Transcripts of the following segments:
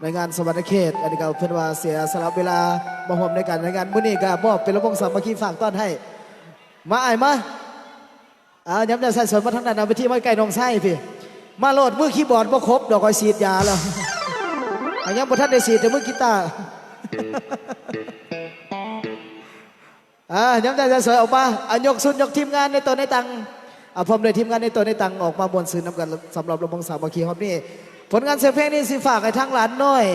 ໃນງານສະຫວັນນະເຂດ ອັນນີ້ກໍເພິ່ນວ່າເສຍສະຫຼະເວລາມາຮ່ວມໃນການໃນງານມື້ນີ້ ກໍມອບເປັນລຳວົງສາມັກຄີຝາກຕ້ອນໃຫ້ ມາອ້າຍມາ ອ່າ ຍາມໃດໃສ່ສວຍມາທາງນັ້ນ ເອົາເວທີມາໃກ້ນ້ອງຊາຍພີ້ ມາໂລດ ມືຄີບອດບໍ່ຄົບດອກ ຂ້ອຍສີດຢາແລ້ວ ອ່າ ຍັງບໍ່ທັນໄດ້ສີດ ແຕ່ມືກີຕາ ອ່າ ຍາມໃດໃສ່ສວຍອອກມາ ອ່າ ຍົກຊຸດຍົກທີມງານໃນໂຕໃນຕັງ ອ່າ ພ້ອມດ້ວຍທີມງານໃນໂຕໃນຕັງ ອອກມາມ່ວນຊື່ນນຳກັນ ສຳລັບລຳວົງສາມັກຄີຮອບນີ້ ຜົນງານສຽງເພງນີ້ຊິຝາກໃຫ້ທາງຫຼານນ້ອຍ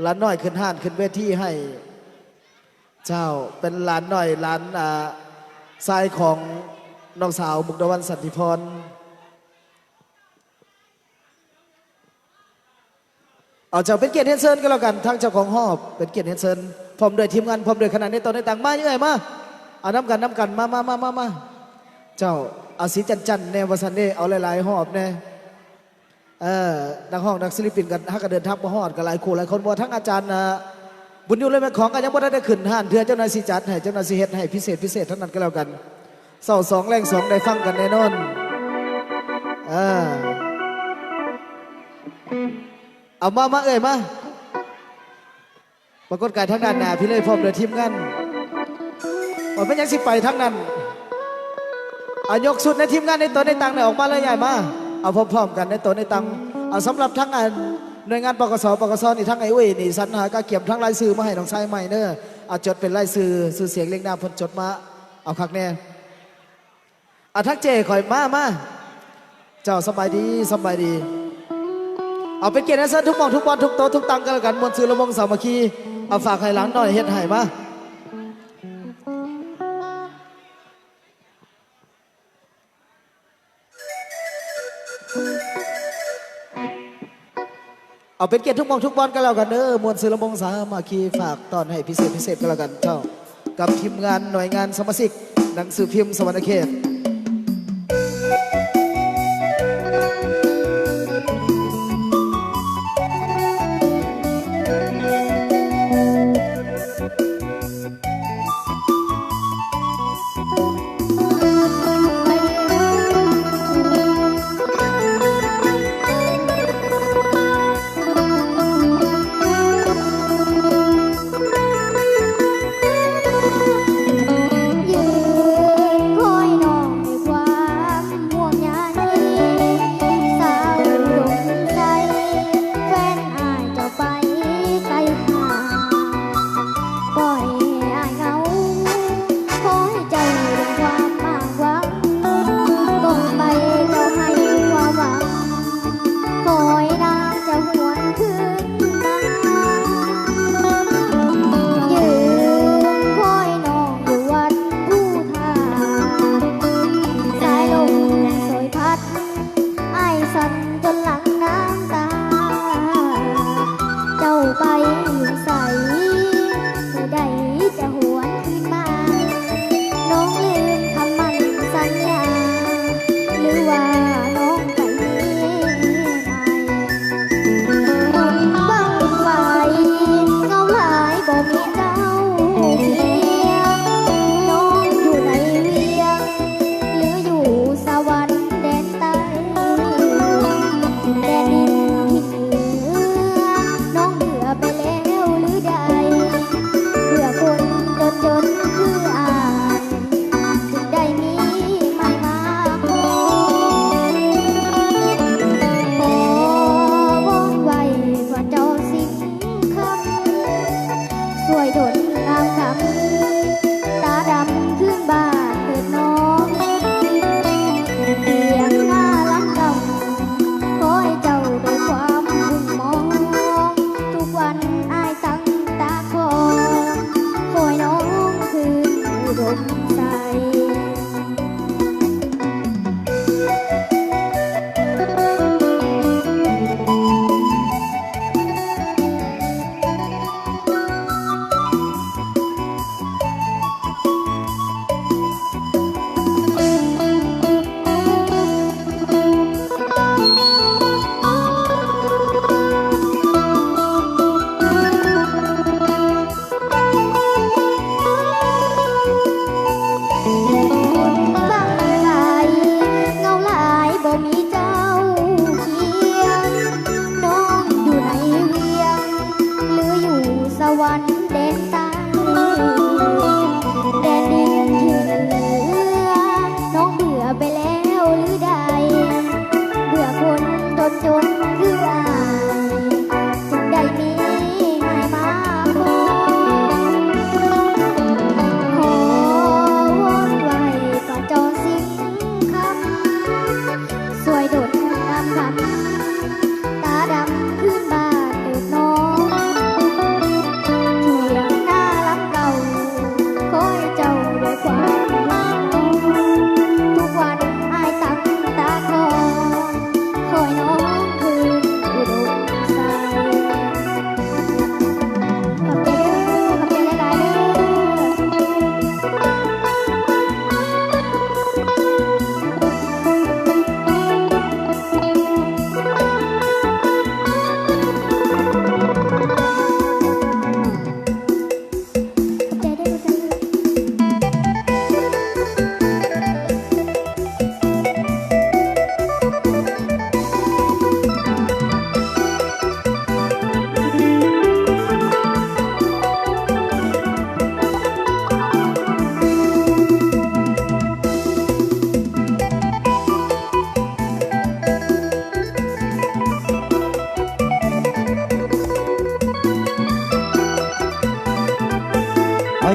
ຫຼານນ້ອຍຂຶ້ນຮ້ານຂຶ້ນເວທີໃຫ້ ເຈົ້າ ເປັນຫຼານນ້ອຍ ຫຼານ ອ່າ ຊາຍຂອງນ້ອງສາວມຸກດາວັນ ສັນຕິພອນ ເອົາ ເຈົ້າ ເປັນກຽດຮຽນເຊີນກໍແລ້ວກັນ ທາງເຈົ້າຂອງຮອບ ເປັນກຽດຮຽນເຊີນ ພ້ອມດ້ວຍທີມງານ ພ້ອມດ້ວຍຄະນະໃນໂຕໃນຕັງ ມາເອື້ອຍມາ ເອົານຳກັນ ນຳກັນ ມາ ມາ ເຈົ້າ ເອົາສີຈັນໆ ແດ່ວ່າຊັ້ນເດ້ ເອົາຫຼາຍໆຮອບແດ່. ເອີ ນັກຮ້ອງນັກສິລະປິນກໍຫາກະເດີນທາງບໍ່ຮອດ ກໍຫຼາຍຄູ່ຫຼາຍຄົນ ບໍ່ ທັງອາຈານ ອ່າ ບຸນຍູ ແລະ ແມ່ຂອງກໍຍັງບໍ່ທັນໄດ້ຂຶ້ນຮ້ານເທື່ອ ເຈົ້າໜ້າຊິຈັດໃຫ້ ເຈົ້າໜ້າຊິເຮັດໃຫ້ພິເສດ ພິເສດເທົ່ານັ້ນກໍແລ້ວກັນ ເຊົ້າສອງແລງສອງໄດ້ຟັງກັນແນ່ນອນ ເອີ ເອົາມາ ມາເອື້ອຍມາ. ປາກົດກາຍທາງດ້ານໜ້າພີ້ເລີຍ ພ້ອມດ້ວຍທີມງານ ວ່າແມ່ນຫຍັງຊິໄປທາງນັ້ນ ອາ ຍົກຊຸດໃນທີມງານໃນໂຕໃນຕັງນີ້ອອກມາເລີຍ ຍ້າຍມາ ເອົາພ້ອມໆກັນໃນໂຕໃນຕັງ ເອົາ ສຳລັບທາງອັນໜ່ວຍງານ ປກສ ປກສ ນີ້ ທາງອ້າຍອຸ້ຍນີ້ ສັນຫາກະກຽມທັງລາຍຊື່ມາໃຫ້ນ້ອງຊາຍໃໝ່ເດີ ເອົາ ຈົດເປັນລາຍຊື່ ຊື່ສຽງລຽງນາມເພິ່ນຈົດມາ ເອົາຄັກແນ່. ອາ ທັກເຈ້ຂ້ອຍ ມາ ມາ ເຈົ້າ ສະບາຍດີ ສະບາຍດີ ເອົາ ເປັນກຽດໃຫ້ເຊີນທຸກໝ່ອງທຸກບ່ອນ ທຸກໂຕະທຸກຕັ່ງກັນແລ້ວກັນ ມ່ວນຊື່ລະວົງສາມັກຄີ ເອົາ ຝາກໃຫ້ຫຼານນ້ອຍເຮັດໃຫ້ ມາ ເອົາ ເປັນກຽດທຸກໝ່ອງທຸກບ່ອນກັນແລ້ວກັນເດີ ມ່ວນຊື່ລະວົງສາມັກຄີ ຝາກຕ້ອນໃຫ້ພິເສດພິເສດກັນແລ້ວກັນເຈົ້າ ກັບທີມງານໜ່ວຍງານສະມາຊິກໜັງສືພິມສະຫວັນນະເຂດ. ອ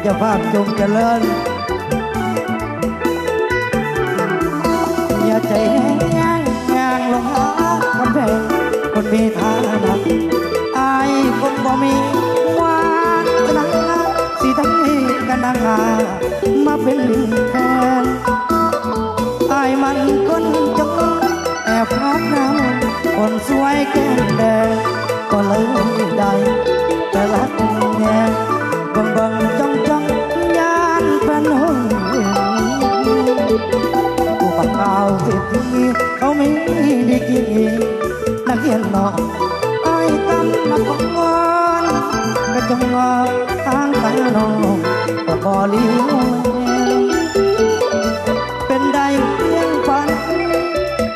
ເຈົ້າພາບຈົ່ງຈະເລີນ. ຢ່າໃຈແຮງຍ່າງລົງຫາກຳແພງ ຄົນມີຖານະ ອ້າຍຄົນບໍ່ມີວາສະນາ ຊິໄດ້ກັນນາງາມາເປັນແຟນ. ອ້າຍມັນຄົນຈົນ ແອບຫາກນາງຄົນສວຍແກ້ມແດງ ກໍເລີຍໄດ້ແຕ່ລັກແຍງ ເບິ່ງໆຈ້ອງໆ ຢ້ານແຟນຫົວເຫັນ. ຜູ້ບ່າວເສດຖີເຂົາມີດີກຣີ ນັກຮຽນນອກ ອ້າຍກຳມາຂອງງອນ ກະຈົ່ງງອນທາງການນ້ອງ ກໍບໍ່ຫຼີແລ ເປັນໄດ້ພຽງຝັນ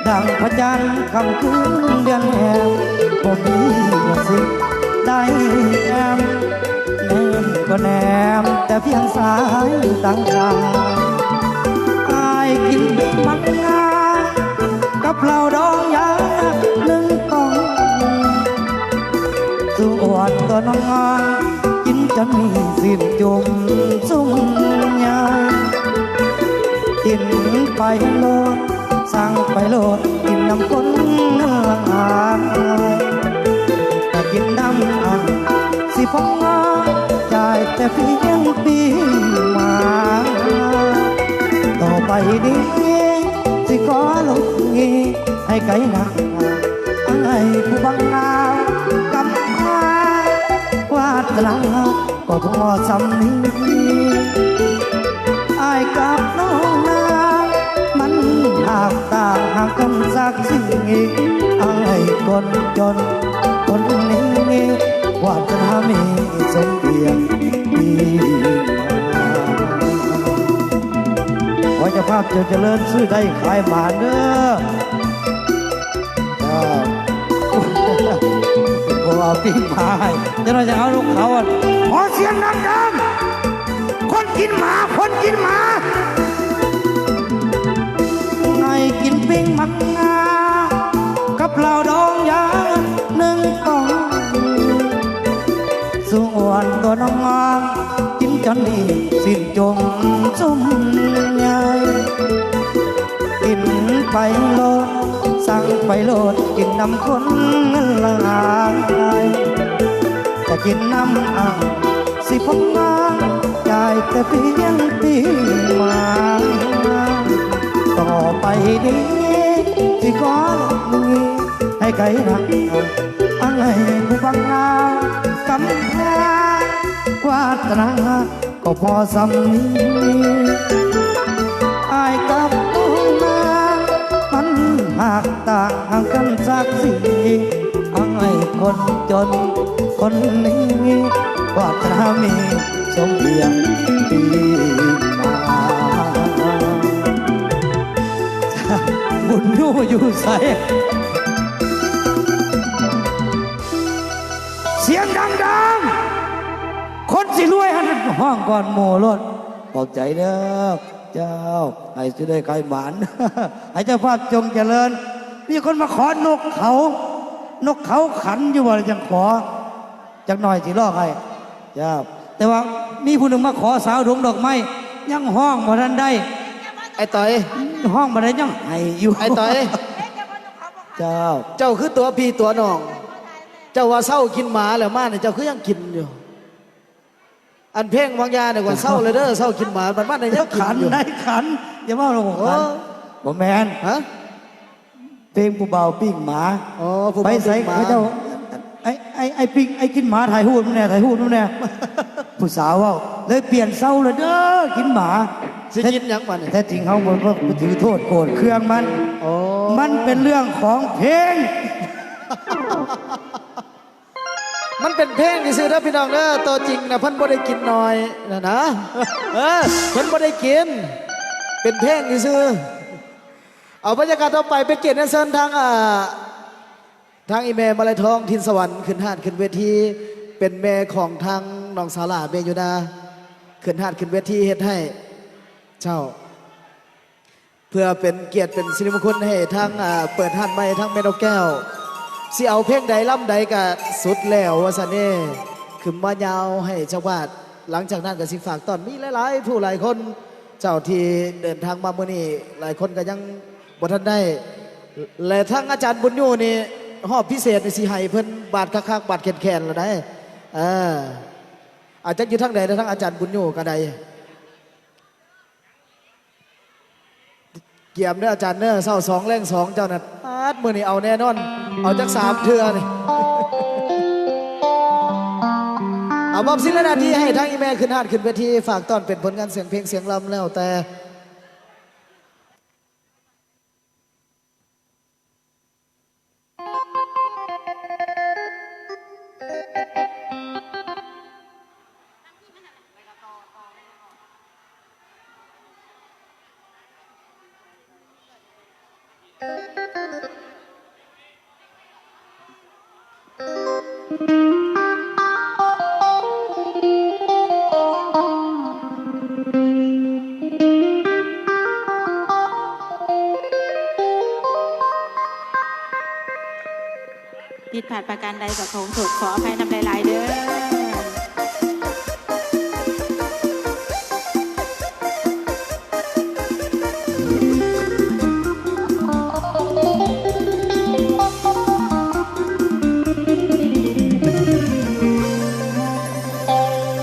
ດັ່ງພະຈັນຄ່ຳຄືນເດືອນແຮມ ບໍ່ມີຫຍັງຊິໄດ້ແນມ ແນມກໍແນມແຕ່ພຽງສາຍຕາ. ອ້າຍກິນມັນງາກັບເຫຼົ້າດອງຢາໜຶ່ງກ່ອງ ສູ່ອ້ວນຕົວນ້ອງ ກິນຈົນມີຊີ້ນຈຸ້ມຊຸ່ມຍາຍ ກິນໄປໂລດ ສັ່ງໄປໂລດ ກິນນຳຄົນເງິນລະອາຍ ຖ້າກິນນຳອ້າຍຊິພໍງາ ຈ່າຍແຕ່ພຽງປີໝາ ຕໍ່ໄປນີ້ຊິຂໍຫຼຸດໜີ ໃຫ້ໄກໜ້າ ອ້າຍຜູ້ບັງອາຍກຳພາ ວາສະນາກໍພໍສ່ຳນີ້ ອ້າຍກັບນ້ອງນາງ ມັນຫາກຕ່າງຫາກກັນສັກສິ່ງ ອ້າຍຄົນຈົນຄົນນີ້ ວາສະນາມີສົມພຽງປີມາ. ຂໍໃຫ້ເຈົ້າພາບຈົ່ງຈະເລີນ ຊື້ໄດ້ຂາຍໝານເດີ. ເຈົ້າ ບໍ່ເອົາປີ້ງໝາໃຫ້ ຈັກໜ້ອຍຈະເອົານົກເຂົາ. ຂໍສຽງດັງໆ ຄົນກິນໝາ ຄົນກິນໝາ ໃຫ້ກິນປີ້ງໝາ ກັບເຫຼົ້າດອງຢາໜຶ່ງກ່ອງ ສູ່ອ້ວນຕົວນ້ອງ ກິນຈົນມີຊີ້ນຈຸ້ມຊຸ່ມຍາຍ ກິນໄປໂລດ ສັ່ງໄປໂລດ ກິນນຳຄົນເງິນລະອາຍ ຖ້າກິນນຳອ້າຍຊິພົບງານ ຈ່າຍແຕ່ພຽງປີໝາ ຕໍ່ໄປນີ້ຊິຂໍຫຼຸດໜີ ໃຫ້ໄກນາງ ອ້າຍຜູ້ບັງອາຍກຳພາ ວາສະນາກໍພໍສ່ຳນີ້ ອ້າຍກັບນ້ອງນາງ ມັນຫາກຕ່າງກັນຈັກສີ ອ້າຍຄົນຈົນຄົນນີ້ ວາສະນາມີສົມພຽງປີມາ ບຸນຢູ່ຢູ່ໃສ? ສຽງດັງໆ ຄົນຊິລວຍຫັ້ນຮ້ອງກ່ອນໝູ່ໂລດ. ຂອບໃຈເດີເຈົ້າ ໃຫ້ສຸດໄດ້ຂາຍໝານ ໃຫ້ເຈົ້າພາບຈົ່ງຈະເລີນ. ມີຄົນມາຂໍນົກເຂົາ ນົກເຂົາຂັນຢູ່ບໍ່ ຈັ່ງຂໍ ຈັກໜ້ອຍຊິຮ້ອງໃຫ້ເຈົ້າ. ແຕ່ວ່າມີຜູ້ໜຶ່ງມາຂໍສາວດົງດອກໄມ້ ຍັງຮ້ອງບໍ່ທັນໄດ້ ອ້າຍຕ້ອຍ ຮ້ອງບໍ່ໄດ້ ຍັງໄຫ້ຢູ່ ອ້າຍຕ້ອຍ ເຈົ້າ ເຈົ້າຄືຕົວພີ່ຕົວນ້ອງ ເຈົ້າວ່າເຊົາກິນໝາແລ້ວ ມານີ້ເຈົ້າຄືຍັງກິນຢູ່? ອັນເພງບາງຢ່າງນີ້ວ່າເຊົາແລ້ວເດີ ເຊົາກິນໝາ ບັດມານີ້ຍັງກິນຢູ່ ຂັນໄດ້ຂັນ ຢ່າເວົ້າລະບໍ່ຂັນ ໂອ້ ບໍ່ແມ່ນ ຮະ ເພງຜູ້ບ່າວປີ້ງໝາ ອໍ ຜູ້ບ່າວປີ້ງໝາ ໄປໃສເຂົາເຈົ້າ ໄອ້ ໄອ້ ໄອ້ປີ້ງ ໄອ້ກິນໝາ ຖ່າຍຮູບນຳແດ່ ຖ່າຍຮູບນຳແດ່ ຜູ້ສາວເວົ້າ ເລີຍປ່ຽນເຊົາແລ້ວເດີ ກິນໝາ ຊິກິນຫຍັງບາດນີ້? ແທ້ຈິງເຮົາບໍ່ໄປຖືໂທດໂກດເຄືອງມັນ ອໍ ມັນເປັນເລື່ອງຂອງເພງ. ມັນເປັນເພງຊື່ໆເດີພີ່ນ້ອງເດີ ຕົວຈິງນະເພິ່ນບໍ່ໄດ້ກິນໜ້ອຍນະ ເອີ ເພິ່ນບໍ່ໄດ້ກິນ ເປັນເພງຊື່ໆ. ເອົາ ບັນຍາກາດຕໍ່ໄປ ເປັນກຽດຮຽນເຊີນທາງ ອ່າ ທາງອີ່ແມ່ມາໄລທອງ ຖິ່ນສະຫວັນ ຂຶ້ນຮາດຂຶ້ນເວທີ ເປັນແມ່ຂອງທາງນ້ອງສາວຫຼ້າ ແມ່ຢູ່ນາ ຂຶ້ນຮາດຂຶ້ນເວທີເຮັດໃຫ້ເຈົ້າ. ເພື່ອເປັນກຽດເປັນສິລິມຸງຄຸນໃຫ້ທາງ ອ່າ ເປີດຮ້ານໃໝ່ທາງແມ່ນົກແກ້ວ ຊິເອົາເພງໃດລຳໃດກະສຸດແລ້ວວ່າຊັ້ນເດ້ ຂຶ້ນມາຍາວໃຫ້ເຈົ້າພາບ ຫຼັງຈາກນັ້ນກໍຊິຝາກຕ້ອນ ມີຫຼາຍໆຜູ້ຫຼາຍຄົນ ເຈົ້າທີ່ເດີນທາງມາມື້ນີ້ ຫຼາຍຄົນກໍຍັງບໍ່ທັນໄດ້ ແລະ ທາງອາຈານບຸນຍູນີ້ ຮອບພິເສດນີ້ຊິໃຫ້ເພິ່ນບາດຄັກໆ ບາດແຂນໆ ແລ້ວໃດ໋. ເອີ ອາດຈັກຢູ່ທາງໃດ ແລະ ທາງອາຈານບຸນຍູກໍໄດ້. ກຽມເດີອາຈານເດີ ເຊົ້າສອງແລງສອງເຈົ້ານັ້ນ ປາດ ມື້ນີ້ເອົາແນ່ນອນ ເອົາຈັກສາມເທື່ອນີ້ ເອົາມອບສິດ ແລະ ໜ້າທີ່ໃຫ້ທາງອີ່ແມ່ຂຶ້ນຮ້ານຂຶ້ນເວທີ ຝາກຕ້ອນເປັນຜົນງານສຽງເພງສຽງລຳແລ້ວແຕ່. ຜິດພາດປະການໃດກໍຂໍໂທດຂໍອະໄພນຳຫຼາຍໆເດີ.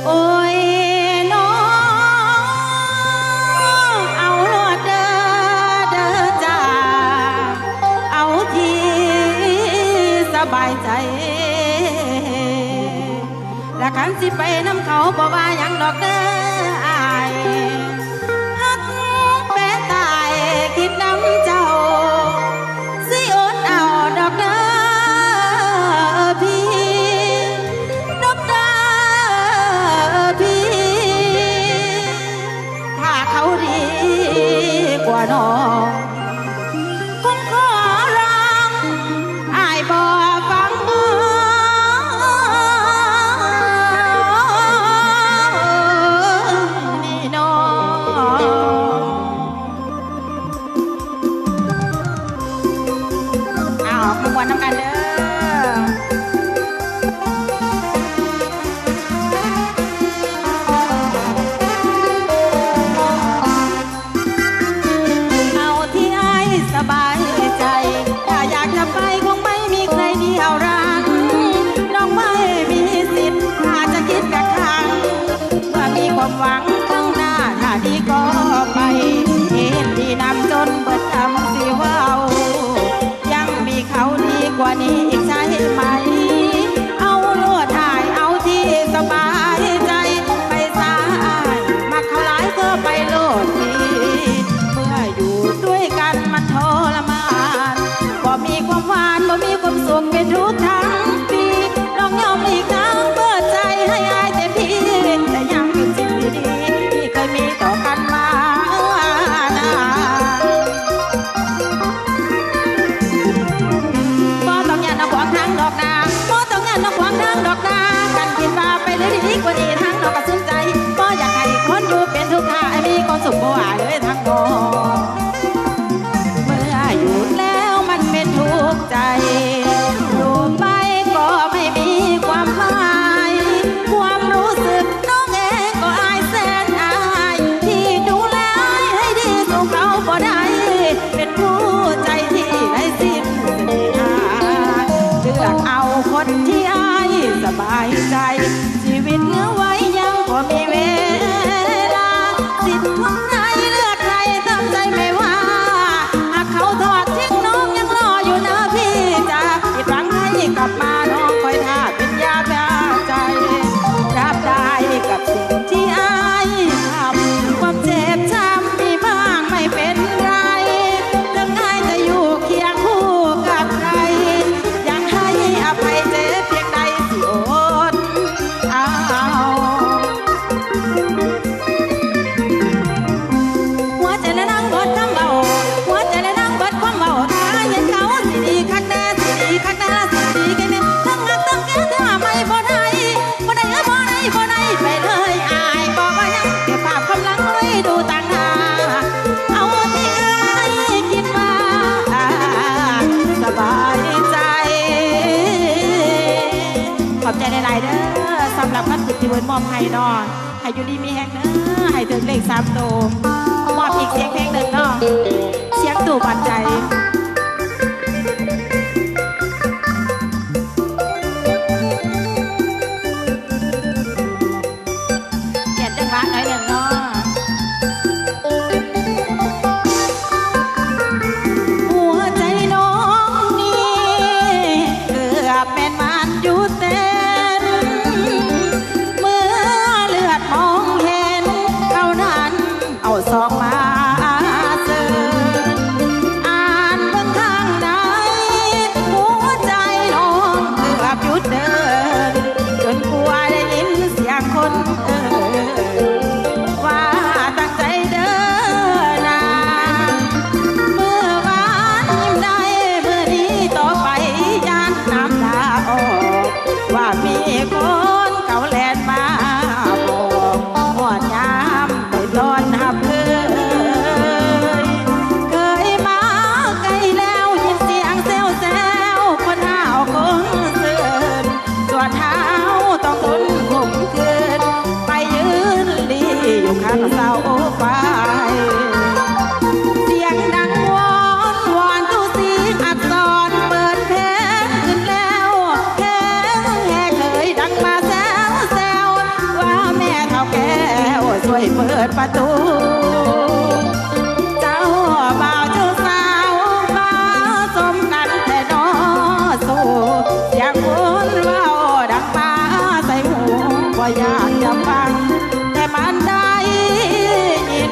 ໂອ້ຍນ້ອງ ເອົາໂລດເດີ ເດີຈ້າ ເອົາທີ່ສະບາຍໃຈ. ລະຄັນຊິໄປນຳເຂົາບໍ່ວ່າຫຍັງດອກເດີອ້າຍ ຮັກແປຕາຍຄິດນຳເຈົ້າ ຊິອົດເອົາດອກເດີພີ່ ດອກເດີພີ່ ຖ້າເຂົາດີກວ່ານ້ອງ ຄົງຂໍຮ້ອງອ້າຍບໍ່ຟັງ ນີ້ນ້ອງ. ເອົາ ມ່ວນນຳກັນເດີ. ເອົາທີ່ອ້າຍສະບາຍໃຈ ຖ້າຢາກຈະໄປຄົງໄມ່ມີໃຄດຽວຮັກ ນ້ອງໄມ່ມີສິດ ຖ້າຈະຄິດກະຄັງ ເມື່ອມີຄວາມຫວັງຂ້າງໜ້າ ຖ້າດີກໍໄປ ເຫັນດີນຳຈົນເບິດຄຳຊິເວົ້າ ຍັງມີເຂົາດີກວ່ານີ້ອີກໃຊ່ໄໝ? ເອົາໂລດອ້າຍ ເອົາທີ່ສະບາຍໃຈ ໄປສາອ້າຍ ມັກເຂົາຫຼາຍກໍໄປໂລດພີ່ ເມື່ອຢູ່ດ້ວຍກັນມັນທໍລະມານ ບໍ່ມີຄວາມຫວານ ບໍ່ມີຄວາມສຸກ ເປັນທຸກທັງປີ ນ້ອງຍອມຫຼີກທາງເປີດໃຈໃຫ້ອ້າຍແຕ່ພີ່ ແຕ່ຍັງເປັນສິ່ງທີ່ດີ ທີ່ເຄີຍມີຕໍ່ກັນມານານ. ບໍ່ຕ້ອງຢ້ານນ້ອງຂວາງທາງດອກນາ ບໍ່ຕ້ອງຢ້ານນ້ອງຂວາງທາງດອກນາ ຄັນຄິດວ່າໄປເລື້ອຍດີກວ່ານີ້ ທາງນ້ອງກໍສຸນໃຈ ບໍ່ຢາກໃຫ້ຄົນຢູ່ເປັນທຸກ ຖ້າອ້າຍມີຄວາມສຸກບໍ່ວ່າເລີຍທາງນ້ອງ. ເມື່ອຢູ່ແລ້ວມັນເປັນທຸກໃຈ ຢູ່ໄປກໍໄມ່ມີຄວາມໝາຍ ຄວາມຮູ້ສຶກ ນ້ອງເອງກໍອາຍແສນອາຍ ທີ່ດູແລອ້າຍໃຫ້ດີສູ້ເຂົາບໍ່ໄດ້ ເປັນຜູ້ໃຈທີ່ໄຮ້ສິ້ນສະເໜ່ຫາ ເລືອກເອົາຄົນທີ່ອ້າຍສະບາຍໃຈ ຊີວິດເຫຼືອໄວ້ຍັງພໍມີເວລາ ສິດຂອງໃຜເລືອກໃຜຕາມໃຈແມ່ວ່າ ຫາກເຂົາທອດຖິ້ມນ້ອງຍັງລໍຢູ່ເດີພີ່ຈ໋າ ຜິດຫວັງໃຫ້ກັບມາ ນ້ອງຄອຍຖ້າເປັນຢາຢາໃຈ ຮັບໄດ້ກັບສິ່ງທີ່ອ້າຍທຳ ຄວາມເຈັບຊ້ຳມີບ້າງໄມ່ເປັນໄລ ເຖິງອ້າຍຈະຢູ່ຄຽງຄູ່ກັບໃຜ ຢາກໃຫ້ອະໄພເຈັບພຽງໃດຊິອົດເອົາ. ຫົວໃຈແລະນາງເບິດຄຳເວົ້າ ຫົວໃຈແລະນາງເບິດຄວາມເວົ້າ ຖ້າເຫັນເຂົາຊິດີຄັກແນ່ ຊິດີຄັກແນ່ ລະຊິດີແກ່ແມ່ ທັງຮັກທັງແຄ ຖ້າໄມ່ບໍ່ໄດ້ ບໍ່ໄດ້ ບໍ່ໄດ້ ບໍ່ໄດ້ ໄປເລີຍ ອ້າຍກໍບໍ່ຍັງ ເກັບພາບຄວາມຫຼັງໄວ້ດູຕ່າງໜ້າ ເອົາທີ່ອ້າຍຄິດວ່າສະບາຍໃຈ. ຂອບໃຈຫຼາຍໆເດີ ສຳລັບຄຳຄິດທີ່ເພິ່ນມອບໃຫ້ເນາະ. ໃຫ້ຢູ່ດີມີແຮງເດີ ໃຫ້ຖືກເລກສາມໂຕ ມອບອີກສຽງເພງໜຶ່ງເນາະ ສຽງຕູ້ບາດໃຈ ປ່ຽນຈັງຫວະໜ້ອຍໜຶ່ງເນາະ ຫົວໃຈນ້ອງນີ້ ເກືອບແມ່ນມັນຢຸດເຕັ້ນ ເມື່ອເລືອດມອງເຫັນ ເຂົານັ້ນເອົາສອກມາເຊີນ ອ່ານເບິ່ງຂ້າງໃນ ຫົວໃຈນ້ອງເກືອບຢຸດເດີນ ຈົນກວ່າໄດ້ຍິນສຽງຄົນເອີ້ນ ວ່າຕັ້ງໃຈເດີນາ ມື້ວານຍິ້ມໄດ້ ມື້ນີ້ຕໍ່ໄປຢ້ານນ້ຳຕາອອກ ວ່າມີຄົນເກົ່າແລ່ນມາບອກ ຮອດຍາມໄດ້ຕ້ອນຮັບເຄີຍ ເຄີຍມາໃກ້ແລ້ວ ຍິນສຽງແຊວໆ ຄົນຫ້າວຄົນເຊີນ ສ່ວນເຮົາຕ້ອງທົນຄົມຄືນ ໄປຢືນລີ້ຢູ່ຂ້າງເສົາໄຟ ສຽງດັງວອນວອນ ຕູສີອັກສອນ ເປີດເພງຂຶ້ນແລ້ວ ເພງແຫ່ເຄີຍດັງມາແຊວໆ ວ່າແມ່ເຖົ້າແກ້ວຊ່ວຍເປີດປະຕູ ເຈົ້າບ່າວເຈົ້າສາວ ມາສົມກັນແທ້ນໍສູ້ ສຽງຄົນເວົ້າດັງມາໃສ່ຫູ ບໍ່ຢາກຈະຟັງ ແຕ່ມັນໄດ້ຍິນ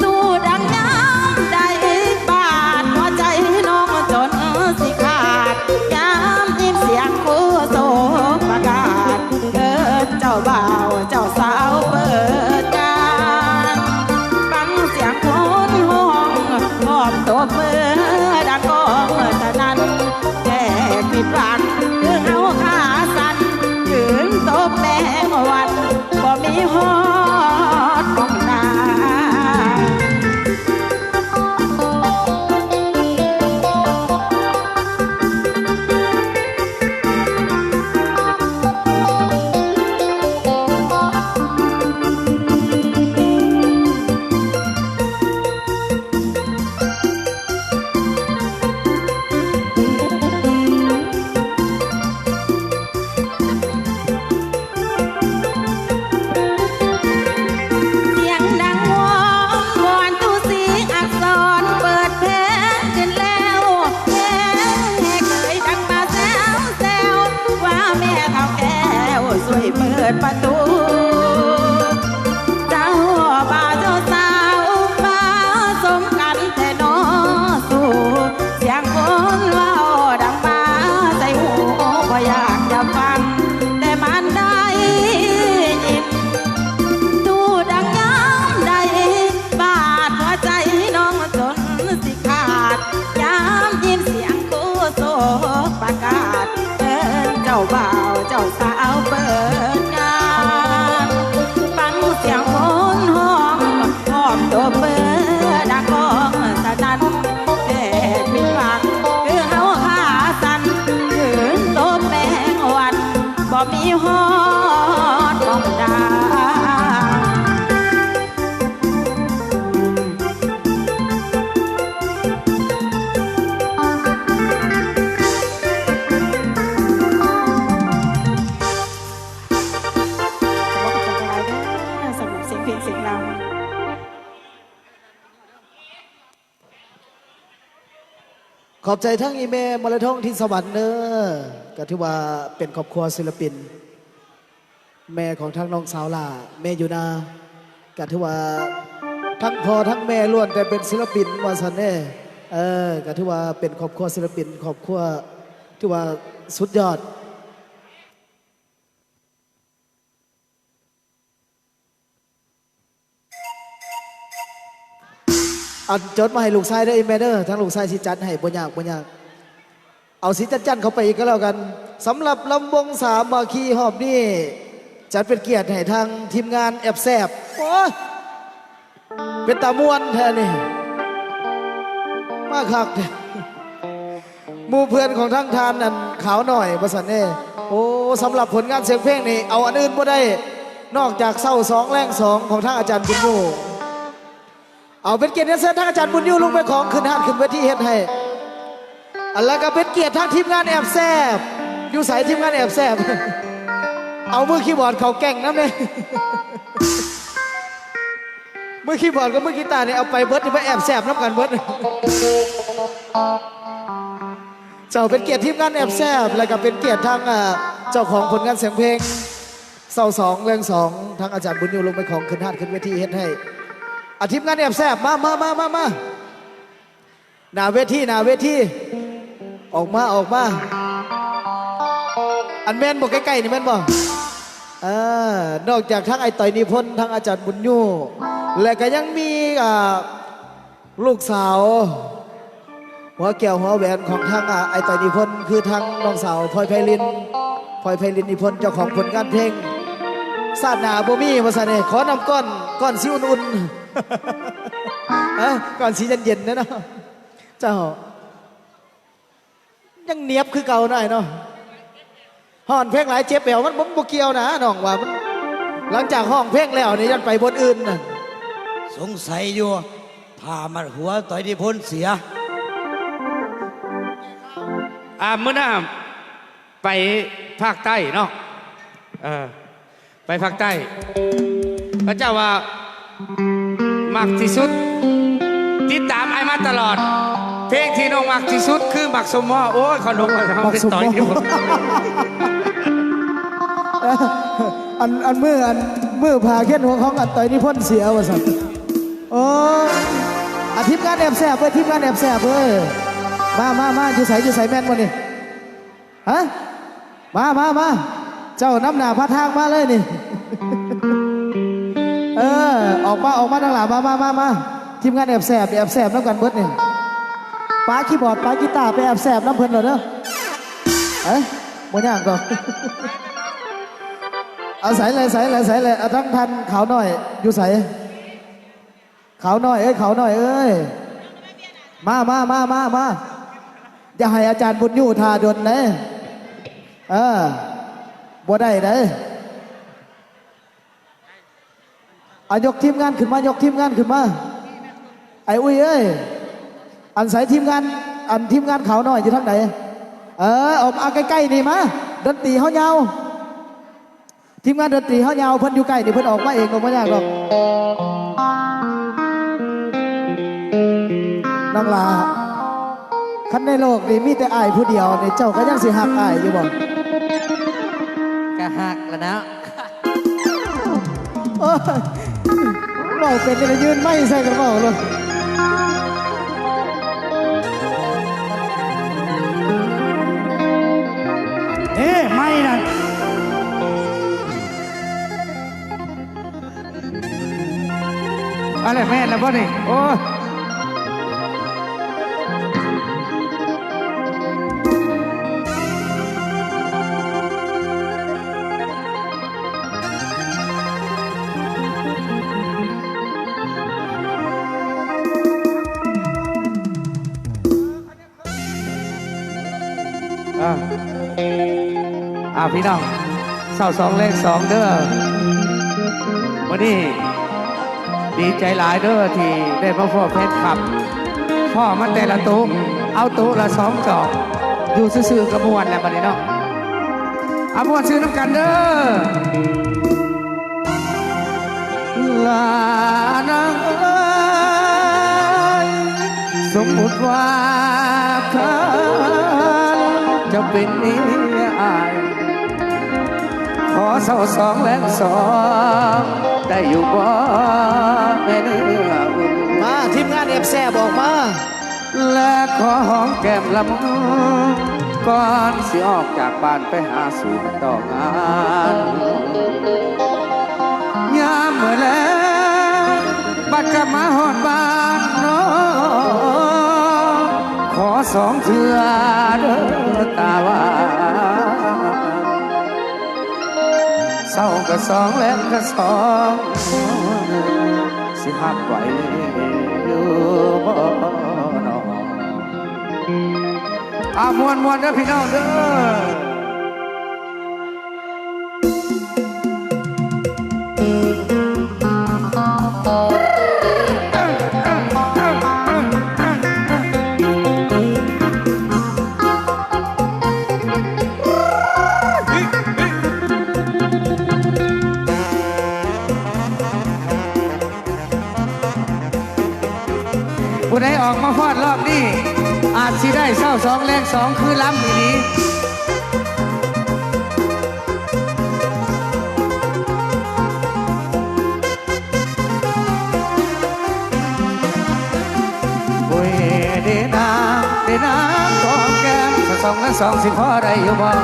ສູ້ດັງຍາມໃດ ບາດຫົວໃຈນ້ອງຈົນຊິຂາດ ຍາມຍິນສຽງຄູ່ໂສປະກາດ ເອີ້ນເຈົ້າບ່າວເຈົ້າສາວເປີດງານ ຟັງສຽງຄົນຮ້ອງ ພ້ອມຕົບມືດັງກ້ອງສະໜັ່ນ ແທບຜິດຫວັງຄືເຮົາຂາສັ່ນ ຢືນຕົບແມງວັນ ບໍ່ມີຮອດຫ້ອງນ້ຳ. ສຽງດັງວອນວອນ ຕູສີອັກສອນເປີດເພງຂຶ້ນແລ້ວ ເພງແຫ່ເຄີຍດັງມາແຊວໆ ວ່າແມ່ເຖົ້າແກ້ວຊ່ວຍເປີດປະຕູ ເຈົ້າບ່າວເຈົ້າສາວ ມາສົມກັນແທ້ນໍສູ້ ສຽງຄົນເວົ້າດັງມາໃສ່ຫູ ບໍ່ຢາກຈະຟັງ ແຕ່ມັນໄດ້ຍິນ ຕູ້ດັງຍາມໃດ ບາດຫົວໃຈນ້ອງຈົນຊິຂາດ ຍາມຍິນສຽງຄູ່ໂສປະກາດ ເອີ້ນເຈົ້າບ່າວເຈົ້າສາວເປີດງານ ຟັງສຽງຄົນຮ້ອງ ພ້ອມຕົບມືດັງກ້ອງສະໜັ່ນ ແທບຜິດຫວັງຄືເຮົາຂາສັ່ນ ຢືນຕົບແມງວັນ ບໍ່ມີຮອດຫ້ອງນ້ຳ. ຂອບໃຈທັງອີ່ແມ່ມະລະທອງ ທິນສະຫວັນເດີ ກະຖືວ່າເປັນຄອບຄົວສິລະປິນ ແມ່ຂອງທັງນ້ອງສາວຫຼ້າ ແມ່ຢູ່ນາ ກະຖືວ່າທັງພໍ່ທັງແມ່ລ້ວນແຕ່ເປັນສິລະປິນວ່າຊັ້ນເດ້ ເອີ ກະຖືວ່າເປັນຄອບຄົວສິລະປິນ ຄອບຄົວຖືວ່າສຸດຍອດ. ອັນ ຈົດມາໃຫ້ລູກຊາຍເດີອີ່ແມ່ເດີ ທາງລູກຊາຍຊິຈັດໃຫ້ ບໍ່ຍາກ ບໍ່ຍາກ ເອົາສີຈັນໆເຂົ້າໄປອີກກໍແລ້ວກັນ. ສຳລັບລຳວົງສາມັກຄີຮອບນີ້ ຈັດເປັນກຽດໃຫ້ທາງທີມງານແອບແຊບ ໂອ້ຍ ເປັນຕາມ່ວນແທ້ນີ້ ມາຄັກແທ້ ໝູ່ເພື່ອນຂອງທາງທ່ານນັ້ນຂາວໜ້ອຍວ່າຊັ້ນເດ້. ໂອ້ ສຳລັບຜົນງານສຽງເພງນີ້ ເອົາອັນອື່ນບໍ່ໄດ້ ນອກຈາກເຊົ້າສອງແລງສອງຂອງທາງອາຈານບຸນຍູ ເອົາ ເປັນກຽດຮຽນເຊີນທາງອາຈານບຸນຍູ ລຸງແມ່ຂອງ ຂຶ້ນຮ້ານຂຶ້ນເວທີເຮັດໃຫ້ ອັນ ແລ້ວກໍເປັນກຽດທາງທີມງານແອບແຊບ ຢູ່ໃສທີມງານແອບແຊບ? ເອົາມືຄີບອດເຂົ້າແກ້ງນຳແດ່ ມືຄີບອດກັບມືກີຕານີ້ເອົາໄປເບິດ ໄປແອບແຊບນຳກັນເບິດ. ເຈົ້າ ເປັນກຽດທີມງານແອບແຊບ ແລ້ວກໍເປັນກຽດທາງ ເອີ ເຈົ້າຂອງຜົນງານສຽງເພງ ເຊົ້າສອງແລງສອງ ທາງອາຈານບຸນຍູ ລຸງແມ່ຂອງ ຂຶ້ນຮ້ານຂຶ້ນເວທີເຮັດໃຫ້ ອາ ທີມງານແອບແຊບ ມາ ມາ ໜ້າເວທີ ໜ້າເວທີ ອອກມາ ອອກມາ ອັນແມ່ນບໍ່ ໃກ້ໆນີ້ແມ່ນບໍ່? ເອີ ນອກຈາກທາງອ້າຍຕ້ອຍນິພົນ ທາງອາຈານບຸນຍູ ແລະກໍຍັງມີ ອ່າ ລູກສາວຫົວແກ້ວຫົວແຫວນຂອງທາງ ອ່າ ອ້າຍຕ້ອຍນິພົນ ຄືທາງນ້ອງສາວ ພອຍໄພລິນ ພອຍໄພລິນນິພົນ ເຈົ້າຂອງຜົນງານເພງ ຊາດໜ້າບໍ່ມີວ່າຊັ້ນເດ ຂໍນ້ຳກ້ອນ ກ້ອນສີອຸ່ນໆ ຮະ ກ້ອນສີເຢັນໆ ເດ້ເນາະ ເຈົ້າ ຍັງໜຽບຄືເກົ່າເນາະ ອ້າຍເນາະ. ຮ້ອງເພງຫຼາຍເຈັບແອວ ມັນບໍ່ ບໍ່ກ່ຽວນະ ນ້ອງວ່າມັນ ຫຼັງຈາກຮ້ອງເພງແລ້ວນີ້ ຢ້ານໄປບ່ອນອື່ນນະ. ສົງໄສຢູ່ ຜ້າມັດຫົວຕ້ອຍນິພົນເສຍ. ອ່າ ມື້ໜ້າໄປພາກໃຕ້ເນາະ ເອີ ໄປພາກໃຕ້ ເຂົາເຈົ້າວ່າມັກທີ່ສຸດ ຕິດຕາມອ້າຍມາຕະຫຼອດ ເພງທີ່ນ້ອງມັກທີ່ສຸດຄືມັກສົມພໍ້. ໂອ້ຍ ຂະໜົມວ່າເຮົາ ມັກສົມພໍ້ ຕິດຕໍ່ຢູ່ ອັນ ອັນມື້ ອັນມື້ຜ້າຄຽນຫົວຂອງອັນຕ້ອຍນິພົນເສຍວ່າຊັ້ນ. ໂອ້ຍ ອາ ທີມງານແອບແຊບເອີຍ ທີມງານແອບແຊບເອີຍ ມາ ມາ ມາ ຢູ່ໃສ ຢູ່ໃສ ແມ່ນບໍ່ນີ້? ຮະ ມາ ມາ ມາ ເຈົ້ານຳໜ້າພາທາງມາເລີຍນີ້ ເອີ ອອກມາ ອອກມາ ນາງຫຼ້າ ມາ ມາ ມາ ມາ ທີມງານແອບແຊບ ແອບແຊບນຳກັນເບິດນີ້ ປາຄີບອດ ປາກີຕາ ໄປແອບແຊບນຳເພິ່ນໂລດເດີ. ເອີ ບໍ່ຍາກດອກ ເອົາ ໃສແຫຼະ ໃສແຫຼະ ໃສແຫຼະ ເອົາ ທາງທ່ານຂາວນ້ອຍຢູ່ໃສ? ຂາວນ້ອຍເອີຍ ຂາວນ້ອຍເອີຍ ມາ ມາ ມາ ມາ ມາ ຢ່າໃຫ້ອາຈານບຸນຍູຖ້າດົນເດ້ ເອີ ບໍ່ໄດ້ເດ້. ອາ ຍົກທີມງານຂຶ້ນມາ ຍົກທີມງານຂຶ້ນມາ ອ້າຍອຸ້ຍເອີຍ ອັນໃສທີມງານ ອັນທີມງານຂາວນ້ອຍຢູ່ທາງໃດ? ເອີ ອອກມາໃກ້ໆນີ້ມາ ດົນຕີເຮົາຍາວ. ທີມງານດົນຕີເຮົາຍາວ ເພິ່ນຢູ່ໃກ້ນີ້ ເພິ່ນອອກມາເອງກໍບໍ່ຍາກດອກ. ນ້ອງຫຼ້າ ຄັນໃນໂລກນີ້ມີແຕ່ອ້າຍຜູ້ດຽວນີ້ ເຈົ້າກໍຍັງຊິຮັກອ້າຍຢູ່ບໍ່? ກໍຮັກລະເນາະ. ໂອ້ຍ ເວົ້າເປັນຈັ່ງໃດ ຍື່ນໄມໃສ່ກັນເວົ້າໂລດ. ເອີ ໄມນັ້ນ ອັນນັ້ນແມ່ນແລ້ວບໍ່ນີ້? ໂອ້ຍ ອ່າ ອ່າ ພີ່ນ້ອງ ເຊົ້າສອງແລງສອງເດີ ມື້ນີ້ດີໃຈຫຼາຍເດີທີ່ໄດ້ມາພໍ້ແຟນຄລັບ ພໍ້ມາແຕ່ລະໂຕະ ເອົາໂຕະລະສອງດອກ ຢູ່ຊື່ໆກໍມ່ວນແລ້ວບັດນີ້ເນາະ. ເອົາ ມ່ວນຊື່ນຳກັນເດີ. ຫຼ້ານາງເອີຍ ສົມມຸດວ່າຄັນເຈົ້າເປັນເມຍອ້າຍ ຂໍເຊົ້າສອງແລງສອງ ໄດ້ຢູ່ບໍ່ແມ່ເນື້ອອຸ່ນ? ມາ ທີມງານແອບແຊບອອກມາ. ແລະຂໍຫອມແກ້ມລະມຸນ ກ່ອນຊິອອກຈາກບ້ານໄປຫາສູ່ຕໍ່ງານ. ຍາມມື້ແລງບັດກັບມາຮອດບ້ານນ້ອງ ຂໍສອງເທື່ອເດີຕາຫວານ. ເຊົ້າກະສອງແລງກະສອງ ຊິຮັບໄຫວຢູ່ບໍ່ນ້ອ? ອ່າ ມ່ວນໆເດີພີ່ນ້ອງເດີ. ຜູ້ໃດອອກມາຟ້ອນລອບນີ້ ອາດຊິໄດ້ເຊົ້າສອງແລງສອງຄືລຳອີ່ຫຼີ. ໂອ້ຍ ເດນາງ ເດນາງ ຫອມແກ້ມສອງແລງສອງ ຊິພໍໄດ້ຢູ່ບໍ່?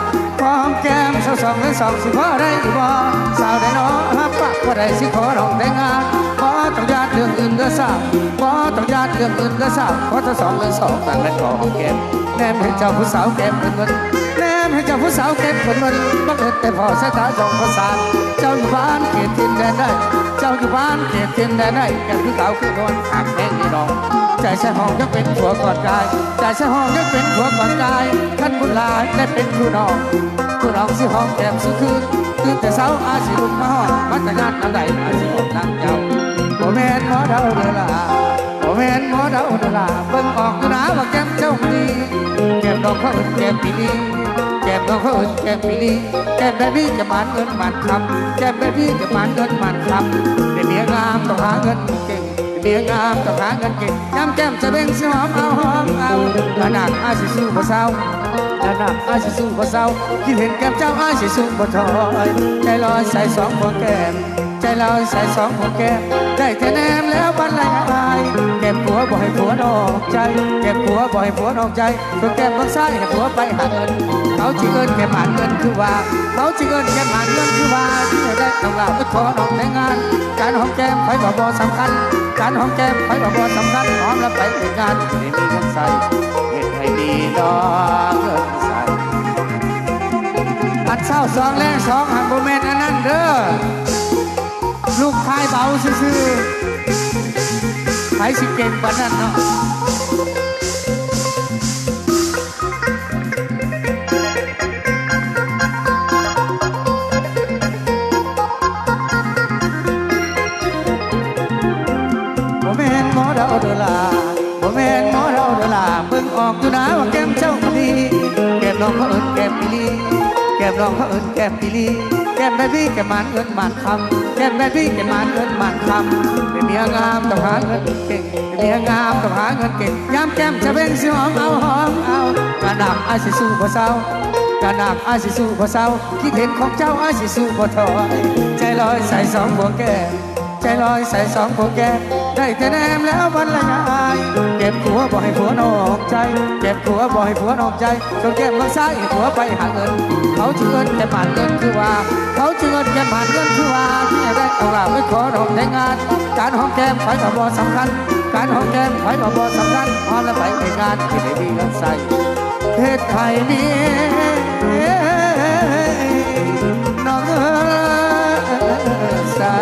ຫອມແກ້ມສອງແລງສອງ ຊິພໍໄດ້ຢູ່ບໍ່? ສາວໃດນໍ ຮັກປາກບໍ່ໄດ້ ຊິຂໍນ້ອງແຕ່ງງານ. ບໍ່ຕ້ອງຢ້ານເລື່ອງອື່ນເດີສາວ ບໍ່ຕ້ອງຢ້ານເລື່ອງອື່ນເດີສາວ ຂໍແຕ່ສອງແລງສອງ ນັ້ນແມ່ນຂໍຫອມແກ້ມ. ແນມເຫັນເຈົ້າຜູ້ສາວແກ້ມເປັນເງິນ ແນມເຫັນເຈົ້າຜູ້ສາວແກ້ມເປັນເງິນ ບັງເອີນແຕ່ພໍສາຍຕາສອງປະສານ. ເຈົ້າຢູ່ບ້ານເຂດຖິ່ນແດນໃດ? ເຈົ້າຢູ່ບ້ານເຂດຖິ່ນແດນໃດ? ແກ້ມຄືຂາວຄືນວນ ຫາກແພງນີ້ນ້ອງ ໃຈສາຍຫອມຢາກເປັນຜົວກ່ອນກາຍ ໃຈສາຍຫອມຢາກເປັນຜົວກ່ອນກາຍ. ຄັນບຸນຫຼາຍໄດ້ເປັນຄູ່ນ້ອງ ຜູ້ນ້ອງຊິຫອມແກ້ມສູ່ຄືນ. ຕື່ນແຕ່ເຊົ້າອ້າຍຊິລຸກມາຫອມ ມາແຕ່ງງານອັນໃດອ້າຍຊິຫອມນາງເຈົ້າ. ບໍ່ແມ່ນໝໍເດົາເດີລາ ບໍ່ແມ່ນໝໍເດົາເດີລາ ເບິ່ງອອກຢູ່ນາວ່າແກ້ມເຈົ້າດີ. ແກ້ມນ້ອງເຂົາເອີ້ນແກ້ມປີລີ ແກ້ມນ້ອງເຂົາເອີ້ນແກ້ມປີລີ ແກ້ມແບບນີ້ຈະໝານເງິນໝານຄຳ ແກ້ມແບບນີ້ຈະໝານເງິນໝານຄຳ. ແຕ່ເມຍງາມຕ້ອງຫາເງິນເກັ່ງ ເມຍງາມຕ້ອງຫາເງິນເກັ່ງ ຍາມແກ້ມຈະເບັ່ງຊິຫອມເອົາຫອມເອົາ. ກະໜາກອ້າຍຊິສູ້ບໍ່ເຊົາ ກະໜາກອ້າຍຊິສູ້ບໍ່ເຊົາ ຄິດເຫັນແກ້ມເຈົ້າອ້າຍຊິສູ້ບໍ່ຖອຍ. ໃຈລອຍໃສ່ສອງພວງແກ້ມ ໃຈລອຍໃສ່ສອງພວງແກ້ມ ໄດ້ແຕ່ແນມແລ້ວບັດລະຍາຍ. ແກ້ມຜົວບໍ່ໃຫ້ຜົວນອກໃຈ ແກ້ມຜົວບໍ່ໃຫ້ຜົວນອກໃຈ. ຕົວແກ້ມເບິ່ງຊ້າຍໃຫ້ຜົວໄປຫາເງິນ ເຂົາຊິເອີ້ນແກ້ມໝານເງິນຄືວ່າ ເຂົາຊິເອີ້ນແກ້ມໝານເງິນຄືວ່າ. ຊິໃຫ້ໄດ້ນ້ອງລາວໄປຂໍນ້ອງແຕ່ງງານ. ການຫອມແກ້ມໃຜວ່າບໍ່ສຳຄັນ ການຫອມແກ້ມໃຜວ່າບໍ່ສຳຄັນ ຫອມແລ້ວໄປແຕ່ງງານ ຊິໄດ້ມີເງິນໃຊ້ ເຮັດໃຫ້ມີນ້ອງເງິນໃຊ້. ອັນເຊົ້າສອງແລງສອງຫັ້ນບໍ່ແມ່ນອັນນັ້ນເດີ ລູກພາຍເບົາຊື່ໆ ໃຜຊິເກັ່ງປານນັ້ນເນາະ. ບໍ່ແມ່ນໝໍເດົາເດີລາ ບໍ່ແມ່ນໝໍເດົາເດີລາ ເບິ່ງອອກຢູ່ນາວ່າແກ້ມເຈົ້າບໍ່ດີ. ແກ້ມນ້ອງເຂົາເອີ້ນແກ້ມອີ່ຫຼີ ແກ້ມນ້ອງເຂົາເອີ້ນແກ້ມອີ່ຫຼີ. ແກ້ມແບບນີ້ແກ້ມໝານເງິນໝານຄຳ ແກ້ມແບບນີ້ແກ້ມໝານເງິນໝານຄຳ. ແຕ່ເມຍງາມຕ້ອງຫາເງິນເກັ່ງ ເມຍງາມຕ້ອງຫາເງິນເກັ່ງ ຍາມແກ້ມຈະເບັ່ງຊິຫອມເອົາຫອມເອົາ. ກະໜາກອ້າຍຊິສູ້ບໍ່ເຊົາ ກະໜາກອ້າຍຊິສູ້ບໍ່ເຊົາ ຄິດເຫັນຂອງເຈົ້າອ້າຍຊິສູ້ບໍ່ຖອຍ. ໃຈລອຍໃສ່ສອງພວງແກ້ມ ໃຈລອຍໃສ່ສອງພວງແກ້ມ ໄດ້ແຕ່ແນມແລ້ວບັດລະຍາຍ. ແກ້ມຜົວບໍ່ໃຫ້ຜົວນອກໃຈ ແກ້ມຜົວບໍ່ໃຫ້ຜົວນອກໃຈ. ສ່ວນແກ້ມເບິ່ງຊ້າຍໃຫ້ຜົວໄປຫາເງິນ ເຂົາຊິເອີ້ນແກ້ມໝານເງິນຄືວ່າ ເຂົາຊິເອີ້ນແກ້ມໝານເງິນຄືວ່າ. ຊິໃຫ້ໄດ້ນ້ອງລາວໄປຂໍນ້ອງແຕ່ງງານ. ການຫອມແກ້ມໃຜວ່າບໍ່ສຳຄັນ ການຫອມແກ້ມໃຜວ່າບໍ່ສຳຄັນ ຫອມແລ້ວໄປແຕ່ງງານ ຊິໄດ້ມີເງິນໃຊ້ ເຮັດໃຫ້ມີນ້ອງເອີຍໃຊ້.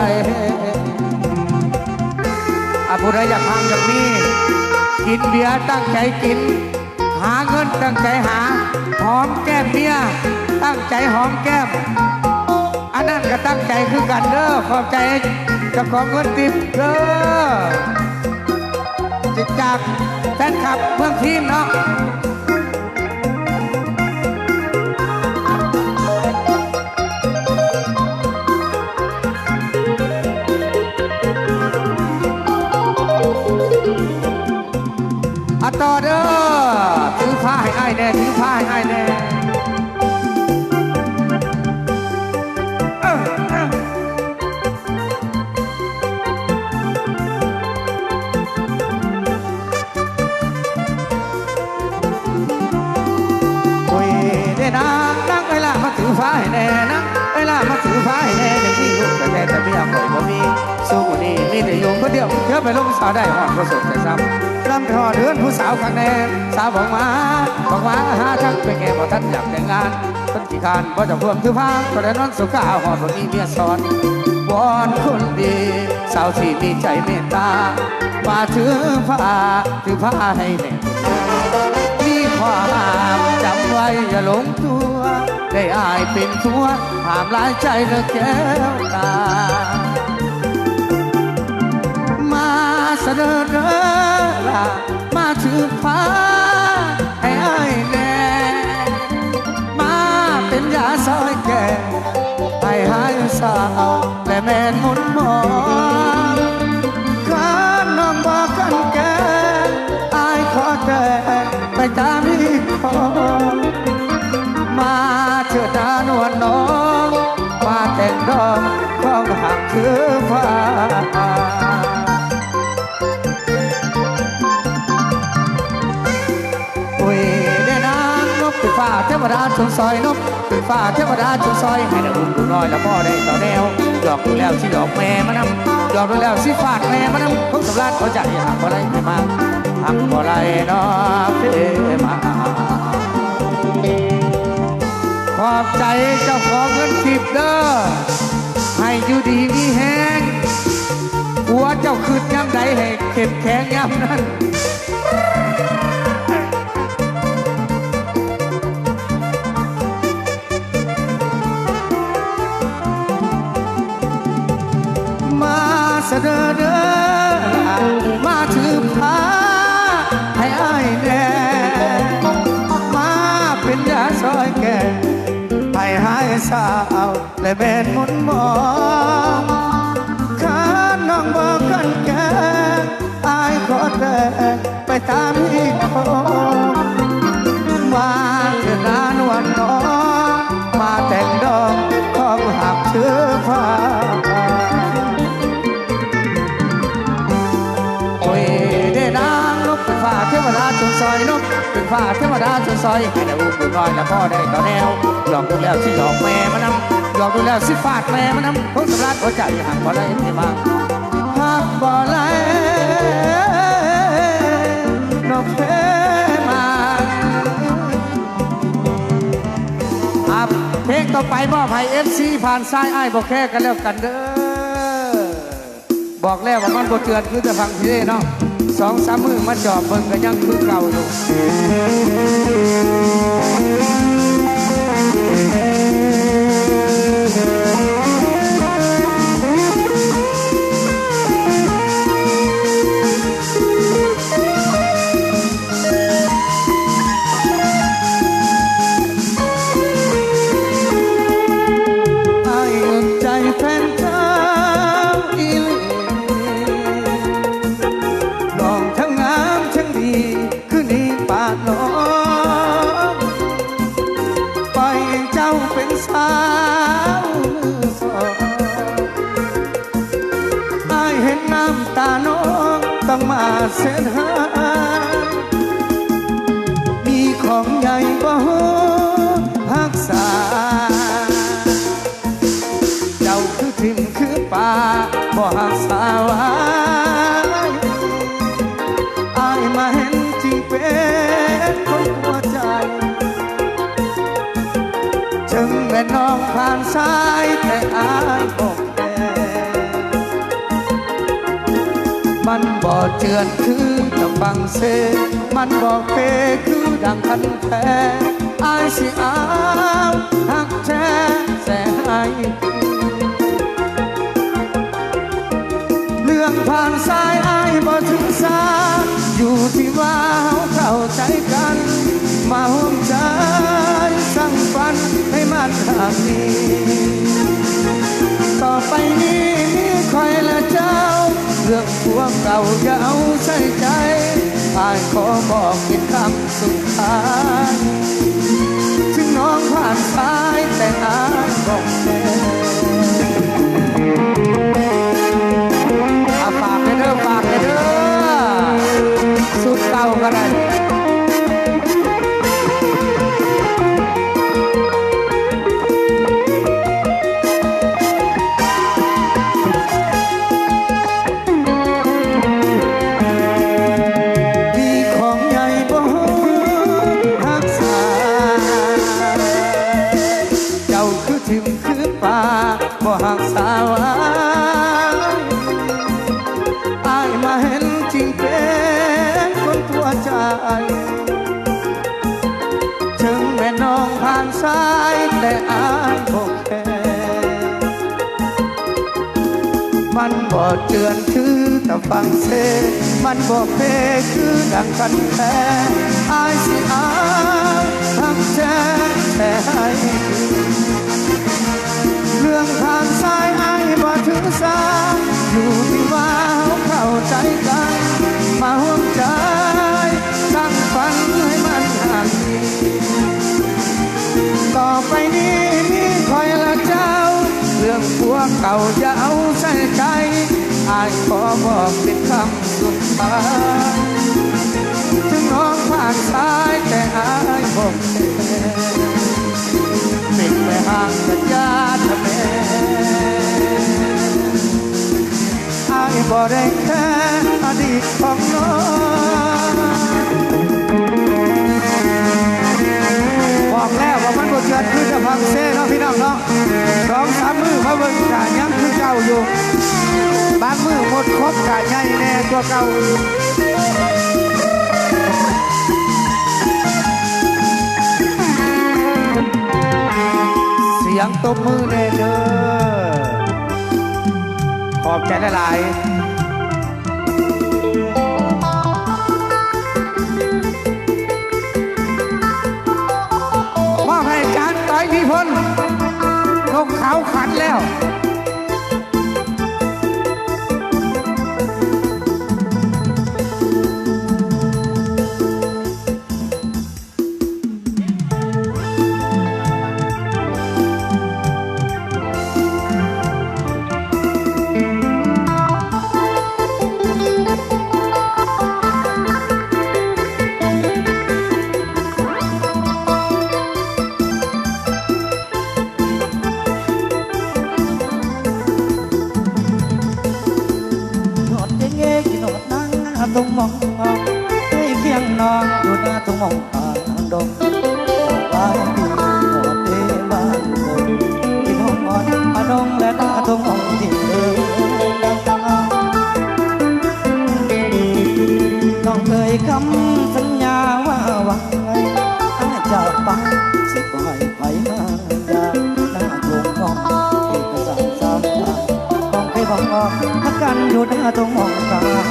ອາ ຜູ້ໃດຢາກຮັ່ງຢາກມີ ກິນເບຍຕັ້ງໃຈກິນ ຫາເງິນຕັ້ງໃຈຫາ ຫອມແກ້ມເມຍ ຕັ້ງໃຈຫອມແກ້ມ ອັນນັ້ນກະຕັ້ງໃຈຄືກັນເດີ. ຂອບໃຈເຈົ້າຂອງເງິນຕິບເດີ ຈາກແຟນຄລັບເມືອງພີນເນາະ. ອາ ຕໍ່ເດີ ຖືພາໃຫ້ອ້າຍແດ່ ຖືພາໃຫ້ອ້າຍແດ່. ໂອ້ຍ ເດນາງ ນາງເອີຍລະ ມາຖືພາໃຫ້ແດ່ນາງ ເອີຍລະ ມາຖືພາໃຫ້ແດ່. ໄດ້ມີລູກແຕ່ແຕ່ເມຍຂ້ອຍບໍ່ມີ ຊຸມື້ນີ້ມີແຕ່ຢູ່ຄົນດຽວ ເທື່ອໄປລົມສາວໄດ້ຮອດບໍ່ສົນໃຈຊ້ຳ ລຳໄປຮອດເຮືອນຜູ້ສາວຄັກແນ່. ສາວບອກມາ ບອກມາຫາທັງໄປແກ່ ບໍ່ທັນຢາກແຕ່ງງານ ຄົນຂີ້ຄ້ານບໍ່ຈະພວມຖືພາ ກໍໄດ້ນອນສຸຂາ ຮອດບໍ່ມີເມຍສອນ ວອນຄົນດີ ສາວທີ່ມີໃຈເມດຕາ ມາຖືພາ ຖືພາໃຫ້ແນ່ ມີຄວາມຫ້າມຈຳໄວ້ຢ່າຫຼົງຕົວ ໄດ້ອ້າຍເປັນຜົວ ຫ້າມຫຼາຍໃຈເລີຍແກ້ວຕາ ມາສະເໜີເດີລະ ມາຖືພາໃຫ້ອ້າຍແນ່ ມາເປັນຢາຊ່ອຍແກ້ ໃຫ້ຫາຍເສົ້າ ແລະແມ່ນມົນໝອງ ຄັນນ້ອງບໍ່ກັນແກ້ ດອກຂອງຮັກຄືຟ້າ. ໂອ້ຍ ແມ່ນາງນົກເປັນຟ້າເທວະດາຊົມຊ່ອຍ ນົກເປັນຟ້າເທວະດາຊົມຊ່ອຍ ໃຫ້ໄດ້ອຸ້ມລູກນ້ອຍ ລະພໍໄດ້ຕໍ່ແນວ ຢອກດູແລ້ວຊິຢອກແມ່ມານຳ ຢອກດູແລ້ວຊິຟາດແມ່ມານຳ ຄົງສຳລານຫົວໃຈ ຮັກບໍ່ໄດ້ເພມາ ຮັກບໍ່ໄດ້ດອກເພມາ. ຂອບໃຈເຈົ້າຂອງເງິນທິບເດີ ໃຫ້ຢູ່ດີມີແຮງ ຜົວເຈົ້າຄຶດຍາມໃດໃຫ້ເຂັ້ມແຂງຍາມນັ້ນ. ມາສະເດີເດີ ມາຖືພາໃຫ້ອ້າຍແດ່ ມາເປັນຢາຊ່ອຍແກ້ ໃຫ້ຫາຍສາວ ແລະແມ່ນມົນໝອງ ຄັນນ້ອງບໍ່ຂັນແກ່ ອ້າຍຂໍແຕ່ໄປຕາມຮີດຄອງ ມາເທີນານວນນ້ອງ ມາແຕ່ງດອງຂອງຮັກເທື່ອຟ້າ. ໂອ້ຍ ເດ້ນາງນົກເປັນຟ້າເທວະດາຊົມຊ່ອຍ ນົກເປັນຟ້າເທວະດາຊົມຊ່ອຍ ໃຫ້ໄດ້ອຸ້ມລູກນ້ອຍ ລະພໍໄດ້ຕໍ່ແນວ ຢອກດູແລ້ວຊິຢອກແມ່ມານຳ ຢອກດູແລ້ວຊິຟາດແມ່ມານຳ ຄົງສຳລານຫົວໃຈ ຮັກບໍ່ໄດ້ເພມາ ຮັກບໍ່ໄດ້ດອກເພມາ. ອ່ະ ເພງຕໍ່ໄປມອບໃຫ້ເອັຟຊີ ຜ່ານຊາຍ ອ້າຍບໍ່ແຄ ກັນແລ້ວກັນເດີ. ບອກແລ້ວວ່າມັນບໍ່ເຈື່ອນຄືແຕ່ຝັ່ງພີ້ເນາະ ສອງສາມມື້ມາຈອບເບິ່ງກໍຍັງຄືເກົ່າຢູ່. ອ້າຍເອີນໃຈແຟນເຈົ້າອີ່ຫຼີ ນ້ອງທັງງາມທັງດີ ຄືນີ້ປານນ້ອງ ປ່ອຍເຈົ້າເປັນສາວມືສອງ. ອ້າຍເຫັນນ້ຳຕານ້ອງຕ້ອງມາເສດຫາຍ ມີຂອງໃຫຍ່ບໍ່ຮູ້ຮັກສາ ເຈົ້າຄືຖິ້ມຄືປາບໍ່ຮັກສາວອ້າຍ ອ້າຍມາເຫັນຈິງເປັນຄົນຕົວໃຈ ເຖິງແມ່ນນ້ອງຜ່ານຊາຍແຕ່ອ້າຍບໍ່ ມັນບໍ່ເຈື່ອນຄືກັບຝັ່ງເສ ມັນບໍ່ເປຄືດັ່ງຄັນແພ ອ້າຍຊິເອົາຮັກແທ້ແຊໃຫ້ ເລື່ອງຜ່ານຊາຍອ້າຍບໍ່ຖືສາ ຢູ່ທີ່ວ່າເຮົາເຂົ້າໃຈກັນ ມາຮ່ວມໃຈສ້າງຝັນໃຫ້ມັນຮັກດີ ຕໍ່ໄປນີ້ມີຂ້ອຍແລະເຈົ້າ ເລື່ອງພວກເກົ່າຢ່າເອົາໃສ່ໃຈ ອ້າຍຂໍບອກເປັນຄຳສຸດທ້າຍ ເຖິງນ້ອງຜ່ານຊາຍແຕ່ອ້າຍບໍ່ແຄ. ອາ ຝາກແດ່ເດີ ຝາກແດ່ເດີ. ສຸດເກົ່າກໍໄດ້ ມີຂອງໃຫຍ່ບໍ່ຮູ້ຮັກສາ ເຈົ້າຄືຖິ້ມຄືປາ ບໍ່ຮັກສາວອ້າຍ ອ້າຍມາເຫັນຈິງເປັນຄົນຕົວໃຈ ເຖິງແມ່ນນ້ອງຜ່ານຊາຍແຕ່ອ້າຍບໍ່ແຄ ມັນບໍ່ເຈື່ອນຄືຕາຝັ່ງເສ ມັນບໍ່ເປຄືດັ່ງຄັນແພ ອ້າຍຊິເອົາຮັກແທ້ແທ້ໃຫ້ ເລື່ອງຜ່ານຊາຍອ້າຍບໍ່ຖືສາ ຢູ່ທີ່ວ່າເຮົາເຂົ້າໃຈກັນ ມາຮ່ວມໃຈສ້າງຝັນໃຫ້ມັນຮັກດີ ຕໍ່ໄປນີ້ມີຂ້ອຍລະເຈົ້າ ເລື່ອງພ ເກົ່າຢ່າເອົາໃສ່ໃຈ ອ້າຍຂໍບອກເປັນຄຳສຸດທ້າຍ ເຖິງນ້ອງພາກຊາຍ ແຕ່ອ້າຍບໍ່ແຄ ເປັນແມ່ຮ້າງກັນຢ່າທະແມ ອ້າຍບໍ່ໄດ້ແຄອະດີດຂອງນ້ອງ. ບອກແລ້ວວ່າມັນບໍ່ເຈື່ອນຄືແຕ່ພັງເຊເນາະ ພີ່ນ້ອງເນາະ. ສອງສາມມື້ມາເບິ່ງກະຍັງຄືເກົ່າຢູ່ ບາງມື້ໝົດຄົບກະໃຫຍ່ແດ່ກວ່າເກົ່າ. ສຽງຕົບມືແດ່ເດີ ຂອບໃຈຫຼາຍໆ. ມອບໃຫ້ອາຈານຕອຍ ມີພົນ ນົກເຂົາຂັນແລ້ວ. ຮອດເດ ຄິດຮອດນາງທົ່ງມອງ ໃກ້ຄຽງນ້ອງຢູ່ໜ້າທົ່ງມອງ ປາກດອງ ຫຼາຍປີຮອດເດບ້ານເກີດ ຄິດຮອດອານ້ອງແລະໜ້າທົ່ງມອງທີ່ເຄີຍ ນ້ອງເອີຍ ຄຳສັນຍາວ່າຫວັງໄວ້ ອາຈາກໄປ ຊິບໍ່ໃຫ້ໃຜມາຢາມ ໜ້າທົ່ງມອງທີ່ກະສັງສານ ນ້ອງເຄີຍບອກ ຮັກກັນຢູ່ໜ້າທົ່ງມອງກາງດົງ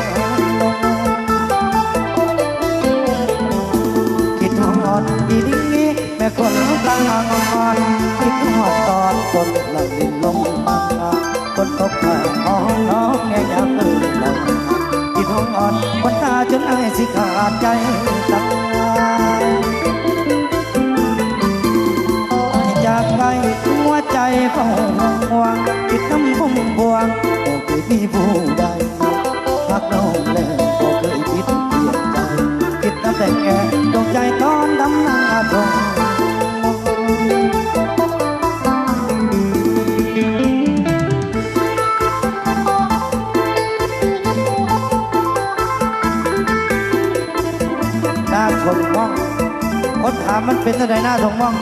ຄິດຮອດອີ່ຫຼີ ແມ່ຄົນຕາງອ່ອນ ຄິດຮອດຕອນຝົນລະລິນລົງມາ ຝົນຕົກຂ້າງຫ້ອງນ້ອງແຍງຍາມເອີຍເຫຼົ່າ ຄິດຮອດຄົນຕາຈົນອ້າຍຊິຂາດໃຈຕາຍ ອ້າຍຈາກໄກຫົວໃຈເຝົ້າຫ່ວງ ຄິດນຳພຸມພວງ ບໍ່ເຄີຍມີຜູ້ໃດ ຮັກນ້ອງແລ້ວບໍ່ເຄີຍຜິດພຽງໃຈ ຄິດນຳແຕ່ແກ່ດວງໃຈຕອນດຳໜ້າທົ່ງ ໜ້າທົ່ງມອງ ຄົນຖາມມັນເປັນຈັ່ງໃດໜ້າທົ່ງມອງ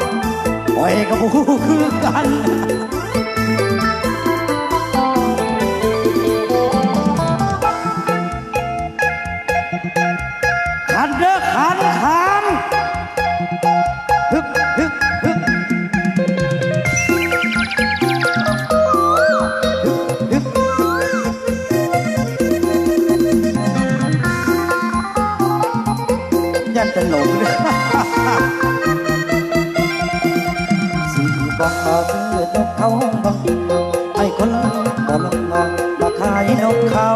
ຂ້ອຍກໍບໍ່ຮູ້ຄືກັນ. ຂັນເດີ ຂັນ ຂັນ ຮຶບ ຮຶບ ຮຶບ ຮຶບ ຮຶບ ຢ້ານແຕ່ຫຼົງເດີ. ຊິບອກຊື່ນົກເຂົາເບິ່ງ ໃຫ້ຄົນບໍ່ລົງມາ ມາຂາຍນົກເຂົາ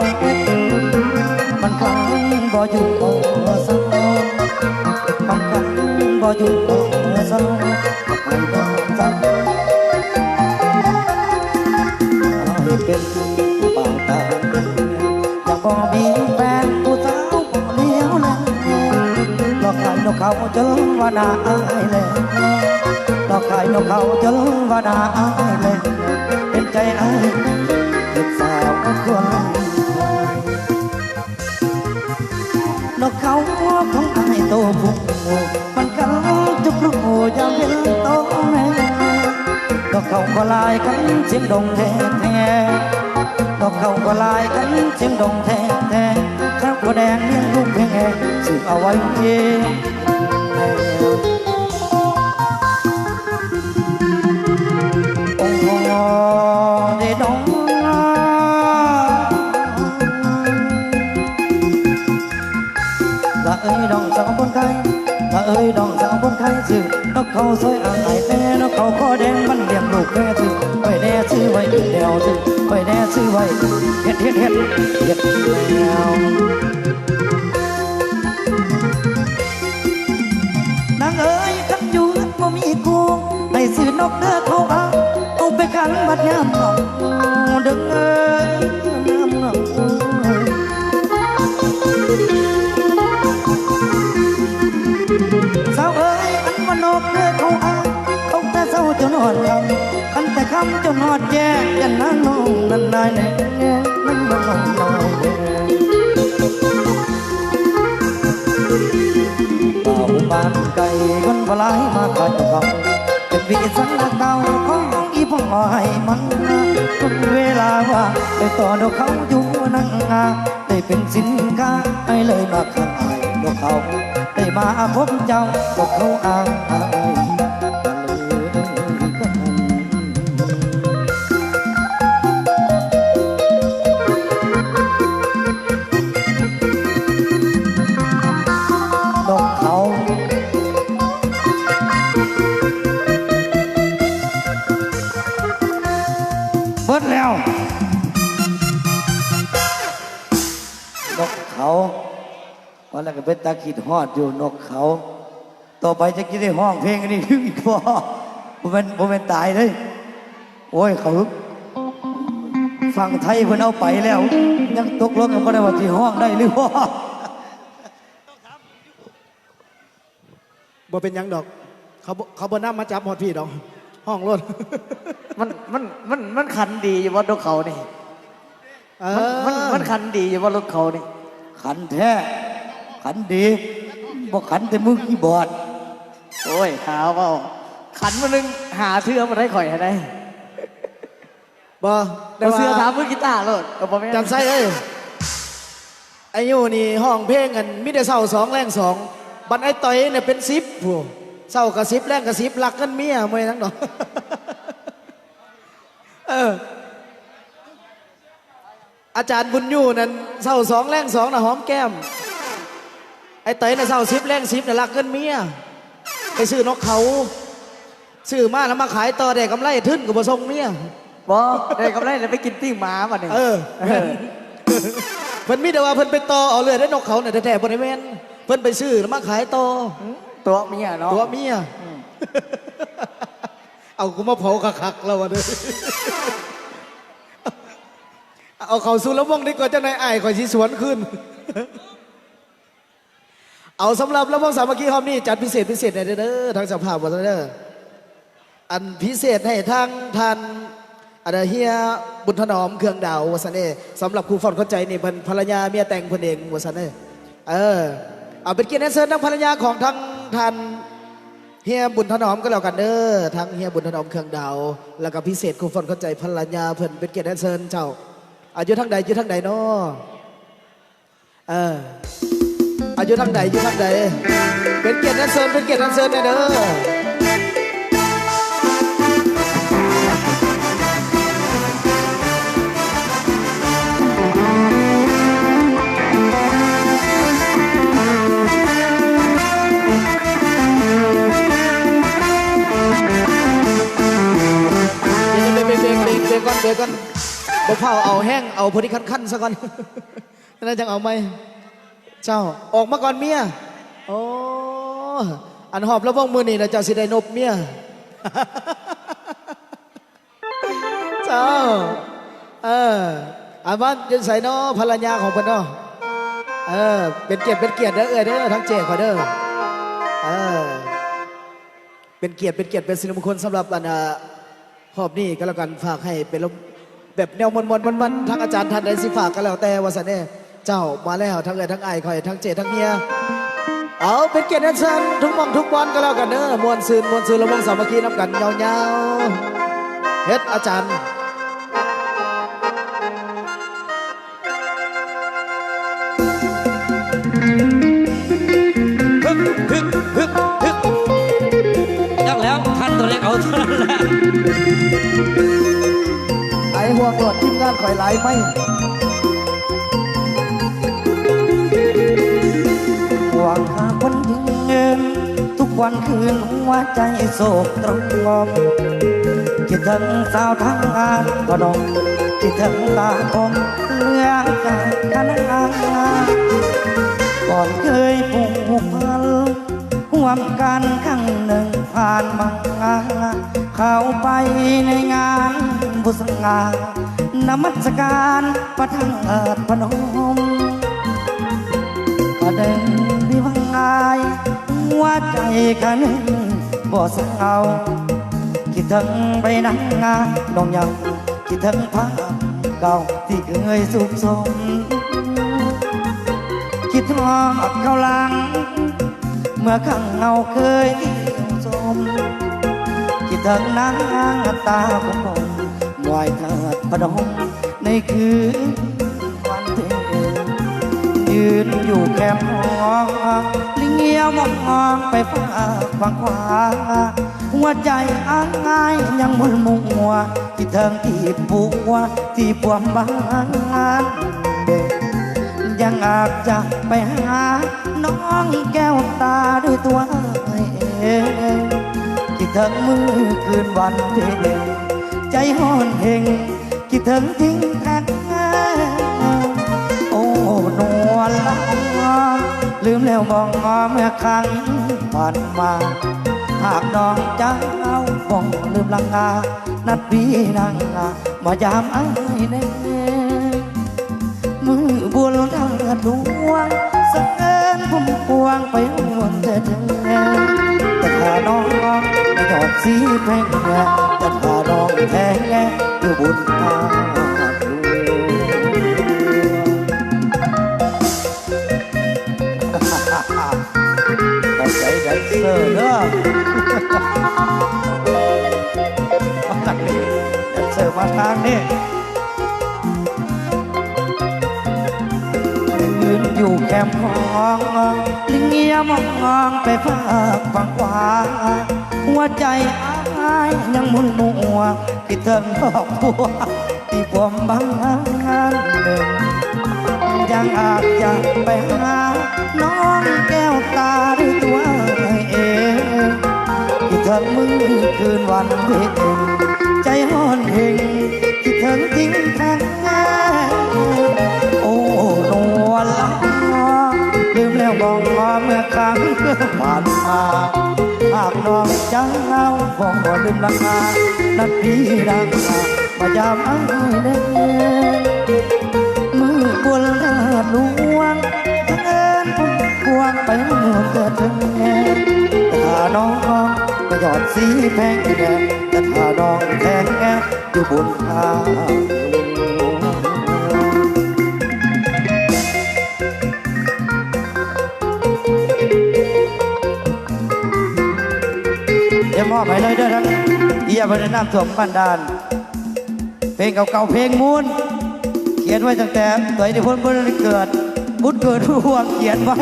ມັນຂັງບໍ່ຢູ່ບໍ່ເຊົາ ມັນຂັງບໍ່ຢູ່ບໍ່ເຊົາ ມັນຂັງບໍ່ເຊົາ ໃຫ້ເປັນຜູ້ບ່າວຕາ ຍັງບໍ່ມີແຟນ ຜູ້ສາວບໍ່ຫຼຽວແລ ຫຼອກຂາຍນົກເຂົາຈົນວ່າໜ້າອາຍແລ ຫຼອກຂາຍນົກເຂົາຈົນວ່າໜ້າອາຍແລ ເປັນໃຈອ້າຍເຮັດສາວຄົນ ນົກເຂົາຂອງອ້າຍໂຕຜູ້ ມັນກັນຈຸກລຸຍາມເວັນຕອນແລງ ນົກເຂົາກໍຫຼາຍຄັນຊຽງດົງແທ້ໆ ນົກເຂົາກໍຫຼາຍຄັນຊຽງດົງແທ້ໆ ຄັນບໍ່ແດງລ້ຽງລູກແພງ ຊື້ເອົາໄວ້ເອງ ໂອ້ໂຫ ເດດອງ ລະເອີຍນ້ອງສາວຄົນໄທ ລະເອີຍນ້ອງສາວຄົນໄທ ຊື້ນົກເຂົາຊ່ອຍອ້າຍແດ່ ນົກເຂົາຄໍແດງມັນລ້ຽງລູກແພ ຊື້ໄວ້ແດ່ ຊື້ໄວ້ກິນແລ້ວ ຊື້ໄວ້ແດ່ ຊື້ໄວ້ເຮັດ ເຮັດ ເຮັດ ເຮັດແລ້ວ ນາງເອີຍ ຄັນຢູ່ເຮືອນບໍ່ມີຄູ່ ໃຫ້ຊື້ນົກເດີເຂົາວ່າ ໄປຂັນບັດຍາມໜອງເດີ ຍາມໜອງ. ສາວເອີຍ ອັນວ່ານອກເດີເຂົາອ້າງ ເຂົາແຕ່ເຊົ້າຈົນຮອດຄ່ຳ ຄັນແຕ່ຄ່ຳຈົນຮອດແຈ້ງ ກັນນານ້ອງນັ້ນນາຍແນ່ ນານ້ອງນ້ອງແນ່. ບ່າວບ້ານໄກ ຄົນບໍ່ຫຼາຍມາຂາຍກັບເຂົາ ເປັນວິສັນລະເກົ່າຂອງອີ່ພໍ່ອ້າຍມັນ ຄົນເວລາວ່າໄປຕໍ່ດອກເຂົາຢູ່ນັ້ນນາ ໄດ້ເປັນສິນຄ້າ ອ້າຍເລີຍມາຂາຍດອກເຂົາ ໄດ້ມາພົບເຈົ້າ ດອກເຂົາອ້າຍ ອ້າຍກໍເລີຍກັນ ດອກເຂົາ ເບິດແລ້ວ ດອກເຂົາ. ວ່າແລ້ວກໍເປັນຕາຄິດຮອດຢູ່ ນົກເຂົາ. ຕໍ່ໄປຈັກຊິໄດ້ຮ້ອງເພງອັນນີ້ອີກບໍ່? ບໍ່ແມ່ນ ບໍ່ແມ່ນຕາຍເດ້. ໂອ້ຍ ເຂົາຝັ່ງໄທເພິ່ນເອົາໄປແລ້ວ ຍັງຕົກລົງກັນບໍ່ໄດ້ວ່າຊິຮ້ອງໄດ້ຫຼືບໍ່. ບໍ່ເປັນຫຍັງດອກ ເຂົາບໍ່ ເຂົາບໍ່ນຳມາຈັບຮອດພີ້ດອກ ຮ້ອງໂລດ. ມັນ ມັນ ມັນ ມັນຂັນດີຢູ່ບໍ່ ນົກເຂົານີ້? ເອີ ມັນ ມັນ ມັນຂັນດີຢູ່ບໍ່ ນົກເຂົານີ້? ຂັນແທ້ ຂັນດີ ບໍ່ຂັນແຕ່ມືຄີບອດ. ໂອ້ຍ ຫາເວົ້າ ຂັນມື້ໜຶ່ງຫ້າເທື່ອບໍ່ໄດ້ ຂ້ອຍຫັ້ນໃດ. ບໍ່ ແຕ່ວ່າ ບໍ່ເຊື່ອຖາມມືກີຕາໂລດ. ເອີ ບໍ່ແມ່ນ ຈັນໄຊເອີຍ ອາຍຸນີ້ຮ້ອງເພງ ອັນ ມີແຕ່ເຊົ້າສອງແລງສອງ ບັດໄອ້ຕ້ອຍນີ້ເປັນສິບພຸ້ນ ເຊົ້າກໍສິບ ແລງກໍສິບ ລັກເງິນເມຍ ບໍ່ແມ່ນຫຍັງດອກ. ເອີ ອາຈານບຸນຢູ່ນັ້ນ ເຊົ້າສອງແລງສອງນະ ຫອມແກ້ມ. ໄອ້ເຕີຍນະ ເຊົ້າສິບແລງສິບນະ ລັກເງິນເມຍ ໄປຊື້ນົກເຂົາ ຊື້ມາແລ້ວມາຂາຍຕໍ່ ໄດ້ກຳໄລທຶນກໍບໍ່ສົ່ງເມຍ. ບໍ່ ໄດ້ກຳໄລແລ້ວໄປກິນປີ້ງໝາບັດນີ້. ເອີ ເອີ ເພິ່ນມີແຕ່ວ່າເພິ່ນໄປຕໍ່ເອົາເລື້ອຍເດ້ ນົກເຂົານະ ແທ້ໆບໍ່ໄດ້ແມ່ນ ເພິ່ນໄປຊື້ແລ້ວມາຂາຍຕໍ່. ຕົວະເມຍເນາະ ຕົວະເມຍ. ອືມ ເອົາ ກູມາເຜົາຄັກໆແລ້ວບັດນີ້. ເອົາເຂົ້າສູ່ລຳວົງດີກວ່າ ຈັກໜ້ອຍອ້າຍຂ້ອຍຊິສວນຄືນ. ເອົາ ສຳລັບລຳວົງສາມັກຄີຮອບນີ້ ຈັດພິເສດ ພິເສດໃຫ້ເດີ ທາງເຈົ້າພາບວ່າຊັ້ນເດີ ອັນພິເສດໃຫ້ທາງທ່ານ ອັນເຮຍບຸນຖະໜອມ ເຄື່ອງດາວ ວ່າຊັ້ນເດ. ສຳລັບຄູ່ຟ້ອນຂວັນໃຈນີ້ ເພິ່ນ ພັນລະຍາເມຍແຕ່ງເພິ່ນເອງ ວ່າຊັ້ນເດ. ເອີ ເອົາ ເປັນກຽດໃຫ້ເຊີນທາງພັນລະຍາຂອງທາງທ່ານເຮຍບຸນຖະໜອມກໍແລ້ວກັນເດີ ທາງເຮຍບຸນຖະໜອມ ເຄື່ອງດາວ ແລ້ວກໍພິເສດຄູ່ຟ້ອນຂວັນໃຈພັນລະຍາເພິ່ນ ເປັນກຽດໃຫ້ເຊີນເຈົ້າ. ອາ ຢູ່ທາງໃດ ຢູ່ທາງໃດນໍ? ເອີ ອາ ຢູ່ທາງໃດ ຢູ່ທາງໃດ? ເປັນກຽດໃຫ້ເຊີນ ເປັນກຽດໃຫ້ເຊີນແດ່ເດີ. ເບກ ເບກ ເບກ ເບກກ່ອນ ເບກກ່ອນ ບໍ່ຟ້າວເອົາແຮງ ເອົາພໍດີຄັນໆຊະກ່ອນ. ນັ້ນຈັ່ງເອົາໃໝ່. ເຈົ້າ ອອກມາກ່ອນເມຍ. ໂອ້ ອັນຮອບລຳວົງມື້ນີ້ລະເຈົ້າຊິໄດ້ນົບເມຍ. ເຈົ້າ ເອີ ອັນວ່າຢູ່ໃສນໍ ພັນລະຍາຂອງເພິ່ນນໍ? ເອີ ເປັນກຽດ ເປັນກຽດເດີເອື້ອຍເດີ ທາງເຈ້ຂ້ອຍເດີ. ເອີ ເປັນກຽດ ເປັນກຽດ ເປັນສິລິມຸງຄຸນສຳລັບ ອັນ ອາ ຮອບນີ້ກໍແລ້ວກັນ ຝາກໃຫ້ເປັນລົມແບບແນວມ່ວນໆ ມັນໆ ທາງອາຈານທ່ານໃດຊິຝາກກໍແລ້ວແຕ່ວ່າຊັ້ນເດ້. ເຈົ້າ ມາແລ້ວ ທັງເອື້ອຍທັງອ້າຍຂ້ອຍ ທັງເຈ້ທັງເຮຍ. ເອົາ ເປັນກຽດໃຫ້ເຊີນທຸກໝ່ອງທຸກບ່ອນກໍແລ້ວກັນເດີ ມ່ວນຊື່ນ ມ່ວນຊື່ນ ລະວົງສາມັກຄີນຳກັນຍາວໆ. ເຮັດອາຈານ. ຮຶບ ຮຶບ ຮຶບ ຮຶບ ຈັກແລ້ວ ຄັນຕົວເລັກເອົາເທົ່ານັ້ນແຫຼະ. ໄອ້ ຫ່ວງໂລດ ທີມງານຂ້ອຍຫຼາຍໄມ. ຫວັງຫາຄົນຢືນ ທຸກວັນຄືນຫົວໃຈໂສກຕຣອມ ຄິດເຖິງສາວທາງບ້ານພໍ່ນ້ອງ ຄິດເຖິງຕາຄອມເລື່ອງການຂະນາ ກ່ອນເຄີຍຜູກພັນ. ວມກັນຄັ້ງໜຶ່ງຜ່ານມາ ເຂົ້າໄປໃນງານບຸດສະຫງ່າ ນະມັດສະການພະທາດພະນົມ ກະໄດ້ວິວາຍ ຫົວໃຈຂ້າງໜຶ່ງບໍ່ເຊົາ ຄິດເຖິງໃບໜ້ານ້ອງເຍົາວ ຄິດເຖິງພາບເກົ່າທີ່ເຄີຍສຸກສົມ ຄິດຮອດເຂົ້າຫຼັງ ເມື່ອຄັ້ງເຮົາເຄີຍທ່ຽວຊົມ ຄິດເຖິງນາງຕາຄົມໆ ມວຍທາດພະນົມ ໃນຄືນວັນເພັນ ຢືນຢູ່ແຄມຫ້ອງ ລິງຫຽວມອງໄປຟາກຝັ່ງຂວາ ຫົວໃຈອ້າຍຍັງມົນມົວ ຄິດເຖິງທີ່ຜົວທີ່ພວມບ້ານ ຍັງອາດຈະໄປຫານ້ອງແກ້ວຕາດ້ວຍຕົວເອງ ຄິດເຖິງມື້ຄືນວັນເພັນ ໃຈຮ້ອນເຮັງ ຄິດເຖິງຈິງແທ້ ໂອ້ ນວນລະ ລືມແລ້ວບໍ່ເມື່ອຄັ້ງຜ່ານມາ ຫາກນ້ອງເຈົ້າບໍ່ລືມລາ ນັດພີ່ນາງ ມາຢາມອ້າຍແດ່ ມື້ບຸນທາດຫຼວງ ສະເອີນພຸ້ນພວງໄປຮ່ວມແທ້ໆ ແຕ່ຖ້ານ້ອງຍອດສີແພງ ແຕ່ຖ້ານ້ອງແທ້ ຢູ່ບຸນທາດຫຼວງ ຂອບໃຈແດນເຊີເດີ ມາທາງນີ້ ແດນເຊີມາທາງນີ້ ຢືນຢູ່ແຄມຫ້ອງ ລິງຫຽວມອງໄປຟາກຝັ່ງຂວາ ຫົວໃຈອ້າຍຍັງມົນມົວ ຄິດເຖິງດອກບົວ ທີ່ພວມບານໜຶ່ງ ຍັງອາດຈະໄປຫານ້ອງແກ້ວຕາດ້ວຍຕົວເອງ ຄິດເຖິງມື້ຄືນວັນເພັນ ໃຈຮ້ອນເຮັງ ຄິດເຖິງຈິງແທ້ ໂອ້ ນວນລະ ລືມແລ້ວບໍ່ເມື່ອຄັ້ງຜ່ານມາ ຫາກນ້ອງເຈົ້າບໍ່ລືມລາ ນັດພີ່ນາງ ມາຢາມອ້າຍແດ່ ມື້ບຸນທາດຫຼວງ ບັງເອີນພວງໄປຮ່ວມເທີດເຖິງ ແຕ່ຖ້ານ້ອງ ກໍຍອດສີແພງ ແຕ່ຖ້ານ້ອງແທ້ງ ຢູ່ບົນທາດຫຼວງ ດຽວມອບໃຫ້ເລີຍເດີ ທາງເອີຍ ເພິ່ນນະນຳທົ່ວບ້ານດ່ານ ເພງເກົ່າໆ ເພງມູນ ຂຽນໄວ້ຕັ້ງແຕ່ຕົວອິດທິພົນບໍ່ໄດ້ເກີດ ບຸດເກີດຮ່ວງຂຽນໄວ້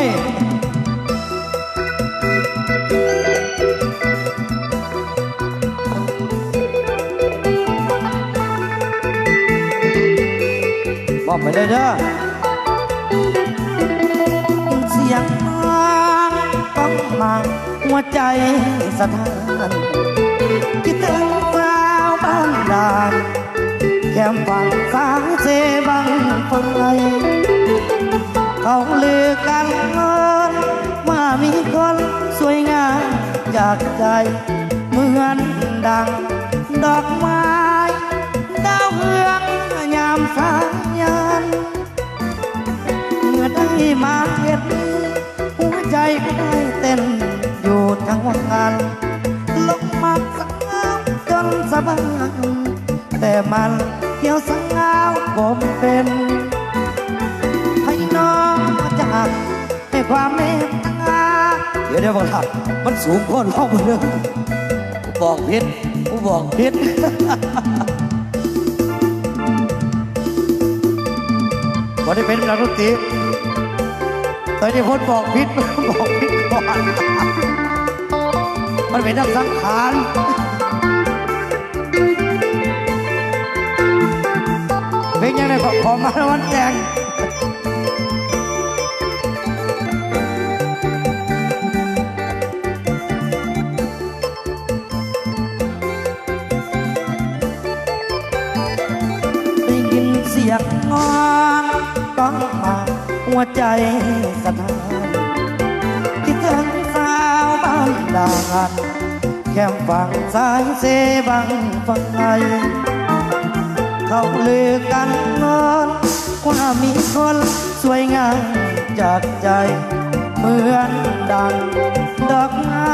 ມອບໃຫ້ເລີຍເດີ ສຽງຮ້ອງກ້ອງມາ ຫົວໃຈສະທ້ານ ຄິດເຖິງສາວບ້ານດ່ານ ແຄມຝັ່ງສາຍເຊບັ້ງໄຟ ເຂົາລືກັນເລີຍວ່າມີຄົນສວຍງາມຈາກໃຈ ເໝືອນດັ່ງດອກໄມ້ດາວເຮືອງຍາມສາຍັນ ເມື່ອໄດ້ມາເຫັນ ຫົວໃຈກໍໄດ້ເຕັ້ນຢູ່ທັງວັນ ຫຼົງມັກສາວຈົນສະບາຍ ແຕ່ມັນກ່ຽວສາວບໍ່ເປັນ ໃຜນ້ອງຈະຮັກໃຫ້ຄວາມເມດຕາ ດຽວໆ ບໍ່ທັນ ມັນສູງໂພດ ລອງເບິ່ງເດີ ບອກຜິດ ກູບອກຜິດ ບໍ່ໄດ້ເປັນນັກດົນຕີ ຕອນນີ້ເພິ່ນບອກຜິດ ບອກຜິດກ່ອນ ມັນເປັນນຳສັງຂານ ເປັນຫຍັງໄດ້ ຂໍມາລະວັນແຈງ ໄດ້ຍິນສຽງຮ້ອງກ້ອງມາ ຫົວໃຈສະທ້ານ ຄິດເຖິງສາວບ້າ ດານ ແຄມຝັ່ງຊາຍເຊບັ້ງໄຟ ເຂົາລືກັນນອນ ວ່າມີຄົນສວຍງາມຈາກໃຈ ເໝືອນດັ່ງດອກໄມ້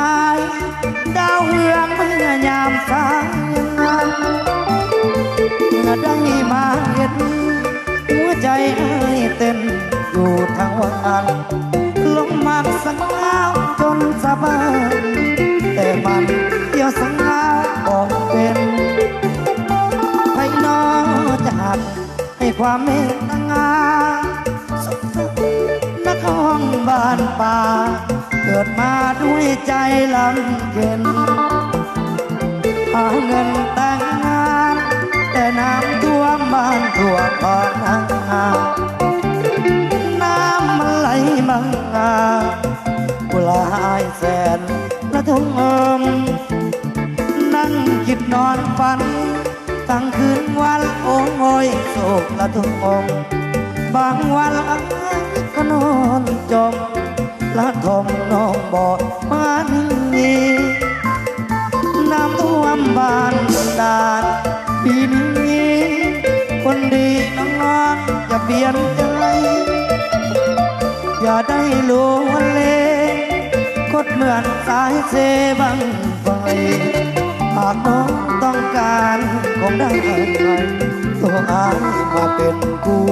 ດາວເຮືອງເມື່ອຍາມສາຍງາມ ເມື່ອໄດ້ມາເຫັນ ຫົວໃຈອ້າຍເຕັ້ນຢູ່ທັງວານ ຫຼົງມັກສາວຈົນສະບາຍ ແຕ່ມັນດຽວສາວບໍ່ເປັນ ໃຜໜໍຈະຮັກໃຫ້ຄວາມເມດຕາ ນັກຮ້ອງບ້ານປ່າ ເກີດມາດ້ວຍໃຈລຳເຄັນ ຫາເງິນແຕ່ງງານ ແຕ່ນ້ຳຖ້ວມບ້ານທົ່ວຂອງນາ ນ້ຳມັນໄຫຼມາ ຜູ້ຫຼາຍແສນລະທົງ ນັ່ງຄິດນອນຝັນ ທັງຄືນວັນ ໂອ້ຍ ໂສກລະທົງ ບາງວັນອ້າຍກໍນອນຈົມ ລະທົງນ້ອງບໍ່ມານີ້ ນ້ຳຖ້ວມບ້ານດານ ປີນີ້ຄົນດີນ້ອງໆ ຢ່າປ່ຽນໃຈ ຢ່າໄດ້ຫຼົງເລ ຄົດເໝືອນສາຍເຊບັ້ງໄຟ ຫາກນ້ອງຕ້ອງການ ຄົງໄດ້ໂທຫາມາເປັນຄູ່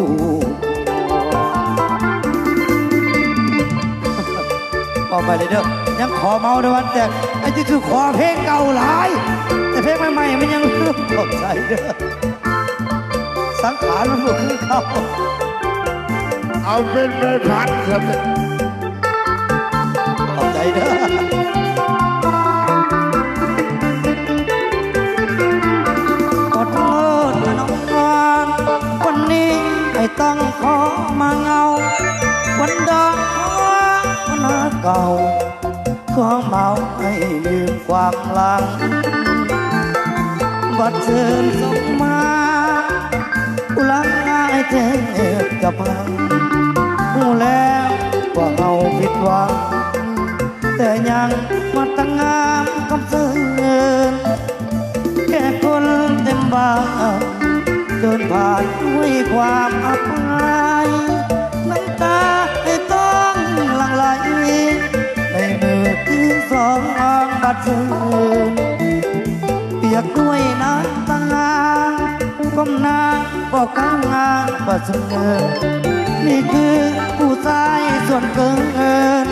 ເວົ້າໄປເລີຍເດີ ຍັງຂໍເມົາໃນວັນແຕ່ ໄອ້ທີ່ຄືຂໍເພງເກົ່າຫຼາຍ ແຕ່ເພງໃໝ່ໆ ມັນຍັງລືມ ຂອບໃຈເດີ ສັງຂານມັນບໍ່ຄືເກົ່າ ເອົາເປັນໃບພັດ ຂອບໃຈເດີ ຂໍໂທດນ້ອງ ວັນນີ້ໄອ້ຕ້ອງຂໍມາເງົາ ວັນດອກ ວັນຫາເກົ່າ ຂໍເມົາໃຫ້ລືມຄວາມຫຼັງ ບັດເຊີນສົ່ງມາ ຜູ້ຫຼັງອ້າຍແທບຈະພັງ ຮູ້ແລ້ວວ່າເຮົາຜິດຫວັງ ແຕ່ຍັງມາຕັ້ງງາມຄຳເຊີນ ແຂກຄົນເຕັມບ້ານ ເດີນຜ່ານດ້ວຍຄວາມອັບອາຍ ນ້ຳຕາໄອ້ຕ້ອງຫຼັ່ງໄຫຼ ໃນມື້ທີສອງບັດເຊີນ ປຽກດ້ວຍນ້ຳຕາ ກົ້ມໜ້າບໍ່ກ້າງານບໍ່ສະເໝີ ນີ້ຄືຜູ້ຊາຍສ່ວນເກີນ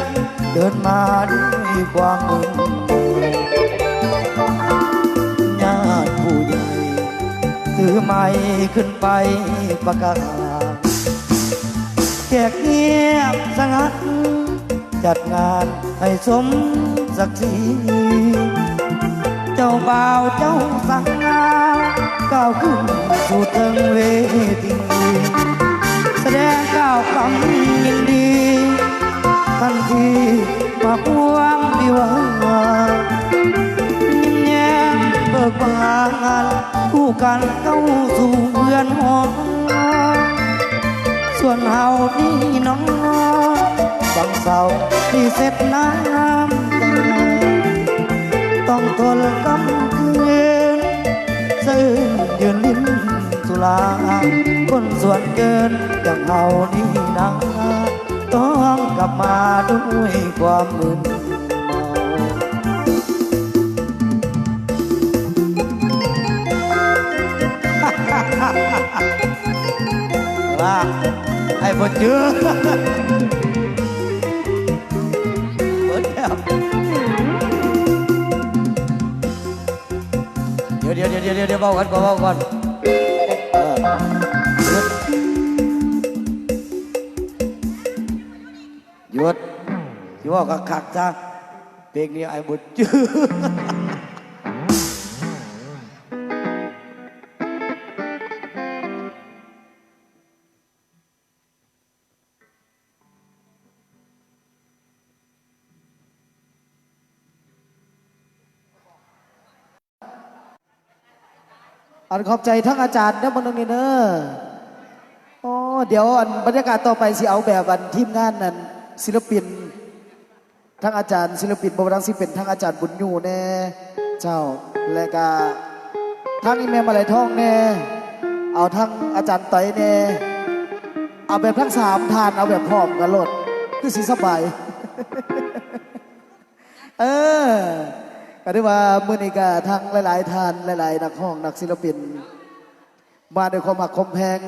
ເດີນມາດ້ວຍຄວາມມຶນເມົາ ຍາດຜູ້ໃຫຍ່ ຖືໄມຂຶ້ນໄປປະກາດ ແຂກງຽບສະຫງັດ ຈັດງານໃຫ້ສົມສັກສີ ເຈົ້າບ່າວເຈົ້າສາວ ກ້າວຂຶ້ນສູ່ເທິງເວທີ ສະແດງກ່າວຄຳຍິນດີ ທັນທີມາຮ່ວມວິວາ ຍິ້ມແຍ້ມເບີກບານ ຄູ່ກັນເຂົ້າສູ່ເຮືອນຫອ ສ່ວນເຮົານີ້ນ້ອງ ບາງເຊົ້າທີ່ເຊັດນ້ຳຕາ ຕ້ອງທົນກຳຄືນ ສະອືນຢືນລິນສຸລາ ຄົນສ່ວນເກີນຢ່າງເຮົານີ້ນາ ຕ້ອງກັບມາດ້ວຍຄວາມມຶນເມົາ. ວ່າ ໄອ້ບໍ່ຈື່ ເບິດແລ້ວ ດຽວໆໆໆ ເວົ້າກັນກ່ອນ ເວົ້າກ່ອນ ເອີ ຢຸດ ຢຸດ ຊິເວົ້າຄັກໆຊະ ເພງນີ້ອ້າຍບໍ່ຈື່. ອັນ ຂອບໃຈທັງອາຈານເດີ ເບິ່ງທາງນີ້ເດີ. ໂອ້ ດຽວ ອັນ ບັນຍາກາດຕໍ່ໄປຊິເອົາແບບ ອັນ ທີມງານ ອັນ ສິລະປິນ ທັງອາຈານສິລະປິນ ບໍ່ວ່າທັງຊິເປັນທັງອາຈານບຸນຍູແດ່ ເຈົ້າ ແລະກະທັງອີ່ແມ່ມາໄລທອງແດ່ ເອົາທັງອາຈານຕອຍແດ່ ເອົາແບບທັງສາມທ່ານ ເອົາແບບພ້ອມກັນໂລດ ຄືຊິສະບາຍ. ເອີ ກະຖືວ່າມື້ນີ້ກະທັງຫຼາຍໆທ່ານ ຫຼາຍໆນັກຮ້ອງນັກສິລະປິນ ມາດ້ວຍຄວາມຮັກຄວາມແພງ.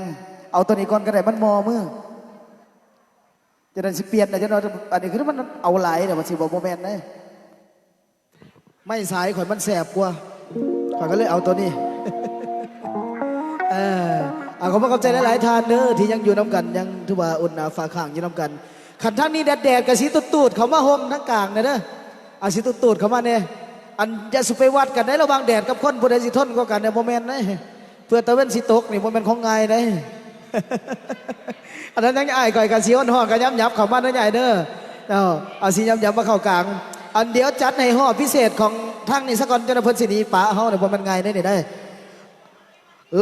ເອົາໂຕນີ້ກ່ອນກະໄດ້ ມັນໝໍ້ມື. ຈະໄດ້ຊິປ່ຽນນະ ຈະໜ້ອຍ ອັນນີ້ຄືມັນເອົາຫຼາຍແລ້ວ ມັນຊິບໍ່ ບໍ່ແມ່ນເດ້. ໄມ້ສາຍຂ້ອຍມັນແຊບກວ່າ ຂ້ອຍກໍເລີຍເອົາໂຕນີ້. ເອີ ເອົາ ຂອບຄຸນຂອບໃຈຫຼາຍໆທ່ານເດີ ທີ່ຍັງຢູ່ນຳກັນ ຍັງຖືວ່າອຸ່ນໜາຝາຂ້າງຢູ່ນຳກັນ. ຄັນທາງນີ້ແດດໆ ກໍຊິຕູດໆ ເຂົ້າມາຮົ່ມທາງກາງແດ່ເດີ ອາ ຊິຕູດໆ ເຂົ້າມາແດ່. ອັນ ຢ່າສູ່ໄປວັດກັນໃດ ລະຫວ່າງແດດກັບຄົນ ຜູ້ໃດຊິທົນກວ່າກັນແດ່ ບໍ່ແມ່ນເດ້. ເພື່ອຕາເວັນຊິຕົກນີ້ບໍ່ແມ່ນຂອງງ່າຍເດ້. ອັນນັ້ນຍັງອ້າຍຂ້ອຍກໍຊິຮ້ອນໆ ກໍຫຍັບໆ ເຂົ້າມາເດີຍາຍເດີ. ເອົາ ເອົາ ຊິຫຍັບໆ ມາເຂົ້າກາງ. ອັນ ດຽວຈັດໃຫ້ຮອບພິເສດຂອງທາງນີ້ສາກ່ອນ ຈົນວ່າເພິ່ນຊິໜີປະເຮົານີ້ ບໍ່ແມ່ນງ່າຍເດ້ນີ້ເດ້.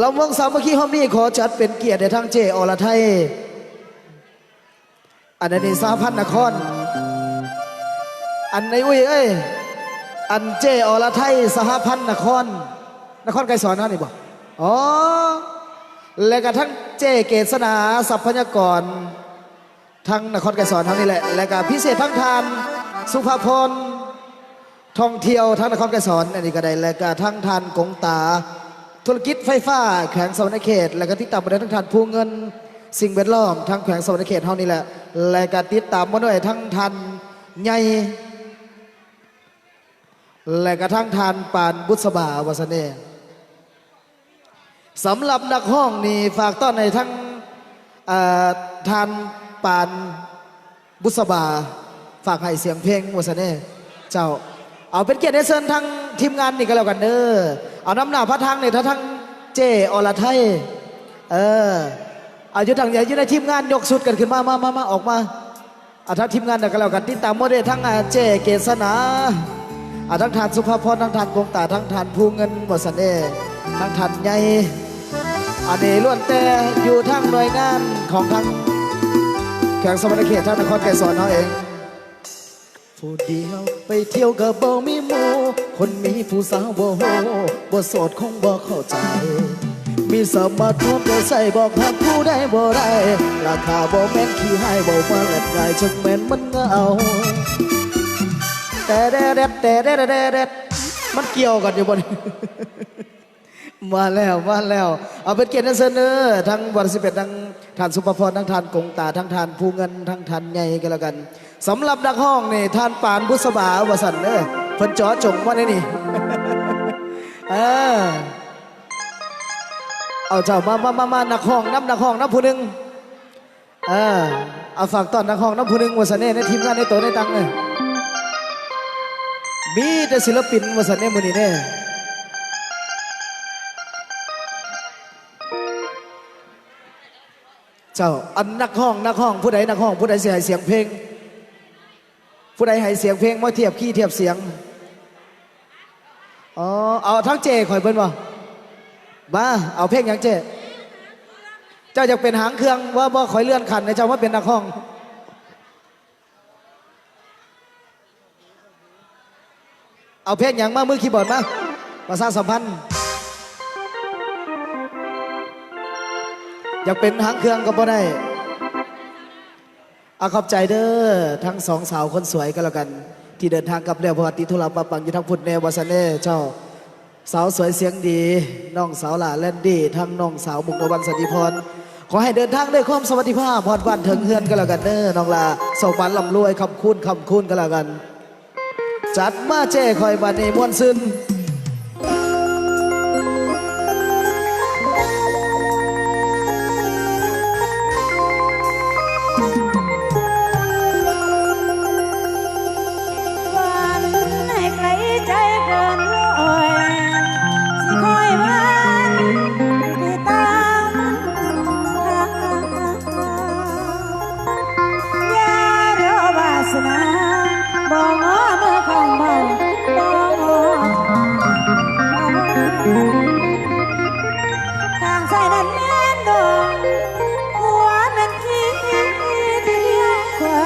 ລຳວົງສາມັກຄີເຮົາມີ ຂໍຈັດເປັນກຽດໃຫ້ທາງເຈ້ ອລະໄທ ອັນນີ້ສະຫະພັນນະຄອນ ອັນໄອ້ອຸ້ຍເອີຍ ອັນເຈ້ ອລະໄທ ສະຫະພັນນະຄອນ ນະຄອນໄກສອນເຮົານີ້ບໍ່? ອໍ ແລະກະທັງເຈ້ ເກດສະໜາ ຊັບພະຍາກອນ ທັງນະຄອນໄກສອນເຮົານີ້ແຫຼະ ແລະກະພິເສດທັງທ່ານ ສຸພາພອນ ທ່ອງທ່ຽວທາງນະຄອນໄກສອນ ອັນນີ້ກໍໄດ້ ແລະກະທັງທ່ານກົງຕາ ທຸລະກິດໄຟຟ້າແຂວງສະຫວັນນະເຂດ ແລະກະຕິດຕາມມາດ້ວຍທັງທ່ານພູເງິນ ສິ່ງແວດລ້ອມທາງແຂວງສະຫວັນນະເຂດເຮົານີ້ແຫຼະ ແລະກະຕິດຕາມມາດ້ວຍທັງທ່ານໃຫຍ່ ແລະກະທັງທ່ານປານບຸດສະບາ ວ່າຊັ້ນເດ້. ສຳລັບນັກຮ້ອງນີ້ ຝາກຕ້ອນໃຫ້ທັງ ເອີ ທ່ານປານບຸດສະບາ ຝາກໃຫ້ສຽງເພງວ່າຊັ້ນເດ້. ເຈົ້າ ເອົາ ເປັນກຽດໃຫ້ເຊີນທາງທີມງານນີ້ກໍແລ້ວກັນເດີ. ເອົາ ນຳໜ້າພາທາງນີ້ ທາງເຈ້ ອລະໄທ ເອີ ເອົາ ຢູ່ທາງໃດ ຢູ່ໃນທີມງານ ຍົກຊຸດກັນຂຶ້ນມາ ມາ ມາ ມາ ອອກມາ. ອາ ທາງທີມງານໃດກໍແລ້ວກັນ ຕິດຕາມໝົດເດ້ ທັງ ອາ ເຈ້ ເກດສະໜາ ອາ ທັງທ່ານສຸພາພອນ ທັງທ່ານກົງຕາ ທັງທ່ານພູເງິນ ວ່າຊັ້ນເດ້ ທັງທ່ານໃຫຍ່ ອັນນີ້ລ້ວນແຕ່ຢູ່ທາງໜ່ວຍງານຂອງທາງແຂວງສະຫວັນນະເຂດ ທາງນະຄອນໄກສອນເຮົາເອງ. ຜູ້ດຽວໄປທ່ຽວກໍບໍ່ມີໝູ່ ຄົນມີຜູ້ສາວບໍ່ຮູ້ ບໍ່ໂສດຄົງບໍ່ເຂົ້າໃຈ ມີສະມາດໂຟນກໍໃຊ້ ບອກຮັກຜູ້ໃດບໍ່ໄດ້ ລາຄາບໍ່ແມ່ນຂີ້ຮ້າຍ ເວົ້າມາແລກງ່າຍ ຈັ່ງແມ່ນມັນເຫງົາ ແຕ່ແດດ ແຕ່ແດດ ແຕ່ແດດ ມັນກ່ຽວກັນຢູ່ບໍ່ນີ້? ມາແລ້ວ ມາແລ້ວ ເອົາ ເປັນກຽດນຳເຊີນເດີ ທັງບໍ່ວ່າຊິເປັນທັງທ່ານສຸພາພອນ ທັງທ່ານກົງຕາ ທັງທ່ານພູເງິນ ທັງທ່ານໃຫຍ່ກໍແລ້ວກັນ. ສຳລັບນັກຮ້ອງນີ້ ທ່ານປານບຸດສະບາ ວ່າຊັ້ນເດີ ເພິ່ນເຈາະຈົງມາໃນນີ້ ເອີ ເອົາ ເຈົ້າ ມາ ມາ ມາ ມາ ນັກຮ້ອງນຳ ນັກຮ້ອງນຳຜູ້ໜຶ່ງ ເອີ ເອົາ ຝາກຕ້ອນນັກຮ້ອງນຳຜູ້ໜຶ່ງວ່າຊັ້ນເດ້ ໃນທີມງານ ໃນໂຕໃນຕັງເດ້ ມີແຕ່ສິລະປິນວ່າຊັ້ນເດ້ ມື້ນີ້ເດ້. ເຈົ້າ ອັນ ນັກຮ້ອງ ນັກຮ້ອງ ຜູ້ໃດນັກຮ້ອງ ຜູ້ໃດຊິໃຫ້ສຽງເພງ? ຜູ້ໃດໃຫ້ສຽງເພງມາທຽບຄີທຽບສຽງ? ອໍ ເອົາທາງເຈ້ຂ້ອຍເພິ່ນບໍ່? ມາ ເອົາເພງຫຍັງເຈ້? ເຈົ້າຢາກເປັນຫາງເຄື່ອງ ວ່າບໍ່ ຂ້ອຍເລື່ອນຂັ້ນໃຫ້ເຈົ້າມາເປັນນັກຮ້ອງ. ເອົາເພງຫຍັງມາ? ມືຄີບອດມາ ປະຊາສຳພັນ. ຢາກເປັນຫາງເຄື່ອງກໍບໍ່ໄດ້. ອາ ຂອບໃຈເດີ ທັງສອງສາວຄົນສວຍກໍແລ້ວກັນ ທີ່ເດີນທາງກັບແລ້ວ ເພາະວ່າຕິດທຸລະປະປັງຢູ່ທາງພຸ້ນແດ່ ວ່າຊັ້ນເດ້ເຈົ້າ. ສາວສວຍສຽງດີ ນ້ອງສາວຫຼ້າແລນດີ້ ທັງນ້ອງສາວມຸກດາວັນ ສັນຕິພອນ ຂໍໃຫ້ເດີນທາງດ້ວຍຄວາມສະຫວັດດີພາບ ຮອດບ້ານເຖິງເຮືອນກໍແລ້ວກັນເດີ ນ້ອງຫຼ້າ. ໂຊກໝານລ່ຳລວຍ ຄ້ຳຄູນ ຄ້ຳຄູນກໍແລ້ວກັນ. ຈັດມາເຈ້ຂ້ອຍບາດນີ້ມ່ວນຊື່ນ. ຂ້າງຊ້າຍນັ້ນແມ່ນດອງ ຂວາແມ່ນທີ່ທຽງຂວາ.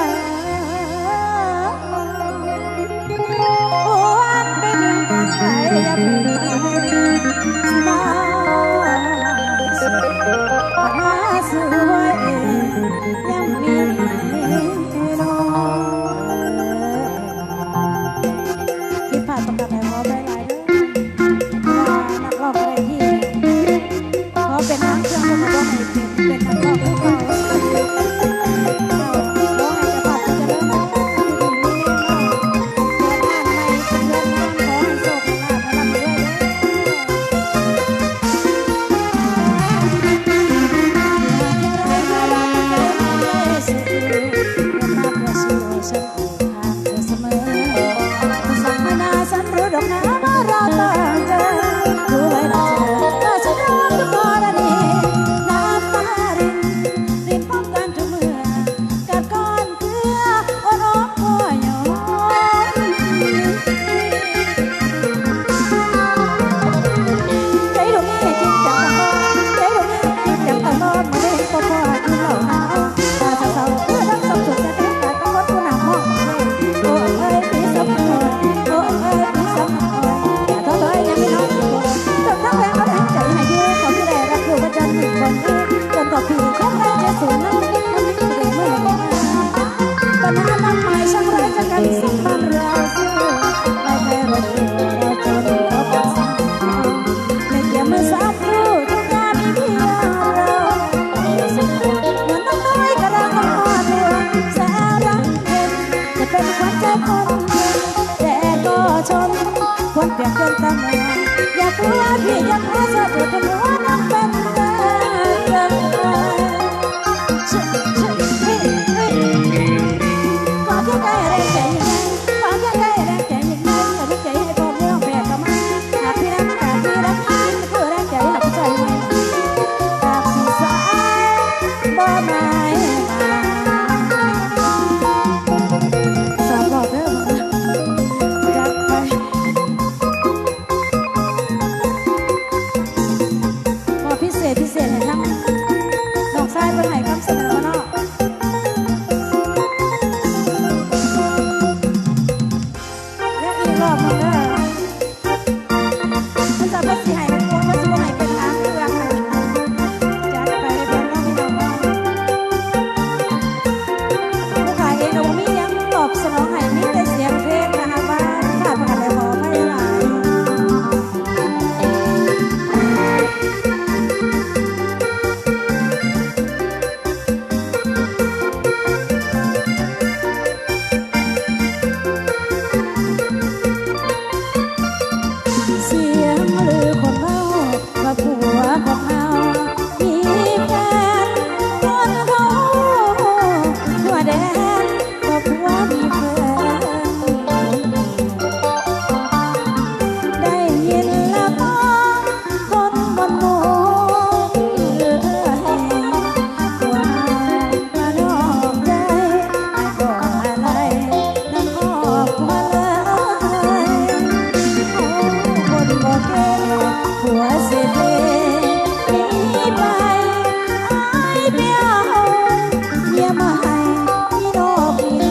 ບັນຫາສວຍ ຍັງມີເນາະ ຜິດພາດປະການໃດຂໍອະໄພຫຼາຍເດີ ເພາະວ່ານັກຮ້ອງໃນທີ່ ຂໍເປັນຫາງເຄື່ອງ ເພິ່ນກໍບໍ່ໃຫ້ເປັນ ເປັນນັກຮ້ອງຄືເກົ່າ. ຂໍໃຫ້ເຈົ້າພາບຈະເລີນເນາະ ຢູ່ດີມີແຮງເນາະ ເປີດຮ້ານໃໝ່ເປັນເຮືອນງານ ຂໍໃຫ້ໂຊກໃຫ້ລາບໃຫ້ລ່ຳໃຫ້ລວຍເດີ. ຂໍພິເສດພິເສດໃຫ້ທັງນ້ອງຊາຍເພິ່ນໃຫ້ຄຳສະເໜີເນາະ ແລ້ວອີກຮອບໜຶ່ງເດີ ມັນຈະ ເພິ່ນຊິໃຫ້ ເພິ່ນຊິບໍ່ໃຫ້ເປັນຫາງເຄື່ອງ ຈັດໄປເດີພີ່ນ້ອງເນາະ ຜູ້ຂາຍເອງກໍບໍ່ມີຫຍັງຕອບສະໜອງໃຫ້ ມີແຕ່ສຽງເພງນະ ຫາກວ່າພາດໄປແລ້ວຂໍອະໄພຫຼາຍ. ສຽງລືຄົນເວົ້າວ່າຜົວຂອງເຮົາມີແຟນ ຄົນເວົ້າທົ່ວແດນວ່າຜົວມີແຟນ ໄດ້ຍິນແລ້ວບໍ່ ຄົນບ້ານນອກເອື້ອຍ ຜູ້ຮັກມານອກໃຈ ອ້າຍກໍອາໄລນຳຄອບຄົວເລີຍ ຜູ້ຄົນບໍ່ເກັ່ງ ຜົວເສດເພ ໜີໄປ ອ້າຍໄປເອົາເມຍໃໝ່ ມີນອກມີໃນ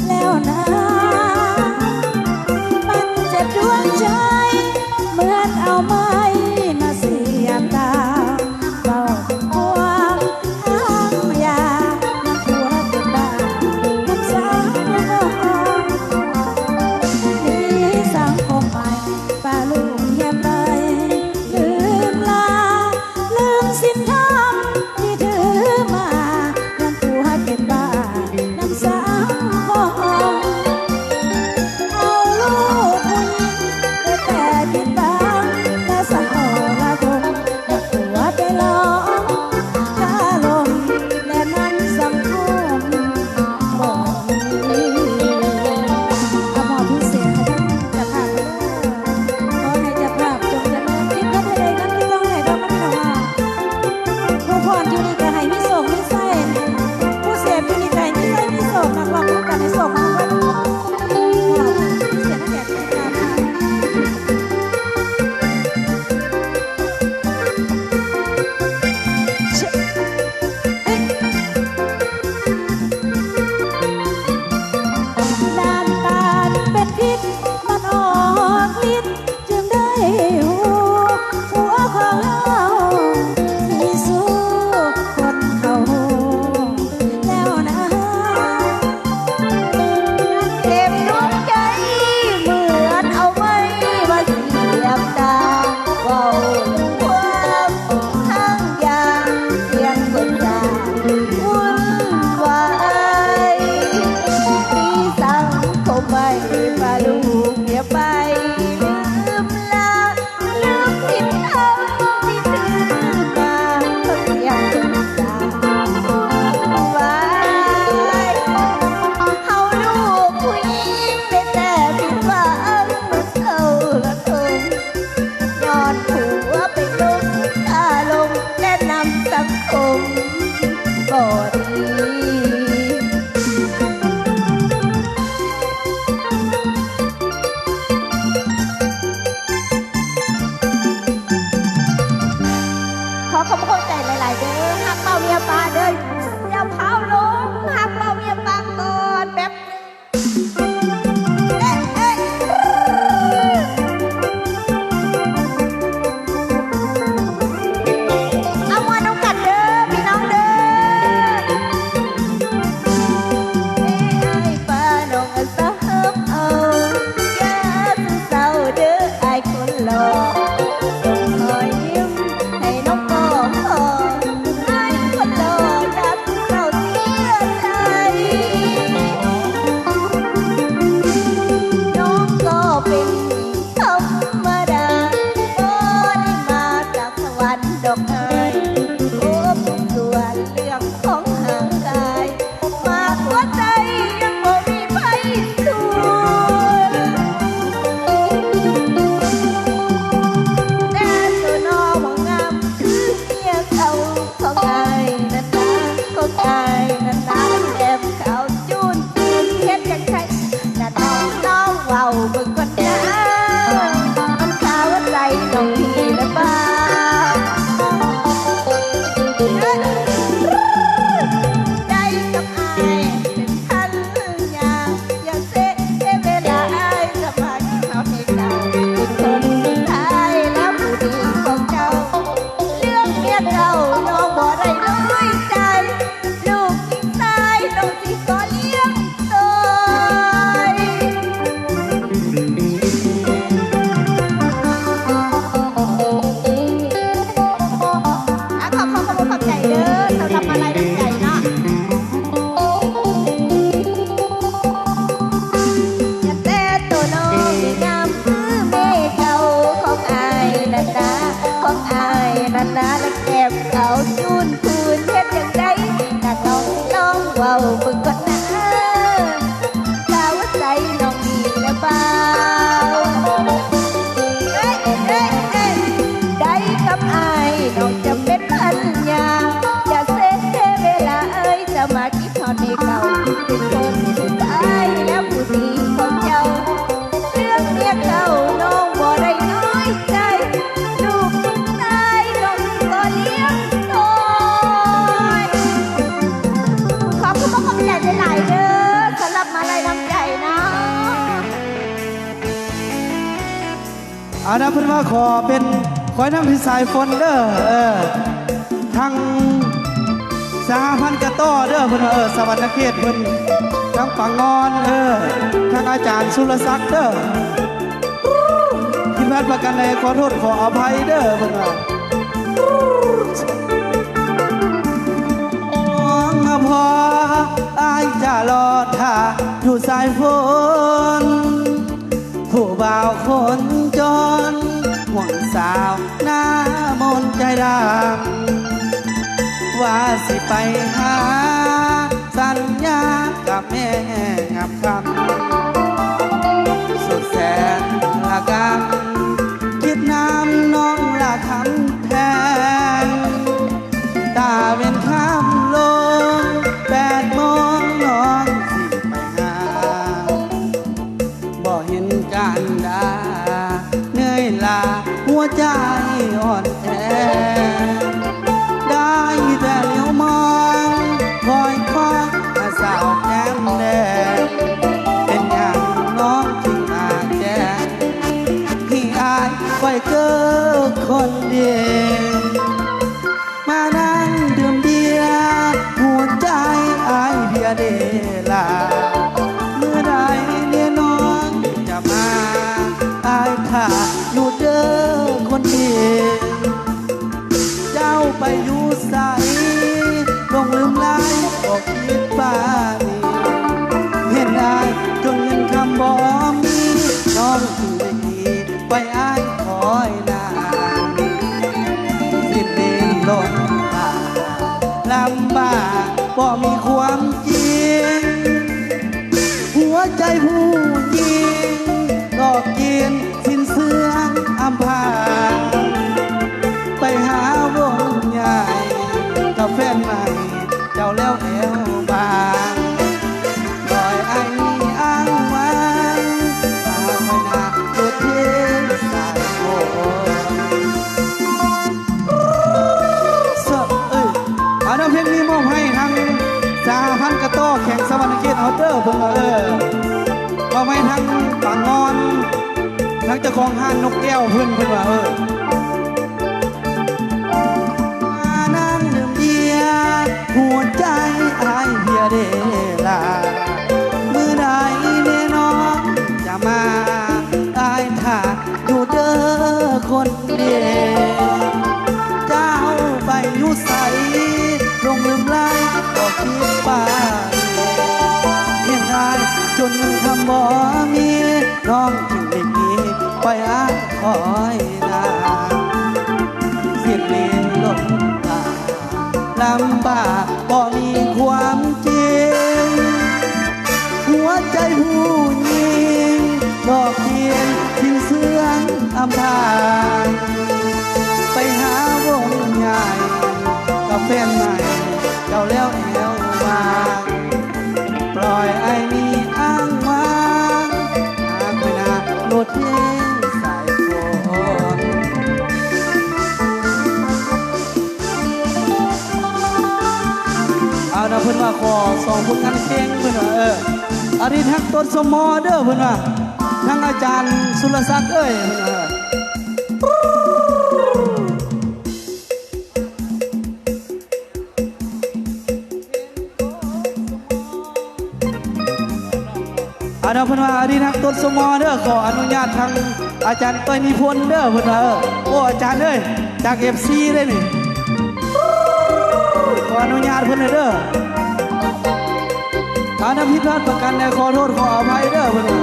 ແລ້ວນາ ມັນເຈັບດວງໃຈ ເໝືອນເອົາໄມ້ມາສຽບຕາ ເວົ້າຄວາມທາງຢາ ນຳຜົວເປັນບ້າ ນຳສາວຜູ້ບໍ່ຮອດ ມີສັງຄົມໃໝ່ ປະລູກຮຽນໄປ ລືມລາ ລືມສິນທຳທີ່ຖືມາ ຍ້ອນຜົວເປັນບ້ານຳສັງຄົມ ເອົາລູກຜູ້ຍິງໄດ້ແຕ່ຕິດຕາມ ແຕ່ສະເອົາລະຄົມ ມັກຕົວະໄປຫຼອກຄາລົມ ແລະນຳສັງຄົມບໍ່ດີ. ອາ ມອບພິເສດໃຫ້ເຈົ້າພາບເດີ ຂໍໃຫ້ເຈົ້າພາບຈົ່ງຈະຕິດເງິນໃຫ້ໄດ້ນຳ ຕິດຕ້ອງໃຫ້ດອກນຳພີ່ນ້ອງເຮົາ. ໃຈຫຼາຍໆເດີ ຮັກເບົາເມຍປ້າເດີ ຢ່າພາວລົງ ຮັກເບົາເມຍປ້າກ່ອນ ແບບ ເອີຍ ເອີຍ ເອົາມ່ວນນຳກັນເດີພີ່ນ້ອງເດີ. ເອີ ອ້າຍປ້ານ້ອງ ສາເອົາ ຢ່າສູ່ເສົ້າເດີອ້າຍຄົນຫຼໍ່ ສົ່ງຮອຍຍິ້ມໃຫ້ນ້ອງກໍພໍ ອ້າຍຄົນຫຼໍ່ຢ່າສູ່ເສົ້າເສຍໃຈ ນ້ອງກໍເປັນຄົນທຳມະດາ ບໍ່ໄດ້ມາຈາກສະຫວັນດອກອ້າຍ ໂອ້ ຜູ້ສ່ວນເລື່ອງຂອງຮ່າງກາຍ ມາຕົວໃດຍັງບໍ່ມີໃຜສູນ ແຕ່ຕົວນ້ອງງາມຄືເມຍເກົ່າຂອງອ້າຍນັ້ນນາ ຂອງອ້າຍນັ້ນນາ ແກ້ມຂາວຈູນຄືນ ເຮັດຈັ່ງໃດນະນ້ອງ ລອງເວົ້າເບິ່ງກ່ອນນາ ມັນຄາຫົວໃຈນ້ອງດີຫຼືເປົ່າ ໄດ້ກັບອ້າຍ ເປັນພັນຍາ ຢ່າເສຍເວລາອ້າຍ ສະບາຍດີເຂົາເຮັດເຈົ້າ ເປັນຄົນສຸດທ້າຍແລ້ວຜູ້ດີຂອງເຈົ້າ ເລື່ອງເມຍເກົ່ານ້ອງບໍ່ໄດ້ນ້ອຍໃຈ ລູກຍິງຊາຍນ້ອງຊິຂໍລ້ຽງໂຕຍ ອາ ຂໍຂອບ ຂອບ ຂອບໃຈເດີ ສຳລັບມາໄລນ້ຳໃຈເນາະ. ແຕ່ໂຕນ້ອງງາມຄືແມ່ເກົ່າຂອງອ້າຍນັ້ນນາ ຂອງອ້າຍນັ້ນນາ ແລະ ແກ້ມຂາວຈູນພູນ ເຮັດຈັ່ງໃດນະນ້ອງ ລອງເວົ້າເບິ່ງກ່ອນນາ ຄາຫົວໃຈນ້ອງດີແລ້ວເປົ່າ ເອີຍ ເອີຍ ເອີຍ ໄດ້ກັບອ້າຍ ນ້ອງຈະເປັນພັນຍາ ຢ່າເສຍເວລາເອີຍ ຈະມາ ຮອດເມເກົ່າ ເປັນຄົນສຸດທ້າຍແລ້ວຜູ້ດີຂອງເຈົ້າ ເລື່ອງເມຍເກົ່ານ້ອງບໍ່ໄດ້ນ້ອຍໃຈ ລູກຊາຍນ້ອງກໍລ້ຽງໂຕຍ ຂອບຄຸນຂອບໃຈຫຼາຍໆເດີ ສຳລັບມາໄລນ້ຳໃຈເນາະ. ອັນນັ້ນເພິ່ນວ່າຂໍເປັນ ຂ້ອຍນຳທີ່ສາຍຝົນເດີ ເອີ ທາງສະຫະພັນກະຕໍ້ເດີ ເພິ່ນວ່າ ເອີ ສະຫວັນນະເຂດເພິ່ນ ທາງປາງອນ ເອີ ທາງອາຈານສຸລະສັກເດີ ຜິດພາດປະການໃດຂໍໂທດຂໍອະໄພເດີ ເພິ່ນວ່າ ນ້ອງມາພໍ ອ້າຍຈະລໍຖ້າຢູ່ສາຍຝົນ ຜູ້ບ່າວຄົນຈົນ ຫ່ວງສາວໜ້າມົນໃຈດຳ ວ່າຊິໄປຫາ ສັນຍາກັບແມ່ງາມຄຳ ສຸດແສນລະກຳ ຄິດນຳນ້ອງລະຄຳແພງ ຕາເວັນຄ່ຳລົງ ແປດໂມງນ້ອງຊິໄປຫາ ບໍ່ເຫັນການດາ ເມື່ອຍລ້າຫົວໃຈອ່ອນແອ ໄດ້ແຕ່ຫຼຽວມອງ ຄອຍຄອງສາວແກ້ມແດງ ເປັນຫຍັງນ້ອງຈຶ່ງມາແຈ້ງ ທີ່ອ້າຍໄປເກີກຄົນເດ ມານັ່ງດື່ມເບຍ ຫົວໃຈອ້າຍເບຍເດລາ ເມື່ອໃດເນຍນ້ອງຈະມາ ອ້າຍຖ້າຢູ່ເດີຄົນດີ ເຈົ້າໄປຢູ່ໃສ ຫຼົງລືມຫຼາຍບໍ່ຄິດປານີ ເຫັນອ້າຍຈົນເງິນຄຳບໍ່ມີ ນ້ອງຈຶ່ງໄດ້ໜີ ໄວ້ອ້າຍຄອຍນາ ສິ້ນເລນລົງຫາ ລຳບາກບໍ່ມີຄວາມຈິງ ຫົວໃຈຜູ້ຍິງຫຼອກກິນ ສິ້ນເຊື່ອງອຳພາງ ໄປຫາວົງໃຫຍ່ ກັບແຟນໃໝ່ເຈົ້າແລ້ວແອວບາງ ດອຍອ້າຍມີອ້າງວາງ ຕາໄປໜ້າໂຕເທສາຍໂກ ສອ ຕໍ່ແຂວງສະຫວັນນະເຂດເຮົາເດີ ເພິ່ນວ່າ ເອີ ເວົ້າໃຫ້ທາງປາງອນ ທາງເຈົ້າຂອງຮ້ານນົກແກ້ວເພິ່ນ ເພິ່ນວ່າ ເອີ. ມານານເລີ່ມເດຍ ຫົວໃຈອ້າຍເພຍເດລາ ມື້ໃດແນ່ນ້ອງຈະມາ ອ້າຍຖ້າຢູ່ເດີຄົນເດ. ເຈົ້າໄປຢູ່ໃສ ຫຼົງລືມຫຼາຍບໍ່ຄິດປານ ເຫັນອ້າຍຈົນເງິນຄຳບໍ່ມີ ນ້ອງຈຶ່ງໄດ້ໜີໄປອາຍຄອຍ ນາງ ສິດເລນລົງກາ ລຳບາກບໍ່ມີຄວາມຈິງ ຫົວໃຈຜູ້ຍິງ ດອກທຽນຖິ້ມເຊື່ອງອຳພາງ ໄປຫາວົງໃຫຍ່ ກັບແຟນໃໝ່ ເຈົ້າແລ້ວແອວບາງ ປ່ອຍອ້າຍນີ້ອ້າງວ້າງ ຫາກໄປນາໂລດເພງສາຍຝົນ. ເອົານະ ເພິ່ນວ່າຂໍສອງຜົນງານເພງ ເພິ່ນວ່າ ເອີ ອາທິດຮັກຕົ້ນສົມມໍເດີ ເພິ່ນວ່າ ທາງອາຈານສຸລະສັກເອີຍ ເພິ່ນວ່າ ອັນນັ້ນເພິ່ນວ່າ ອາດີນັກຕົ້ນສົມໍເດີ ຂໍອະນຸຍາດທາງອາຈານຕ້ອຍນິພົນເດີ ເພິ່ນວ່າ ເອີ ໂອ້ ອາຈານເອີຍ ຈາກເອັຟຊີເດ້ນີ້ ຂໍອະນຸຍາດເພິ່ນເດີ ອັນນັ້ນຜິດພາດປະການໃດ ຂໍໂທດຂໍອະໄພເດີ ເພິ່ນວ່າ.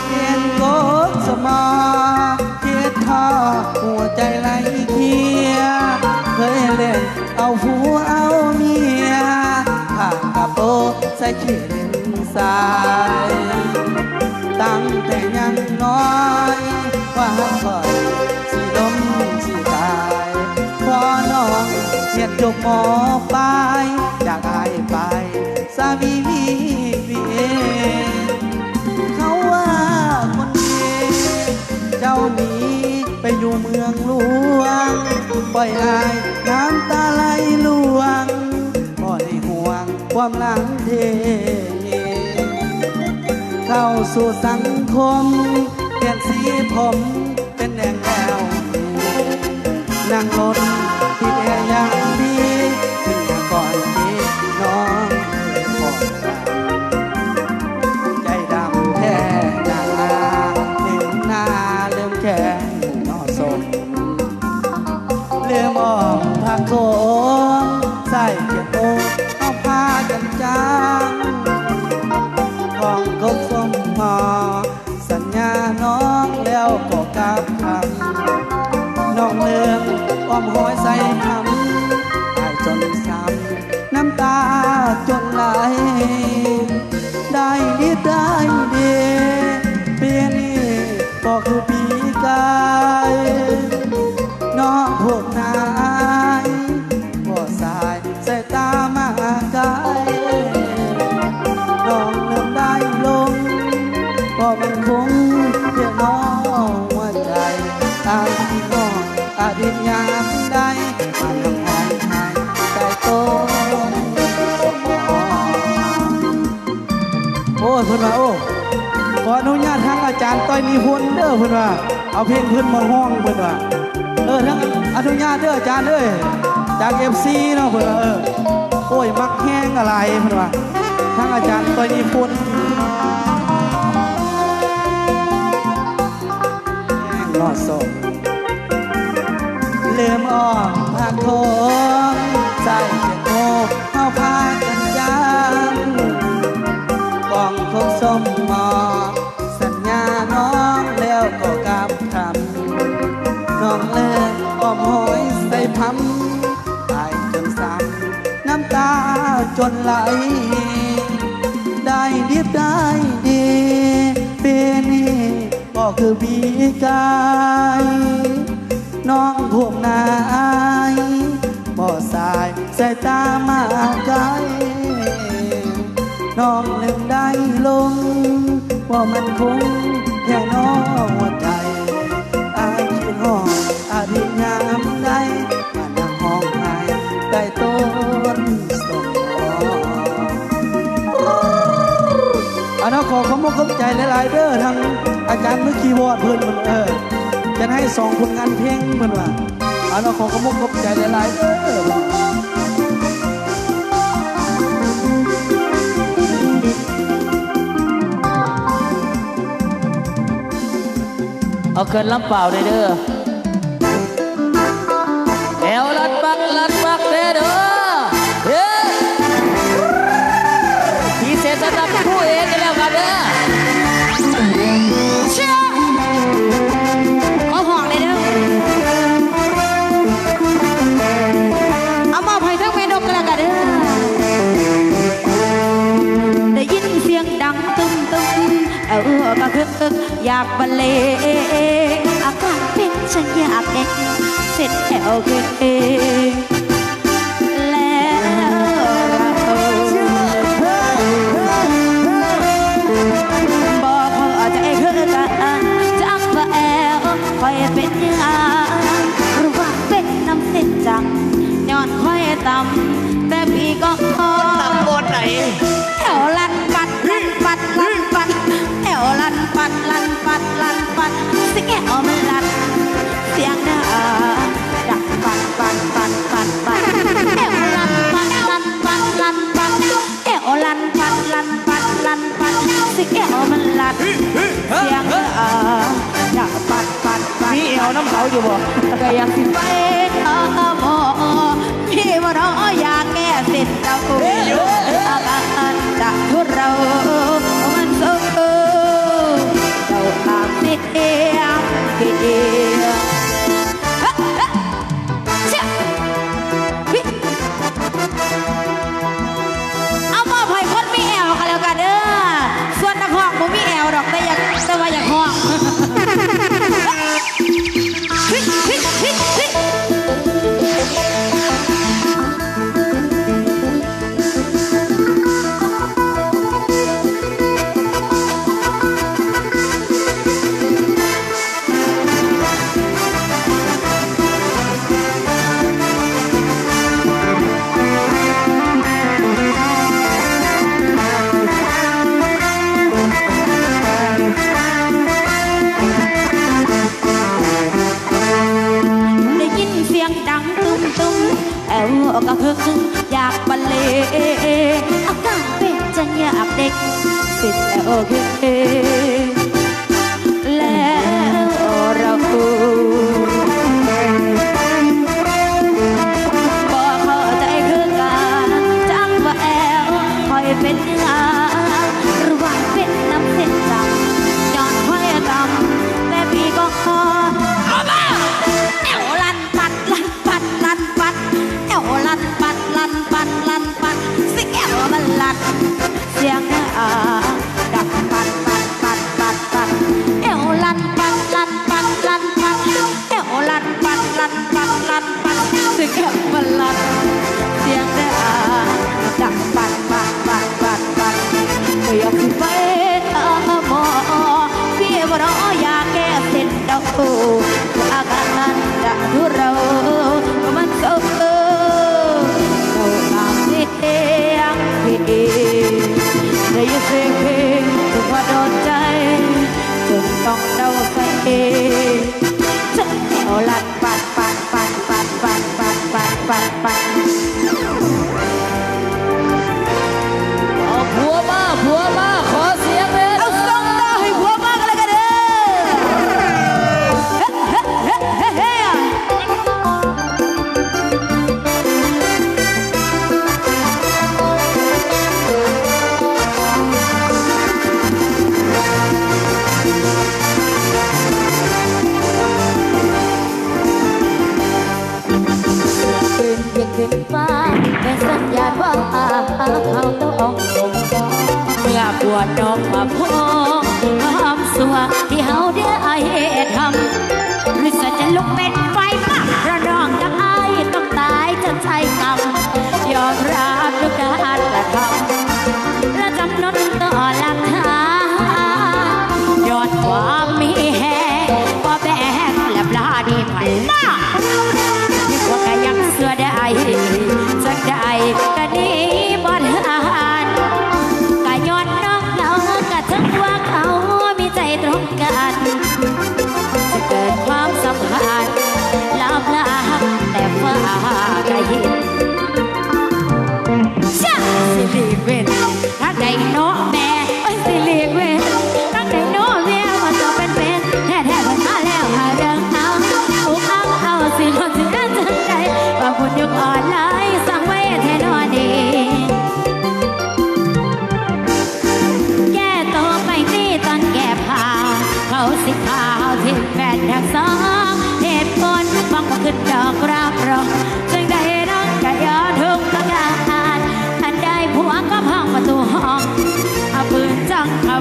ເປັນຄົນສະໝໍ ເຮັດທໍ່ຫົວໃຈໄຫຼເຄຍ ເຄີຍຫຼິ້ນເອົາຜົວເອົາເມຍ ຜ່ານກະໂປໃສ່ຂີ້ເຫຼັ້ນຊາຍ ຕັ້ງແຕ່ຍັງນ້ອຍ ວ່າຫາກຂ້ອຍຊິລົ້ມຊິຕາຍ ພໍນ້ອງຮຽນຈົບ ມ.ປາຍ ຢາກອາຍໄປ ສາມີມີເມຍ ເຂົາວ່າຄົນດີ ເຈົ້າໜີໄປຢູ່ເມືອງຫຼວງ ປ່ອຍອາຍນ້ຳຕາໄຫຼລ່ວງ ບໍ່ໄດ້ຫ່ວງຄວາມຫຼັງເທ ເຂົ້າສູ່ສັງຄົມ ປ່ຽນສີຜົມ ເປັນແດງແລ້ວ ນັ່ງລົດຕິດແອຢ່າງດີ ເປັນຫຍັງກ່ອຍເກນ້ອງ ໃຈດຳແທ້ໜ້າ ເລັບໜ້າເລີ່ມແຂງໜໍ່ສົມ ເລີ່ມອ້ອມພາກໂຂງ ສາຍຂຽວໂອກເຮົາພາກັນຈ້າງ ຂອງກົກສົມໝໍ ສັນຍານ້ອງແລ້ວກໍກັບຄຳ ນ້ອງເລີ່ມອ້ອມຮອຍໃສ່ຄຳ ອ້າຍຈົນຊ້ຳ ນ້ຳຕາຈົນໄຫຼ ໄດ້ດິບໄດ້ດີ ປີນີ້ບໍ່ຄືປີກາຍ ນ້ອງພົບໜ້າອ້າຍ ບໍ່ສາຍ ສາຍຕາມາໄກ ນ້ອງເລີ່ມໄດ້ລົງ ບໍ່ໝັ້ນຄົງເພື່ອນ້ອງຫົວໃຈ ອ້າຍທີ່ນ້ອງອະດີດຍາມໃດ ມານຳອ້າຍໃຫ້ໃຕ້ຕົ້ນ ໂອ້ຍ ເພິ່ນວ່າ ໂອ້ ຂໍອະນຸຍາດທາງອາຈານຕ້ອຍນິພົນເດີ ເພິ່ນວ່າ ເອົາເພງເພິ່ນມາຮ້ອງ ເພິ່ນວ່າ ເອີ ທາງ ອະນຸຍາດເດີອາຈານເອີຍ ຈາກເອັຟຊີເນາະ ເພິ່ນວ່າ ເອີ ໂອ້ຍ ມັກແຮງອະໄລ ເພິ່ນວ່າ ທາງອາຈານຕ້ອຍນິພົນ ເໝາະສົມ ເລີ່ມອ້ອມພາກໂຂງ ໃສ່ເປັນໂມ ເຮົາພາກັນຈ້າງ ກອງຄົງສົມໝໍ ສັນຍານ້ອງແລ້ວກໍກັບຄຳ ນ້ອງເລີ່ມອ້ອມຮອຍໃສ່ພຳ ອ້າຍຈົນຊ້ຳ ນ້ຳຕາຈົນໄຫຼ ໄດ້ດິບໄດ້ດີ ປີນີ້ບໍ່ຄືປີກາຍ ນ້ອງພົບໜ້າອ້າຍ ບໍ່ສາຍສາຍຕາມາໄກ ນ້ອງເລີ່ມໄດ້ລົງ ບໍ່ໝັ້ນຄົງແທ້ໜໍຫົວໃຈ ອ້າຍຄິດຮອດອະດີດຍາມໃດ ມານັ່ງຮ້ອງໄຫ້ໃຕ້ຕົ້ນສົ້ນໝອກ. ອັນນັ້ນ ຂໍຂອບອົກຂອບໃຈຫຼາຍໆເດີ ທາງອາຈານມືຄີບອດເພິ່ນ ເອີ ຈັດໃຫ້ສອງຜົນງານເພງເພິ່ນວ່າ. ອັນນັ້ນ ຂໍຂອບອົກຂອບໃຈຫຼາຍໆເດີ. ເອົາເຄື່ອນລຳປາວແດ່ເດີ ແອວລັດປັດລັດປັດແດ່ເດີ ເອີ ພິເສດສຳລັບຄູ່ເອກກັນແລ້ວກັນເດີ ເຊຍ ຂໍຮ້ອງແດ່ເດີ ເອົາມອບໃຫ້ທັງແມ່ນົກກັນແລ້ວກັນເດີ ໄດ້ຍິນສຽງດັງຕຶ້ມໆ ເອົາກະຄຶກ ຢາກບັນເລງ ອາການເປັນຈັ່ງຢາກເດ ເສັດແອວເກ ແລ້ວລະເອີ ບໍ່ເຂົ້າໃຈຄືກັນ ຈັກວ່າແອວຂ້ອຍເປັນຫຍັງ ຫຼືວ່າເປັນນຳເສັ້ນຈັງ ຍ້ອນຂ້ອຍຕ່ຳແຕ່ປີກອງ ມັນຕ່ຳບ່ອນໃດ? ແອວລັດປັດ ລັດປັດ ລັດປັດ ແອວລັດປັດ ລັດປັດ ລັດປັດ ຊິແອວມັນລັດ ສຽງດາ ດັງປັດ ປັດ ປັດ ປັດ ປັດ ແອວລັດປັດ ລັດປັດ ລັດປັດ ແອວລັດປັດ ລັດປັດ ລັດປັດ ຊິແອວມັນລັດ ສຽງດາ ດັງປັດ ປັດ ປັດ ມີແອວນຳເຂົາຢູ່ບໍ່? ກະຢາກຊິໄປຫາໝໍ ມີບໍ່ນໍຢາແກ້ເສັ້ນເຈົ້າ ອາການຈະທຸເລົາ ມັນເຊົາ ເຈົ້າຕາມສຽງເພງ ເຊຍ ເອົາມອບໃຫ້ຄົນມີແອວກະແລ້ວກັນເດີ ສ່ວນນັກຮ້ອງບໍ່ມີແອວດອກ ແຕ່ຢາກ ແຕ່ວ່າຢາກຮ້ອງ. ໄດ້ຍິນສຽງດັງຕຶ້ມໆ ແອວກະຄຶກ ຢາກບັນເລງ ອາການເປັນຈັ່ງຢາກເດັກ ເສັດແອວເກ ແລ້ວລະເອີ ບໍ່ເຂົ້າໃຈຄືກັນ ຈັກວ່າແອວຂ້ອຍເປັນຫຍັງ ຫຼືວ່າເປັນນຳເສັ້ນຈັງ ຍ້ອນຂ້ອຍຕ່ຳແຕ່ປີກອງ ເອົາມາ ແອວລັນປັດ ລັນປັດ ລັນປັດ ແອວລັນປັດ ລັນປັດ ລັນປັດ ຊິແອວມັນລັດ ສຽງດາ ດັງປັດ ປັດ ປັດ ປັດ ປັດ ແອວລັນປັດ ລັນປັດ ລັນປັດ ແອວລັນປັດ ລັນປັດ ລັນປັດ ຊິແອວມັນລັດ ສຽງດາ ດັງປັດ ປັດ ປັດ ປັດ ປັດ ກໍຢາກຊິໄປຫາໝໍ ມີບໍ່ນໍຢາແກ້ເສັ້ນ ເຈົ້າ ອາການຈະທຸເລົາ ມັນເຊົາເອີ ເຈົ້າງາມເພງເພງ ໄດ້ຍິນສຽງເພງ ຖືວ່າໂດນໃຈ ຈົນຕ້ອງເດົາໃສ່ເອງ ເຈົ້າລັນປັດ ປັດ ປັດ ປັດ ເອົາຜົວມາ ຜົວມາ ຂໍສຽງແດ່ ເອົາສົ່ງຕໍ່ໃຫ້ຜົວມາກັນແລ້ວກັນເດີ ເປັນເມກເປັນຟ້າ ແມ່ນສັນຍານວ່າເຮົາຕ້ອງສົມ ເມື່ອບວດນ້ອມມາພໍຄວາມຊົ່ວທີ່ເຮົາໄດ້ເຮັດທຳ ຫຼືສັນຈະລຸກເປັນໄຟ ເພາະນ້ອງກັບອ້າຍຕ້ອງຕາຍຈຳໃຊ້ກຳ ຍອມຮັບທຸກການກະທຳ ແລະຈຳນົນຕໍ່ຫຼັກຖານ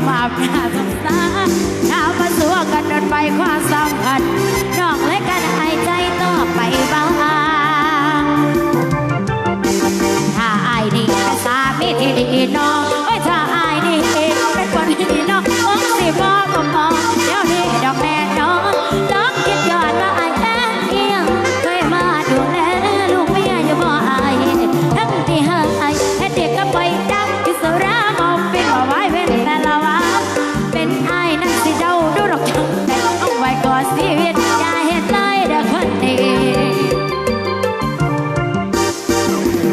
ຄວາມໜ້າສົງສານ ຖ້າມາຊົ່ວກັນດົນໄປຄວາມສຳພັນ ນ້ອງເລີຍກັນຫາຍໃຈຕໍ່ໄປບ້າງ. ຖ້າອ້າຍນີ້ເປັນສາມີທີ່ດີນ້ອງ ໂອ້ຍ ຖ້າອ້າຍນີ້ເປັນຄົນທີ່ດີນ້ອງ ຄົງຊິບໍ່ມາມອງແນວນີ້ດອກແນ່ນອນ. ລອງຄິດຍ້ອນວ່າອ້າຍແມ່ນອີ່ຫຍັງ ເຄີຍມາດູແລລູກເມຍຢູ່ບໍ່ອ້າຍ? ທັງທີ່ໃຫ້ເຮັດເດັກກັບໄປ ດັກກິນສຸລາເມົາປິ່ນ ບໍ່ວາຍເວັ້ນແຕ່ລະວັນ. ເປັນອ້າຍນັ້ນຊິເດົາດູດອກຈັງໃດ ເອົາໄວ້ກ່ອນຊີວິດ ຢ່າເຮັດຫຼາຍເດີ້ຄົນດີ.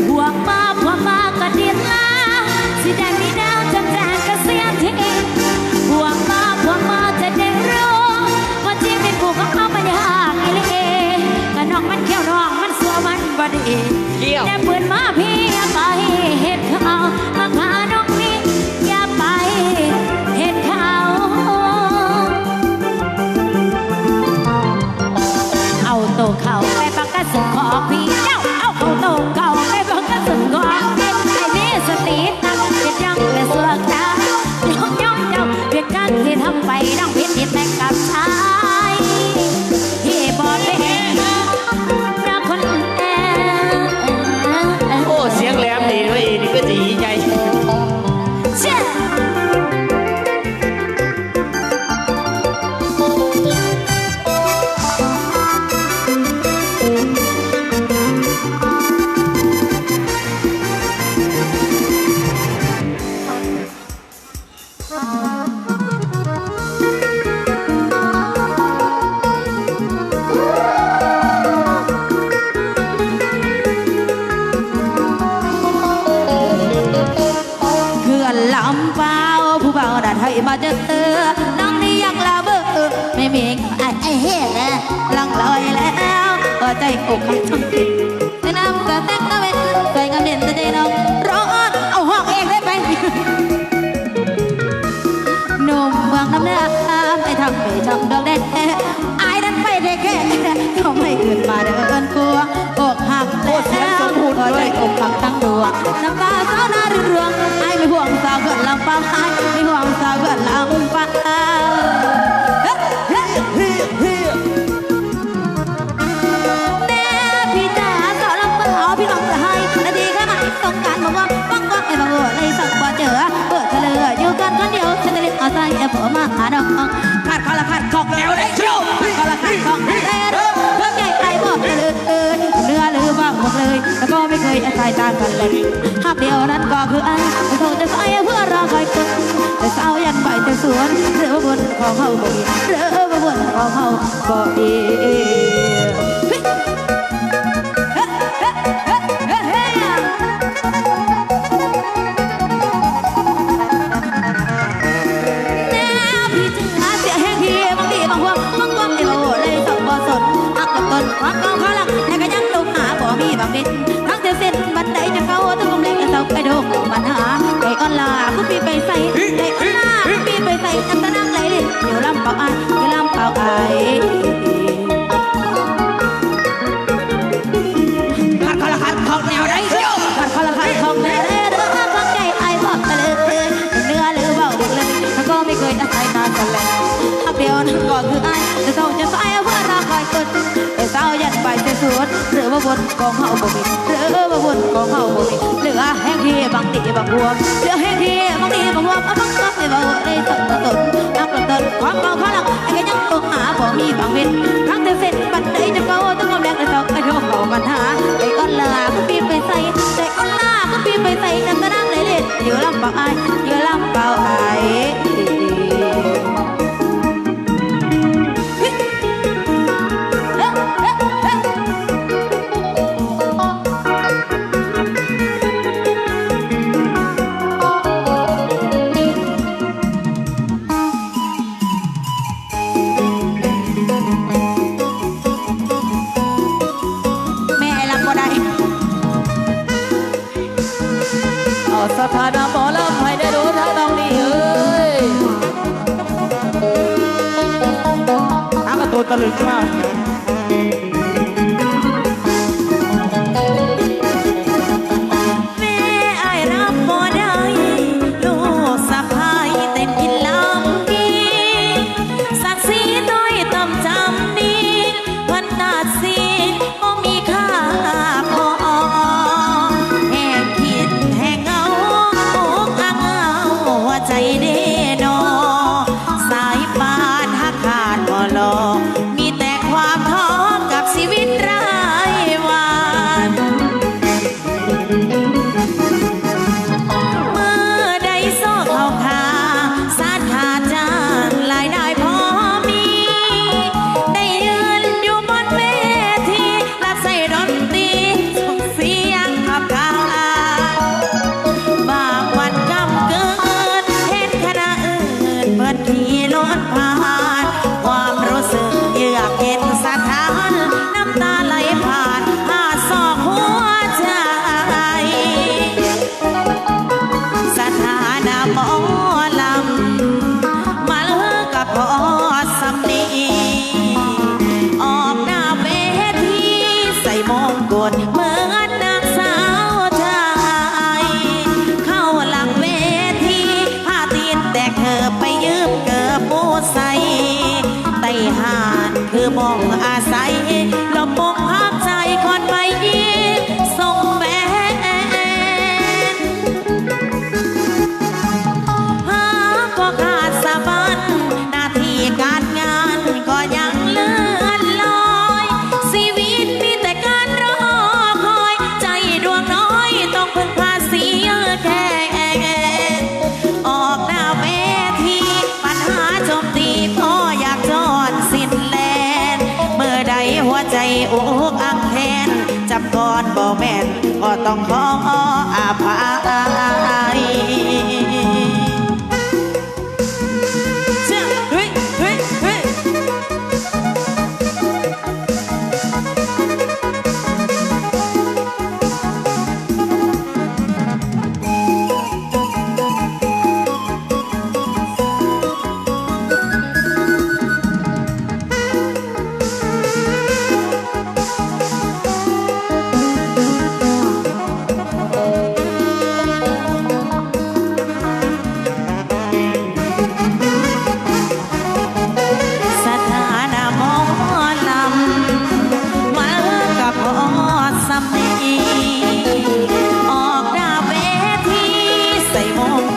ພວກມາ ພວກມາກໍດີລະ ຊິໄດ້ມີແນວຈຳແຈງກະເສຍທີ. ພວກມາ ພວກມາຈະໄດ້ຮູ້ ວ່າຊີວິດຄູ່ຂອງເຮົາມັນຍາກອີ່ຫຼີ. ກະນ້ອງມັນຂ້ຽວ ນ້ອງມັນຊົ່ວ ມັນບໍ່ດີ. ແຕ່ປືນມາພີ່ຢ່າໄປເຮັດເຂົາ ມາຂ້ານ້ອງນີ້ຢ່າໄປເຮັດເຂົາ. ເອົາໂຕເຂົາໄປປະກັນສຸກຂອງພີ່ເຈົ້າ ເອົາເຂົ້າໂຕເຂົາໄປປະກັນສຸກຂອງພີ່. ໃຫ້ມີສະຕິຕັ້ງ ຄິດຫຍັງແຕ່ຊົ່ວຄາວ ຍ້ອນເຈົ້າຜິດກັນທີ່ທຳໄປ ນ້ອງຜິດທີ່ແຕ່ງກັບຊາຍ ທີ່ບໍ່ເປັນ ນະຄົນແອ. ໂອ້ ສຽງແຫຼມດີເວີຍ ອີນີ້ຄືຊິໃຫຍ່. ເຂື່ອນລຳປາວ ຜູ້ບ່າວໜ້າໄທມາເຈີ ນາງນີ້ຍັງລະເບີ ໄມ່ມີ ອ້າຍເຮັດ ຫຼັ່ງລອຍແລ້ວ ຫົວໃຈອົກຫັກທັງເປັນ ໃສ່ນ້ຳກະແຕກຕະເວັນ ໃສ່ງາມເດັ່ນແຕ່ໃຈນ້ອງຮ້ອນ. ເອົາຮ້ອງເອງໄດ້ໄປ. ໜຸ່ມເມືອງນ້ຳເໜືອ ໄປທາງໄປທາງດອກແດ ອ້າຍນັ້ນໄປແທ້ໆ ເຂົາໃຫ້ອື່ນມາເດີນຄົວ ອົກຫັກແລ້ວ ຫົວໃຈອົກຫັກທັງດວງ ນ້ຳຕາສາວນາລື້ນເຮືອງ ອ້າຍເປັນຫ່ວງສາວເຂື່ອນລຳປາວ ອ້າຍເປັນຫ່ວງສາວເຂື່ອນລຳປາວ. ແນ່ພີ່ຈ໋າ ສາວລຳປາວ ພີ່ນ້ອງຈະໃຫ້ ນາທີແຄ່ໄໝ ຕ້ອງການມາເວົ້າ ຟັງຄວາມໃຫ້ມາເວົ້າ ໄດ້ສັກບໍ່ເຈີ ເບີດທະເລີ ຢູ່ກັນຄົນດຽວ ສະຕະລິດອາໄສ ແອບບໍ່ມາຫານ້ອງ ຂັດເຂົາລະຂັດຂອງແນວໃດ ຂັດເຂົາລະຂັດຂອງແນວໃດ ເລື່ອງໃຫຍ່ອ້າຍບອກເລີຍ ເໜືອຫຼືວ່າບໍ່ເລີຍ ແລ້ວກໍໄມ່ເຄີຍອາໄສຕ່າງກັນເລີຍ ຮັກດຽວນັ້ນກໍຄືອ້າຍ ເຂົາຈະໃສ່ເພື່ອລໍຄອຍຄົນ ແຕ່ສາວຢັນໄປແຕ່ສວນ ເລື່ອງວ່າບຸນຂອງເຮົາບໍ່ມີ ເລື່ອງວ່າບຸນຂອງເຮົາ ກໍດີ ເຮີ ເຮີ ເຮີ ເຮີ ເຮີ ເຮີ ແນວພີ່ຈ໋າ ເສຍແຮງທີ່ບາງທີບາງພວກ ບາງພວກທີ່ເວົ້າໄດ້ເຈົ້າບໍ່ສົນ ຮັກກັບຕົ້ນ ຄວາມເກົ່າຄາຫຼັງ ແຕ່ກໍຍັງຫຼົງຫາ ບໍ່ມີບາງເວັນ ທັງເທື່ອເສັ້ນບັນໄດຈະເຂົ້າ ທັງກຸ່ມແລງຈະເຊົາ ໄປໂດກບັນຫາ ໃຈອ່ອນລາ ຄືປີໄປໃສ ໃຈອ່ອນລາ ຄືປີໄປໃສ ນຳຕານາງໄຫຼຫຼິ້ນ ຢູ່ລຳເປົາອ້າຍ ຢູ່ລຳເປົາອ້າຍ. ຂັດເຂົາລະຂັດຂອງແນວໃດ ຂັດເຂົາລະຂັດຂອງແນວໃດ ເດີ ຂອງໃຈອ້າຍບອກເລີຍ ເໜືອຫຼືເວົ້າເບິ່ງເລີຍ ແຕ່ກໍໄມ່ເຄີຍອາໄສຕາກັນແລ ຮັກດຽວນັ້ນກໍຄືອ້າຍ ຈະເຊົາຈະສາຍ ເພື່ອລໍຄອຍຄົນ ແຕ່ສາວຢັນໄປແຕ່ສວນ ເລື່ອງວ່າບຸນຂອງເຮົາບໍ່ມີ ເລື່ອງວ່າບຸນຂອງເຮົາບໍ່ມີ ເຫຼືອແຮງທີ່ບາງຕີບາງພວກ ເຫຼືອແຮງທີ່ບາງຕີບາງພວກ ເອົາຟັງຄວາມໃຫ້ເວົ້າໄດ້ສັກຕະຕົນ ຮັກຕະຕົນ ຄວາມເກົ່າຄາຫຼັງ ແຕ່ກໍຍັງ ຫາບໍ່ມີບາງເວັນ ທາງເດີເສັ້ນບັນໄດຈະເກົ່າ ຕ້ອງແບກແຕ່ເຊົ້າ ໄປທ່ຽວເຂົ້າບັນຫາ ໃຈອ່ອນລາຄືປີໄປໃສ ໃຈອ່ອນລາຄືປີໄປໃສ ນຳຕານາງໄຫຼເຫຼັ້ນ ຢູ່ລຳເປົາອ້າຍ ຢູ່ລຳເປົາອ້າຍ. ແມ່ອ້າຍລຳບໍ່ໄດ້ ເອົາສະຖານະໝໍລຳໃຫ້ແດ່ດູ ທາງນ້ອງນີ້ເອີຍ ຫາກະໂຕຕະລຶງມາ. ແມ່ອ້າຍລຳບໍ່ໄດ້ ລູກສະໃພ້ເຕັມກິນ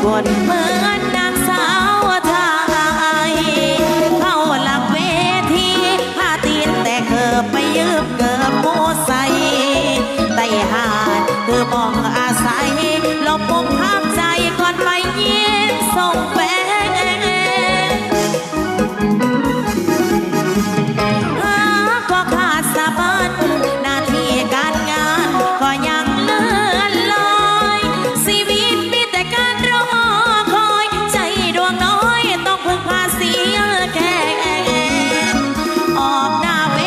ຄົນເໝືອນນາງສາວໄທ ເຂົາຫຼັງເວທີ ຜ້າຕີນແຕກເກີບໄປຢືມເກີບໝູ່ໃສ່ ໄດ້ຫາດຄືໝ່ອງອາໄສ ຫຼົບມຸມຄຳໃຈກ່ອນໄປຍິງສົ່ງແຟນ. ຫາກກໍຂາດສະບັນ ໜ້າທີ່ການງານກໍຍັງເລື່ອນລອຍ ຊີວິດມີແຕ່ການລໍຄອຍ ໃຈດວງນ້ອຍຕ້ອງເພິ່ງພາເສຍແຂນ ອອກໜ້າເວ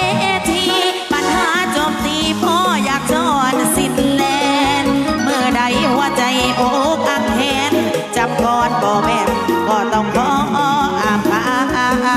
ທີ ບັນຫາໂຈມຕີ ພໍຢາກຈອນສິ້ນແລ່ນ ເມື່ອໃດຫົວໃຈອົກອັກແຫ້ງ ຈຳກ່ອນບໍ່ແມ່ນ ກໍຕ້ອງຂໍອະໄພ.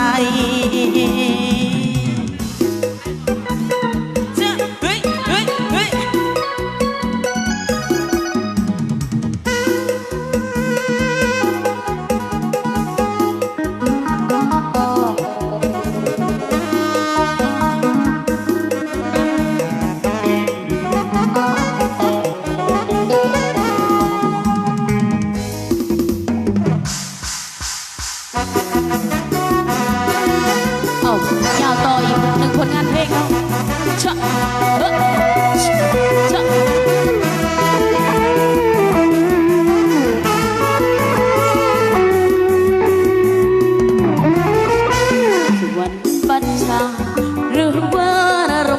ເອົາ ຍາວຕໍ່ອີກໜຶ່ງຜົນງານເພງເນາະ ຊະ ເອີ ຊະ ສະຫວັນບັນຊາ ຫຼືວ່າ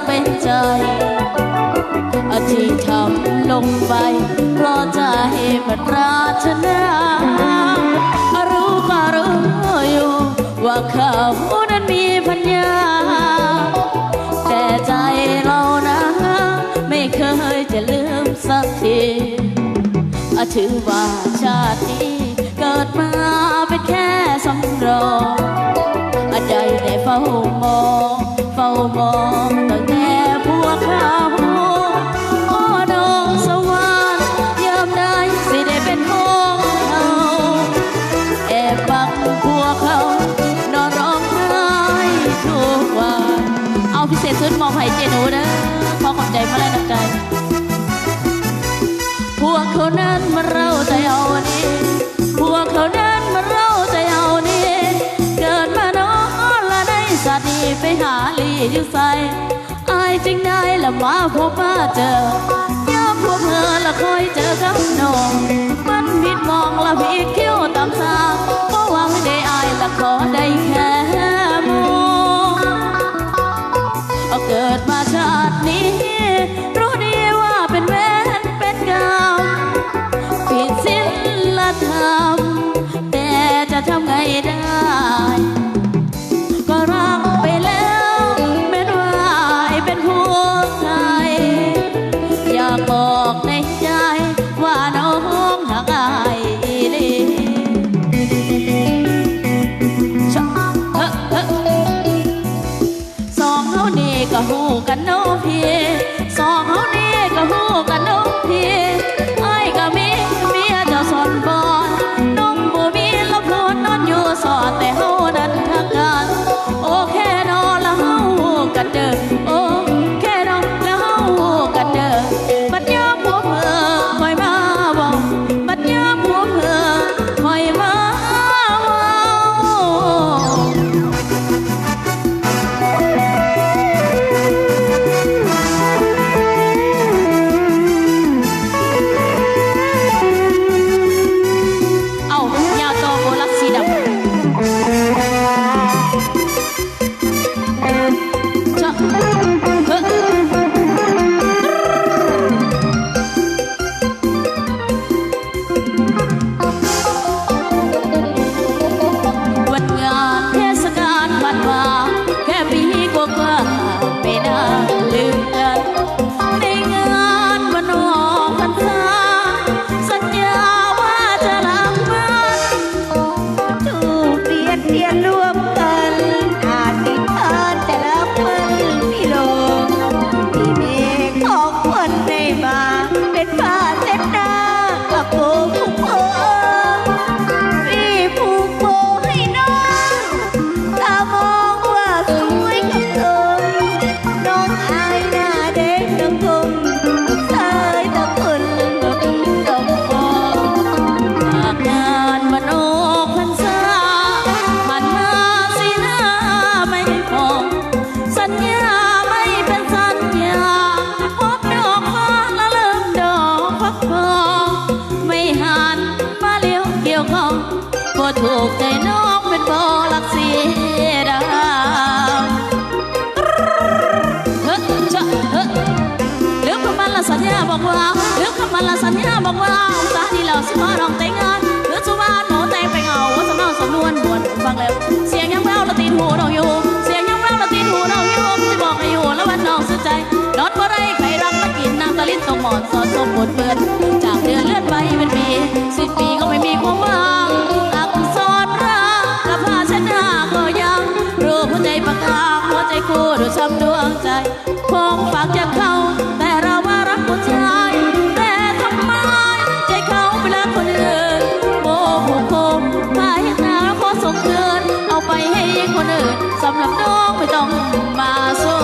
ເປັນໃຈ ອະທິທຳລົງໄປ ເພາະໃຈມັນປາດຖະໜາ ອາ ຮູ້ກໍຮູ້ຢູ່ວ່າເຂົານັ້ນມີພັນຍາ ແຕ່ໃຈເຮົານະ ໄມ່ເຄີຍຈະລືມສັກທີ ອາ ຖືວ່າຊາດນີ້ ເກີດມາເປັນແຄ່ສຳຮອງ ອາ ໄດ້ແຕ່ເຝົ້າມອງ ເຝົ້າມອງຕັ້ງແຕ່ພວກເຂົາ ໂອ້ ນ້ອງສະຫວັນ ຍາມໃດຊິໄດ້ເປັນຂອງເຮົາ ແອບບັງພວກເຂົາ ນອນຮ້ອງໄຫ້ທຸກວັນ. ເອົາ ພິເສດສຸດມອບໃຫ້ເຈໜູເດີ ຂໍຂອບໃຈມາແລ້ວນຳໃຈ. ພວກເຂົານັ້ນມາເລົ່າແຕ່ເອົານີ້ ພວກເຂົານັ້ນມາເລົ່າແຕ່ເອົານີ້ ເກີດມານ້ອງລະໃນຊາດນີ້ ໄປຫາຫຼີ້ຢູ່ໃສ ອ້າຍຈຶ່ງໄດ້ລະມາພົບມາເຈີ ຍາມພົບເຮີລະຄອຍເຈີກັບນ້ອງ ມັນຜິດໝອງລະຜິດຄິວຕາມສາ ບໍ່ຫວັງເດອ້າຍລະຂໍໄດ້ແຄ່ມອງ ເກີດມາຊາດນີ້ ຮູ້ດີວ່າເປັນເວນເປັນກຳ ຜິດສິນລະທຳ ແຕ່ຈະທຳໄງໄດ້ ກໍຮັກໄປແລ້ວ ແມ່ນວ່າອ້າຍເປັນຜູ້ໃຫ້ ຢາກບອກໃນໃຈ ວ່ານ້ອງຮັກອ້າຍອີ່ຫຼີ. ຊະ ເຮີ ເຮີ ສອງເຮົານີ້ກໍຮູ້ກັນເນາະພີ່ ສອງເຮົານີ້ກໍຮູ້ກັນເນາະພີ່ ອ້າຍກໍມີເມຍເຈົ້າສອນບອນ ນ້ອງບໍ່ມີລະພອນນອນຢູ່ສອນ ແຕ່ເຮົານັ້ນຮັກກັນ ໂອເຄເນາະ ລະເຮົາຮູ້ກັນເດີ ໂອເຄເນາະ ລະເຮົາຮູ້ກັນເດີ ບັດຍາມຜົມເຫີຂ້ອຍມາເວົ້າ ບັດຍາມຜົມເຫີຂ້ອຍມາເວົ້າ. ຖືກໃຈນ້ອງແມ່ນບໍ່ລັກສີດາ ເຮີະ ຊະ ເຮີະ ລືມຄຳໝັ້ນລະສັນຍາບອກວ່າ ລືມຄຳໝັ້ນລະສັນຍາບອກວ່າ ອົງສານີ້ແລ້ວຊິຂໍນ້ອງແຕ່ງງານ ຄືສຸວານໂຫແຕ່ງໄປເຫງົາ ວ່າສຳເນົາສຳນວນມ່ວນຟັງແລ້ວ ສຽງຍາມແວ່ວລະຕິດຫູນ້ອງຢູ່ ສຽງຍາມແວ່ວລະຕິດຫູນ້ອງຢູ່ ຊິບອກໃຫ້ຮູ້ລະວັນນ້ອງສຸດໃຈ ນອນບໍ່ໄດ້ໃຜລັກມາກິນ ນັ່ງຕະລິນຕົກໝອນ ສອດສົມປົນເປື້ອນ ຈາກເດືອນເລື່ອນໄປເປັນປີ ສິບປີກໍໄມ່ມີຄວາມຫວັງ ອັກສອນລັກກັບຜ້າເຊັດໜ້າກໍຍັງ ຮູບຫົວໃຈປາກກາ ຫົວໃຈຄູ່ດູດຊ່ຳດວງໃຈ ຂອງຝາກຈາກເຂົາ ແຕ່ລະວ່າຮັກຜູ້ຊາຍ ແຕ່ທຳໄມໃຈເຂົາໄປລັກຄົນອື່ນ ບໍ່ຜູ້ຄົບ ພາເຮັດໜ້າຂໍສົ່ງຄືນ ເອົາໄປໃຫ້ຄົນອື່ນ ສຳລັບນ້ອງບໍ່ຕ້ອງມາສົນ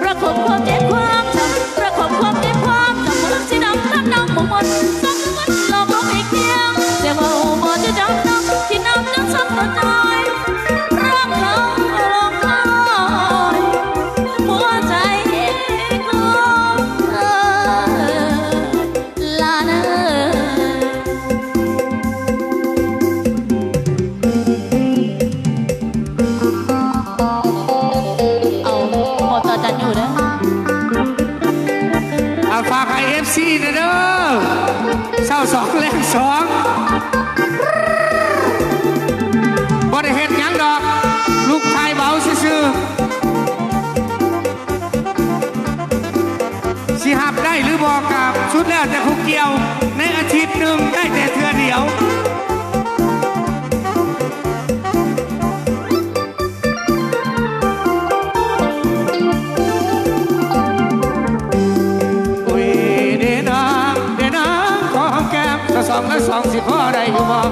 ປະຄົບຄວາມເຈັບຄວາມຈຳ ປະຄົບຄວາມເຈັບຄວາມຈຳ ບໍ່ຮັກຊິນຳນຳນ້ອງບໍ່ໝົດ ສັກວັນຫຼອກລົງໃຫ້ກຽງ ສຽງເວົ້າບໍ່ຈະຈຳນຳ ທີ່ນຳກັນຊ້ຳຕົວຕາຍ ຮັກເຂົາຫຼອກລອຍ ຫົວໃຈຂອງເອີ ລານເອີ ເອົາ ໝົດຕໍ່ຈັນຢູ່ເດີ ເອົາ ຝາກໃຫ້ເອັຟຊີແດ່ເດີ ເຊົ້າສອງແລງສອງ ບໍ່ໄດ້ເຮັດຫຍັງດອກ ລູກຖ່າຍເບົາຊື່ໆ. ຊິຮັບໄດ້ຫຼືບໍ່ກໍສຸດແລ້ວແຕ່ຜູ້ກ່ຽວ ໃນອາທິດໜຶ່ງໄດ້ແຕ່ເທື່ອດຽວ. ໂອ້ຍ ເດນາງ ເດນາງ ຂໍຫອມແກ້ມສາວສອງ ເອີ ສາວສອງ ຊິພໍໄດ້ຢູ່ບໍ່?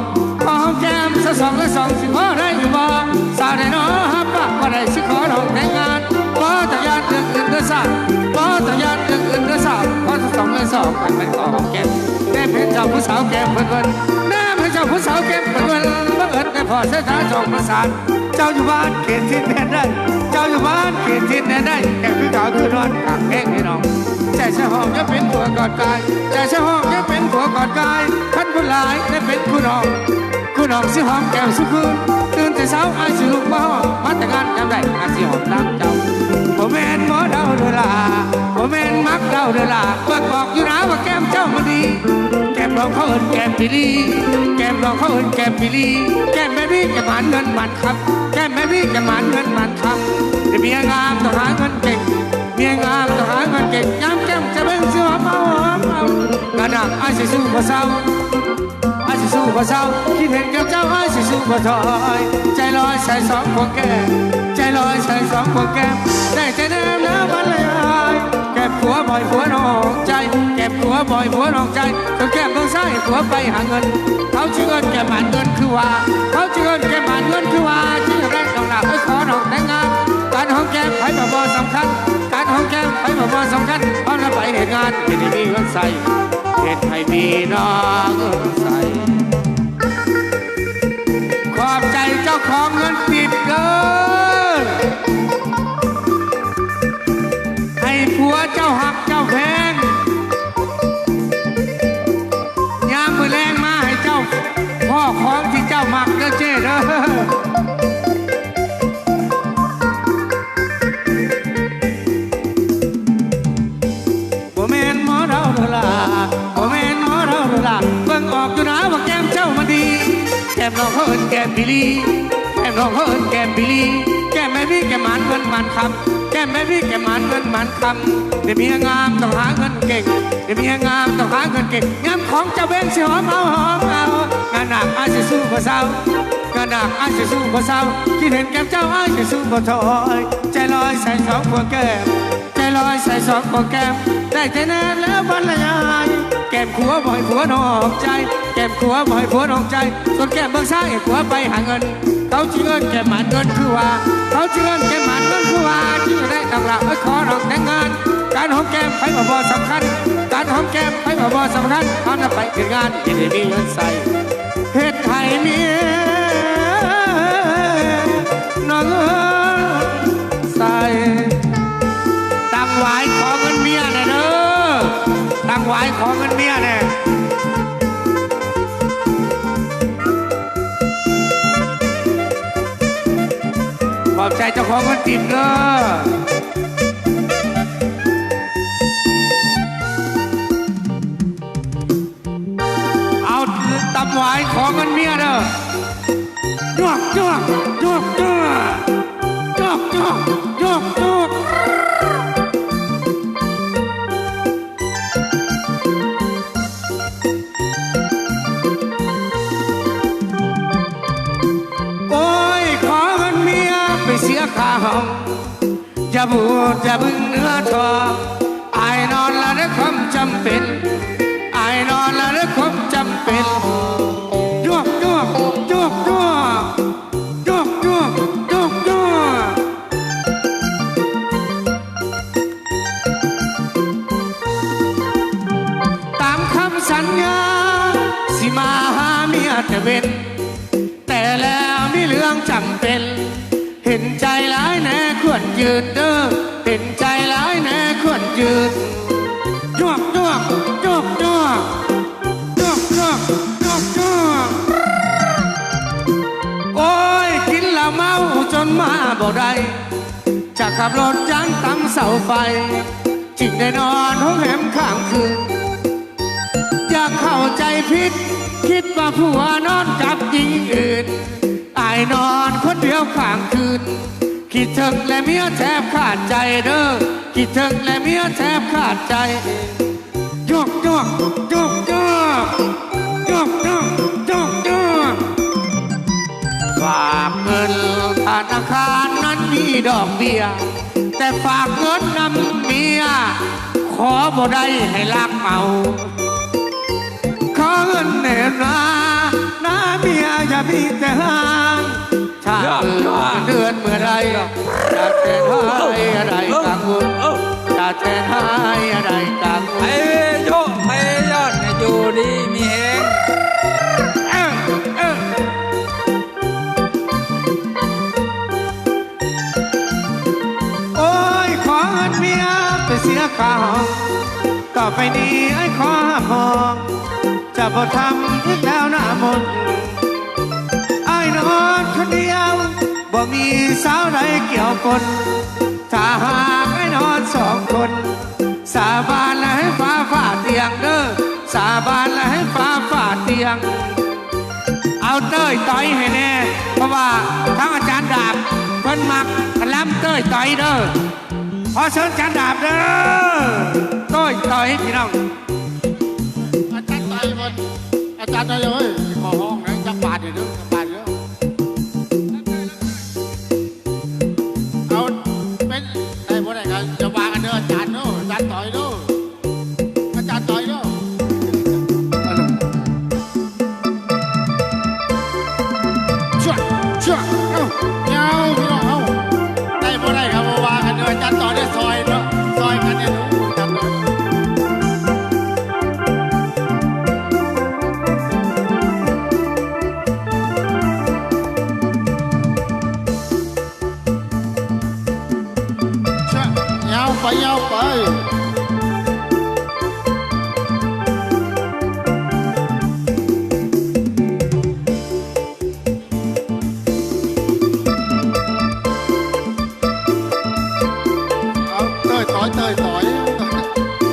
ຂໍຫອມແກ້ມສາວສອງ ເອີ ສາວສອງ ຊິພໍໄດ້ຢູ່ບໍ່? ສາວໃດນໍຮັບປາກບໍ່ໄດ້ ຊິຂໍນ້ອງແຕ່ງງານ ບໍ່ຕ້ອງຢ້ານເລື່ອງອື່ນເດີສາວ ບໍ່ຕ້ອງຢ້ານເລື່ອງອື່ນເດີສາວ ຂໍສາວສອງ ເອີ ສາວສອງ ໃຫ້ແມ່ນຂໍຫອມແກ້ມ ແນມໃຫ້ເຈົ້າຜູ້ສາວແກ້ມເພິ່ນໆ ແນມໃຫ້ເຈົ້າຜູ້ສາວແກ້ມເພິ່ນໆ ບັງເອີນແຕ່ພໍສາຍຕາສອງປະສານ ເຈົ້າຢູ່ບ້ານເຂດຖິ່ນແດນໃດ ເຈົ້າຢູ່ບ້ານເຂດຖິ່ນແດນໃດ ແກ້ມຄືຂາວຄືນວນ ກາງແພງໃຫ້ນ້ອງ ໃຈສາຍຫອມຍັງເປັນຜົວກອດກາຍ ໃຈສາຍຫອມຍັງເປັນຜົວກອດກາຍ ຄັນບຸນຫຼາຍໄດ້ເປັນຄູ່ນ້ອງ ຄູ່ນ້ອງຊິຫອມແກ້ມສູ່ຄືນ ຕື່ນແຕ່ເຊົ້າອ້າຍຊິລຸກມາຫອມ ມາແຕ່ງານຍາມໃດອ້າຍຊິຫອມນຳເຈົ້າ ບໍ່ແມ່ນໝໍເດົາເດີຫຼ້າ ບໍ່ແມ່ນໝາກເດົາເດີຫຼ້າ ເບິ່ງອອກຢູ່ນາວ່າແກ້ມເຈົ້າມັນດີ ແກ້ມນ້ອງເຂົາເອີ້ນແກ້ມປີລີ ແກ້ມນ້ອງເຂົາເອີ້ນແກ້ມປີລີ ແກ້ມແບບນີ້ແກ້ມໝານເງິນໝານຄຳ ແກ້ມແບບນີ້ແກ້ມໝານເງິນໝານຄຳ ແຕ່ເມຍງາມຕ້ອງຫາເງິນເກັ່ງ ເມຍງາມຕ້ອງຫາເງິນເກັ່ງ ຍາມແກ້ມຈະເບິ່ງຊິຫອມເອົາ ຫອມເອົາ ກະນາກອ້າຍຊິສູ້ບໍ່ເຊົາ ອ້າຍຊິສູ້ບໍ່ເຊົາ ຄິດເຫັນແກ່ເຈົ້າອ້າຍຊິສູ້ບໍ່ຖອຍ ໃຈລອຍໃສ່ສອງພວງແກ້ມ ໃຈລອຍໃສ່ສອງພວງແກ້ມ ໄດ້ແຕ່ແນມແລ້ວບັນລະຍາຍ ແກ້ມຂົວບໍ່ໃຫ້ຜົວນອກໃຈ ແກ້ມຂົວບໍ່ໃຫ້ຜົວນອກໃຈ ສ່ວນແກ້ມເບື້ອງຊ້າຍໃຫ້ຜົວໄປຫາເງິນ ເຂົາຊິເອີ້ນແກ້ມໝານເງິນຄືວ່າ ເຂົາຊິເອີ້ນແກ້ມໝານເງິນຄືວ່າ ຊິຢາກໄດ້ນ້ອງລາບໄປຂໍນ້ອງແຕ່ງງານ ການຫອມແກ້ມໃຜກໍບໍ່ສຳຄັນ ການຫອມແກ້ມໃຜກໍບໍ່ສຳຄັນ ເຮົານະໄປເຮັດງານ ເຮັດໃຫ້ມີເງິນໃຊ້ ເຮັດໃຫ້ມີນ້ອງໃຊ້ ຂອບໃຈເຈົ້າຂອງເງິນກີບເດີ ໃຫ້ຜົວເຈົ້າຮັກເຈົ້າແພງ ຍາມມື້ແລງມາໃຫ້ເຈົ້າພໍ້ຂອງທີ່ເຈົ້າມັກເດີເຈ້ເດີ. ບໍ່ແມ່ນໝໍເດົາເດີຫຼ້າ ບໍ່ແມ່ນໝໍເດົາເດີຫຼ້າ ເບິ່ງອອກຢູ່ນາວ່າແກ້ມເຈົ້າມັນດີ ແກ້ມນ້ອງເຂົາເອີ້ນແກ້ມປີລີ ແກ້ມນ້ອງເຂົາເອີ້ນແກ້ມປີລີ ແກ້ມແມ່ນມີແກ້ມໝານເງິນໝານຄຳ ແກ້ມແມ່ນມີແກ້ມໝານເງິນໝານຄຳ ໄດ້ເມຍງາມຕ້ອງຫາເງິນເກັ່ງ ໄດ້ເມຍງາມຕ້ອງຫາເງິນເກັ່ງ ຍາມຂອງຈະເບັງຊິຫອມເອົາຫອມເອົາ ງານໜັກອ້າຍຊິສູ້ບໍ່ເຊົາ ງານໜັກອ້າຍຊິສູ້ບໍ່ເຊົາ ຄິດເຫັນແກ້ມເຈົ້າອ້າຍຊິສູ້ບໍ່ຖອຍ ໃຈລອຍໃສ່ສອງພວງແກ້ມ ໃຈລອຍໃສ່ສອງພວງແກ້ມ ໄດ້ແຕ່ແນມແລ້ວບັນລະຍາຍ ແກ້ມຂົວບໍ່ໃຫ້ຜົວນອກໃຈ ແກ້ມຂົວບໍ່ໃຫ້ຜົວນອກໃຈ ສ່ວນແກ້ມເບື້ອງຊ້າຍໃຫ້ຜົວໄປຫາເງິນ ເຂົາຊິເອີ້ນແກ້ມໝານເງິນຄືວ່າ ເຂົາຊິເອີ້ນແກ້ມໝານເງິນຄືວ່າ ຊິໄດ້ນ້ອງລາບໄປຂໍນ້ອງແຕ່ງງານ ການຫອມແກ້ມໃຜກໍບໍ່ສຳຄັນ ການຫອມແກ້ມໃຜກໍບໍ່ສຳຄັນ ເຮົານະໄປເຮັດງານ ເຮັດໃຫ້ມີເງິນໃຊ້ ເຮັດໃຫ້ເມຍນ້ອງເອີຍ ໃສ່ ຕັ້ງຫວາຍຂໍເງິນເມຍແດ່ເດີ ຕັ້ງ ວາຍຂໍເງິນເມຍແດ່. ຂອບໃຈເຈົ້າຂອງເງິນຕີບເດີ. ເອົາຕຳຫວາຍຂໍເງິນເມຍເດີ. ຍວກ ຍວກ ຍວກ ຍວກ ຍວກ ຍວກ ຍວກ ຍວກ. ໂອ້ຍ ຂໍເງິນເມຍໄປເສຍຄ່າຫ້ອງ ຢ່າບູດຢ່າບຶງເນື້ອທອງ ອ້າຍນອນລະໄດ້ຄວາມຈຳເປັນ ອ້າຍນອນລະໄດ້ຄວາມຈຳເປັນ. ຍວກ ຍວກ ຍວກ ຍວກ ຍວກ ຍວກ ຍວກ ຍວກ. ຕາມຄຳສັນຍາ ຊິມາຫາເມຍແຕ່ເວັນ ແຕ່ແລ້ວມີເລື່ອງຈຳເປັນ ເຫັນໃຈຫຼາຍແນ່ຄວນຢືນເດີ ເຫັນໃຈຫຼາຍແນ່ຄວນຢືນ. ຍວກ ຍວກ ຍວກ ຍວກ ຍວກ ຍວກ ຍວກ ຍວກ. ໂອ້ຍ ກິນເຫຼົ້າເມົາຈົນມາບໍ່ໄດ້ ຈະຂັບລົດຢ້ານຕຳເສົາໄຟ ຈຶ່ງໄດ້ນອນໂຮງແຮມຄ້າງຄືນ. ຢ່າເຂົ້າໃຈຜິດ ຄິດວ່າຜົວນອນກັບຍິງອື່ນ ອ້າຍນອນຄົນດຽວຄ້າງຄືນ ຄິດເຖິງແລະເມຍແທບຂາດໃຈເດີ ຄິດເຖິງແລະເມຍແທບຂາດໃຈ. ຍວກ ຍວກ ຍວກ ຍວກ ຍວກ ຍວກ ຍວກ ຍວກ. ຝາກເງິນທະນາຄານນັ້ນມີດອກເບ້ຍ ແຕ່ຝາກເງິນນຳເມຍ ຂໍບໍ່ໄດ້ໃຫ້ລັກເອົາ ຂໍເງິນແດ່ນາ ນາເມຍຢ່າມີແຕ່ຮ້າງ ຖ້າເງິນເດືອນເມື່ອໃດ ຈະແທນໃຫ້ໄດ້ກັງວົນ ຈະແທນໃຫ້ໄດ້ກັງວົນ. ໃຜໂຍ ໃຜຍອດໃຫ້ຢູ່ດີມີແຮງ. ໂອ້ຍ ຂໍເງິນເມຍໄປເສຍຄ່າຫ້ອງ ຕໍ່ໄປນີ້ອ້າຍຂໍຮັບຮອງ ຈະບໍ່ທຳອີກແລ້ວນາມົນ. ອ້າຍນອນຄົນດຽວ ບໍ່ມີສາວໃດກ່ຽວກົນ ຖ້າຫາກອ້າຍນອນສອງຄົນ ສາບານແລະໃຫ້ຟ້າຟາດຕຽງເດີ ສາບານແລະໃຫ້ຟ້າຟາດຕຽງ. ເອົາເຕີຍຕ່ອຍໃຫ້ແດ່ ເພາະວ່າທາງອາຈານດາບເພິ່ນມັກລຳເຕີຍຕ່ອຍເດີ. ຂໍເຊີນອາຈານດາບເດີ ເຕີຍຕ່ອຍພີ່ນ້ອງ. ອາຈານຕ່ອຍເພິ່ນ ອາຈານຕ່ອຍເອີຍ ຂໍຮ້ອງນະ ຈັກບາດເດີ ຈັກບາດເດີ. ເອົາ ເປັນໄດ້ບໍ່ໄດ້ກໍຢ່າວ່າກັນເດີອາຈານເດີ ອາຈານຕ່ອຍເດີ ອາຈານຕ່ອຍເດີ. ເຊາະ ເຊາະ ເອົ້າ ຍາວ ພີ່ນ້ອງ ເອົ້າ ໄດ້ບໍ່ໄດ້ກໍບໍ່ວ່າກັນເດີ ອາຈານຕໍ່ໄດ້ຊ່ອຍເນາະ ຊ່ອຍກັນເນາະ ອາຈານຕໍ່. ຍາວໄປ ຍາວໄປ. ເອົາ ເຕີຍຕ່ອຍ ເຕີຍຕ່ອຍ.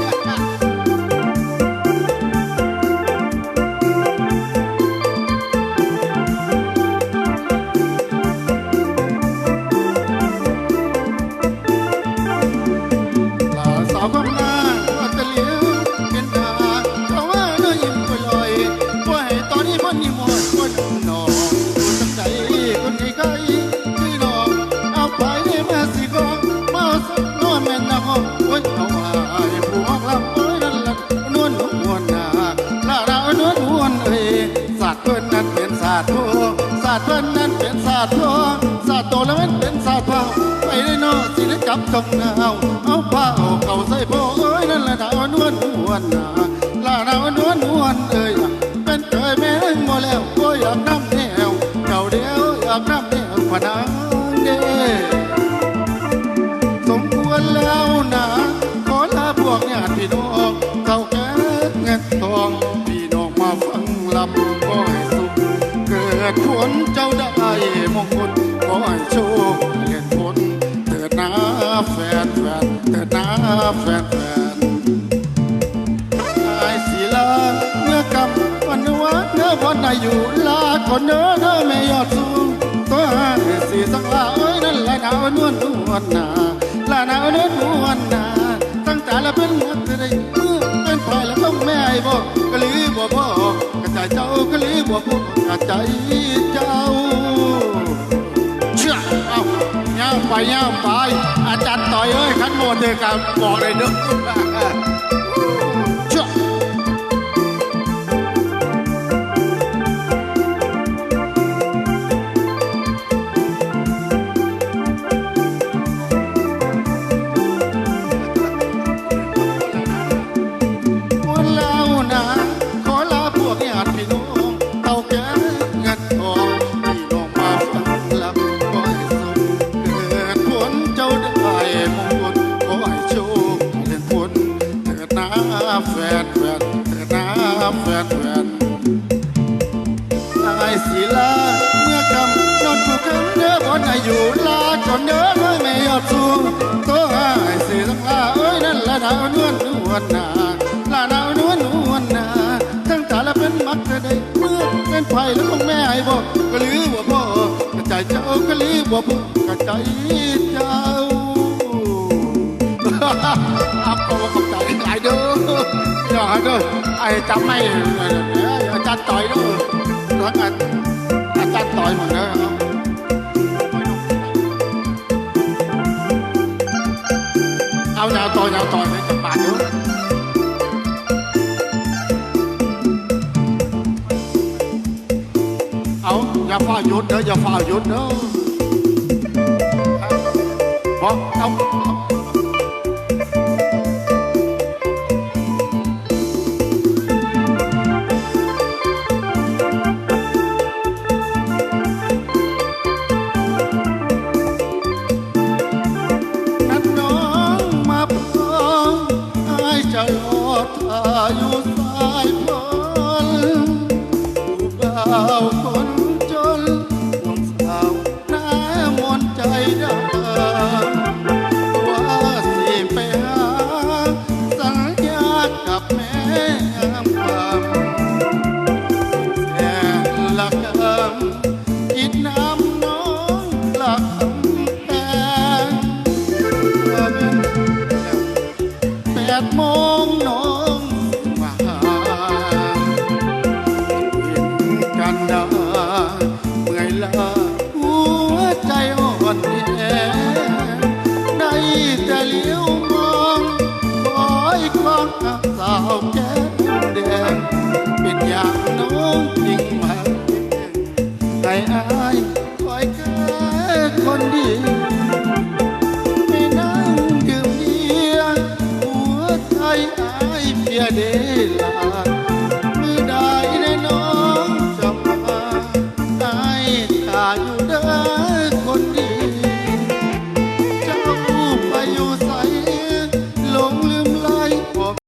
ລາວສາວຄວາມງາມວ່າຕະຫຼຽວເປັນຕາ ເຈົ້າວ່ານ້ອຍອີ່ມກໍລອຍ ບໍ່ໃຫ້ຕອນນີ້ມັນນີ້ໝົດຄົນນ້ອງ ຢູ່ຈັ່ງໃດຄົນໃກ້ໆຄືນ້ອງ ເອົາໄປມາຊິກອງ ມາເອົາສັກນ້ອຍແມ່ນນະຮອງ ໂອ້ຍ ເອົາອ້າຍຜູ້ມັກລຳ ໂອ້ຍ ນັ້ນລະນວນ ນວນນາ ລາ ລາ ນວນ ນວນເອີຍ ສາດເພິ່ນນັ້ນເປັນສາດໂທ ສາດເພິ່ນນັ້ນເປັນສາດໂທ ສາດໂຕລະແມ່ນເປັນສາດພາວ ໄປເລີຍເນາະ ຊິໄດ້ຈັບຕົງນາວ ເອົາພາວເຂົ້າໃສ່ໂພ ເອີຍ ນັ້ນລະນາວນວນ ນວນນາ ລານາວນວນ ນວນເອີຍ ເປັນເຄີຍແມ່ນບໍ່ແລ້ວ ບໍ່ຢາກນຳແນວ ເຈົ້າດຽວຢາກນຳແນວພະນາງເດ້ ສົມຄວນແລ້ວນາ ຂໍລາພວກຍາດພີ່ນ້ອງ ເຖົ້າແກ່ ອາຍຸຫຼາກ່ອນເດີ ເດີແມ່ຍອດສູງ ຕົວອ້າຍຊິສັກລາ ໂອ້ຍ ນັ້ນລະນາ ນວນ ນວນນາ ລະນາ ນວນ ນວນນາ ຕັ້ງຕາລະເປັນມັກເທື່ອໃດ ເມື່ອເປັນໄພລະຕ້ອງແມ່ໃຫ້ບອກ ກະລືບໍ່ບອກ ກະໃຈເຈົ້າ ກະລືບໍ່ບອກ ກະໃຈເຈົ້າ. ເຊືອ ເອົ້າ ຍາວໄປ ຍາວໄປ ອາຈານຕ້ອຍເອີຍ ຄັນບໍ່ຖືກກະບອກໄດ້ເດີ ເຊືອ. ຄວນລາວນາ ຂໍລາພວກຍາດພີ່ນ້ອງ ເຖົ້າແກ່ເງິນທອງ ພີ່ນ້ອງມາຟັງລຳ ຂໍໃຫ້ສຸກເກີດຜົນ ເຈົ້າໄດ້ມງຄຸນ ຂໍໃຫ້ໂຊກໃຫ້ເລື່ອນພົ້ນ ເທີດນາແຟນໆ ເທີດນາແຟນໆ. ອ້າຍຊິລາເມືອຄ່ຳນອນຜູ້ເຄິ່ງເດີ ບ່ອນອາຍຸຫຼາກ່ອນເດີ ແມ່ຍອດສູງ ໂຕອ້າຍຊິລັກລາ ເອີຍ ນັ້ນລະນາ ນວນ ນວນນາ ລະນາ ນວນ ນວນນາ ທັງຕາລະເປັນມັກເທື່ອໃດ ເມື່ອເປັນໄພລະຂອງແມ່ໃຫ້ບອກ ກະລືບໍ່ບອກ ກະໃຈເຈົ້າ ກະລືບໍ່ບອກ ກະໃຈເຈົ້າ. ອາ ຂໍຂອບໃຈຫຼາຍເດີ ເດີ ອ້າຍຈຳໄມ້ ອາຈານຕ້ອຍເດີ ທາງອາ ອາຈານຕ້ອຍໝົດເດີ ເອົາ ຍາວຕໍ່ ຍາວຕໍ່ ເດີ ຈັກບາດເດີ. ເອົາ ຢ່າຟ້າວຢຸດເດີ ຢ່າຟ້າວຢຸດເດີ ບໍ່ ເອົາ ນັດນ້ອງມາພ້ອມ ອ້າຍຈະລໍຖ້າຢູ່ສາຍຝົນ ຜູ້ບ່າວຄົນຈົນ ນ້ອງສາວໜ້າມົນໃຈດຳ ວ່າຊິໄປຫາສັນຍາກັບແມ່ງາມຄຳ ແຕ່ລະຄຳ ຄິດນຳນ້ອງລະຄຳແພງ ແປດໂມງນ້ອງມາຫາ ເຫັນກັນດາເມື່ອຍລ້າ ຫົວໃຈອ່ອນແຮງ ໄດ້ແຕ່ຫຼຽວມອງ ຄອຍຄວາງຮັກສາວແກ້ມແດງ ເປັນຫຍັງນ້ອງຈຶ່ງມາແກ້ງ ໃຫ້ອ້າຍຄອຍແຄ່ຄົນດຽວ ໄປນັ່ງດື່ມເບຍ ຫົວໃຈອ້າຍເພຍເດລາ ມື້ໃດແລະນ້ອງຈະມາ ອ້າຍຖ້າຢູ່ເດີຄົນດ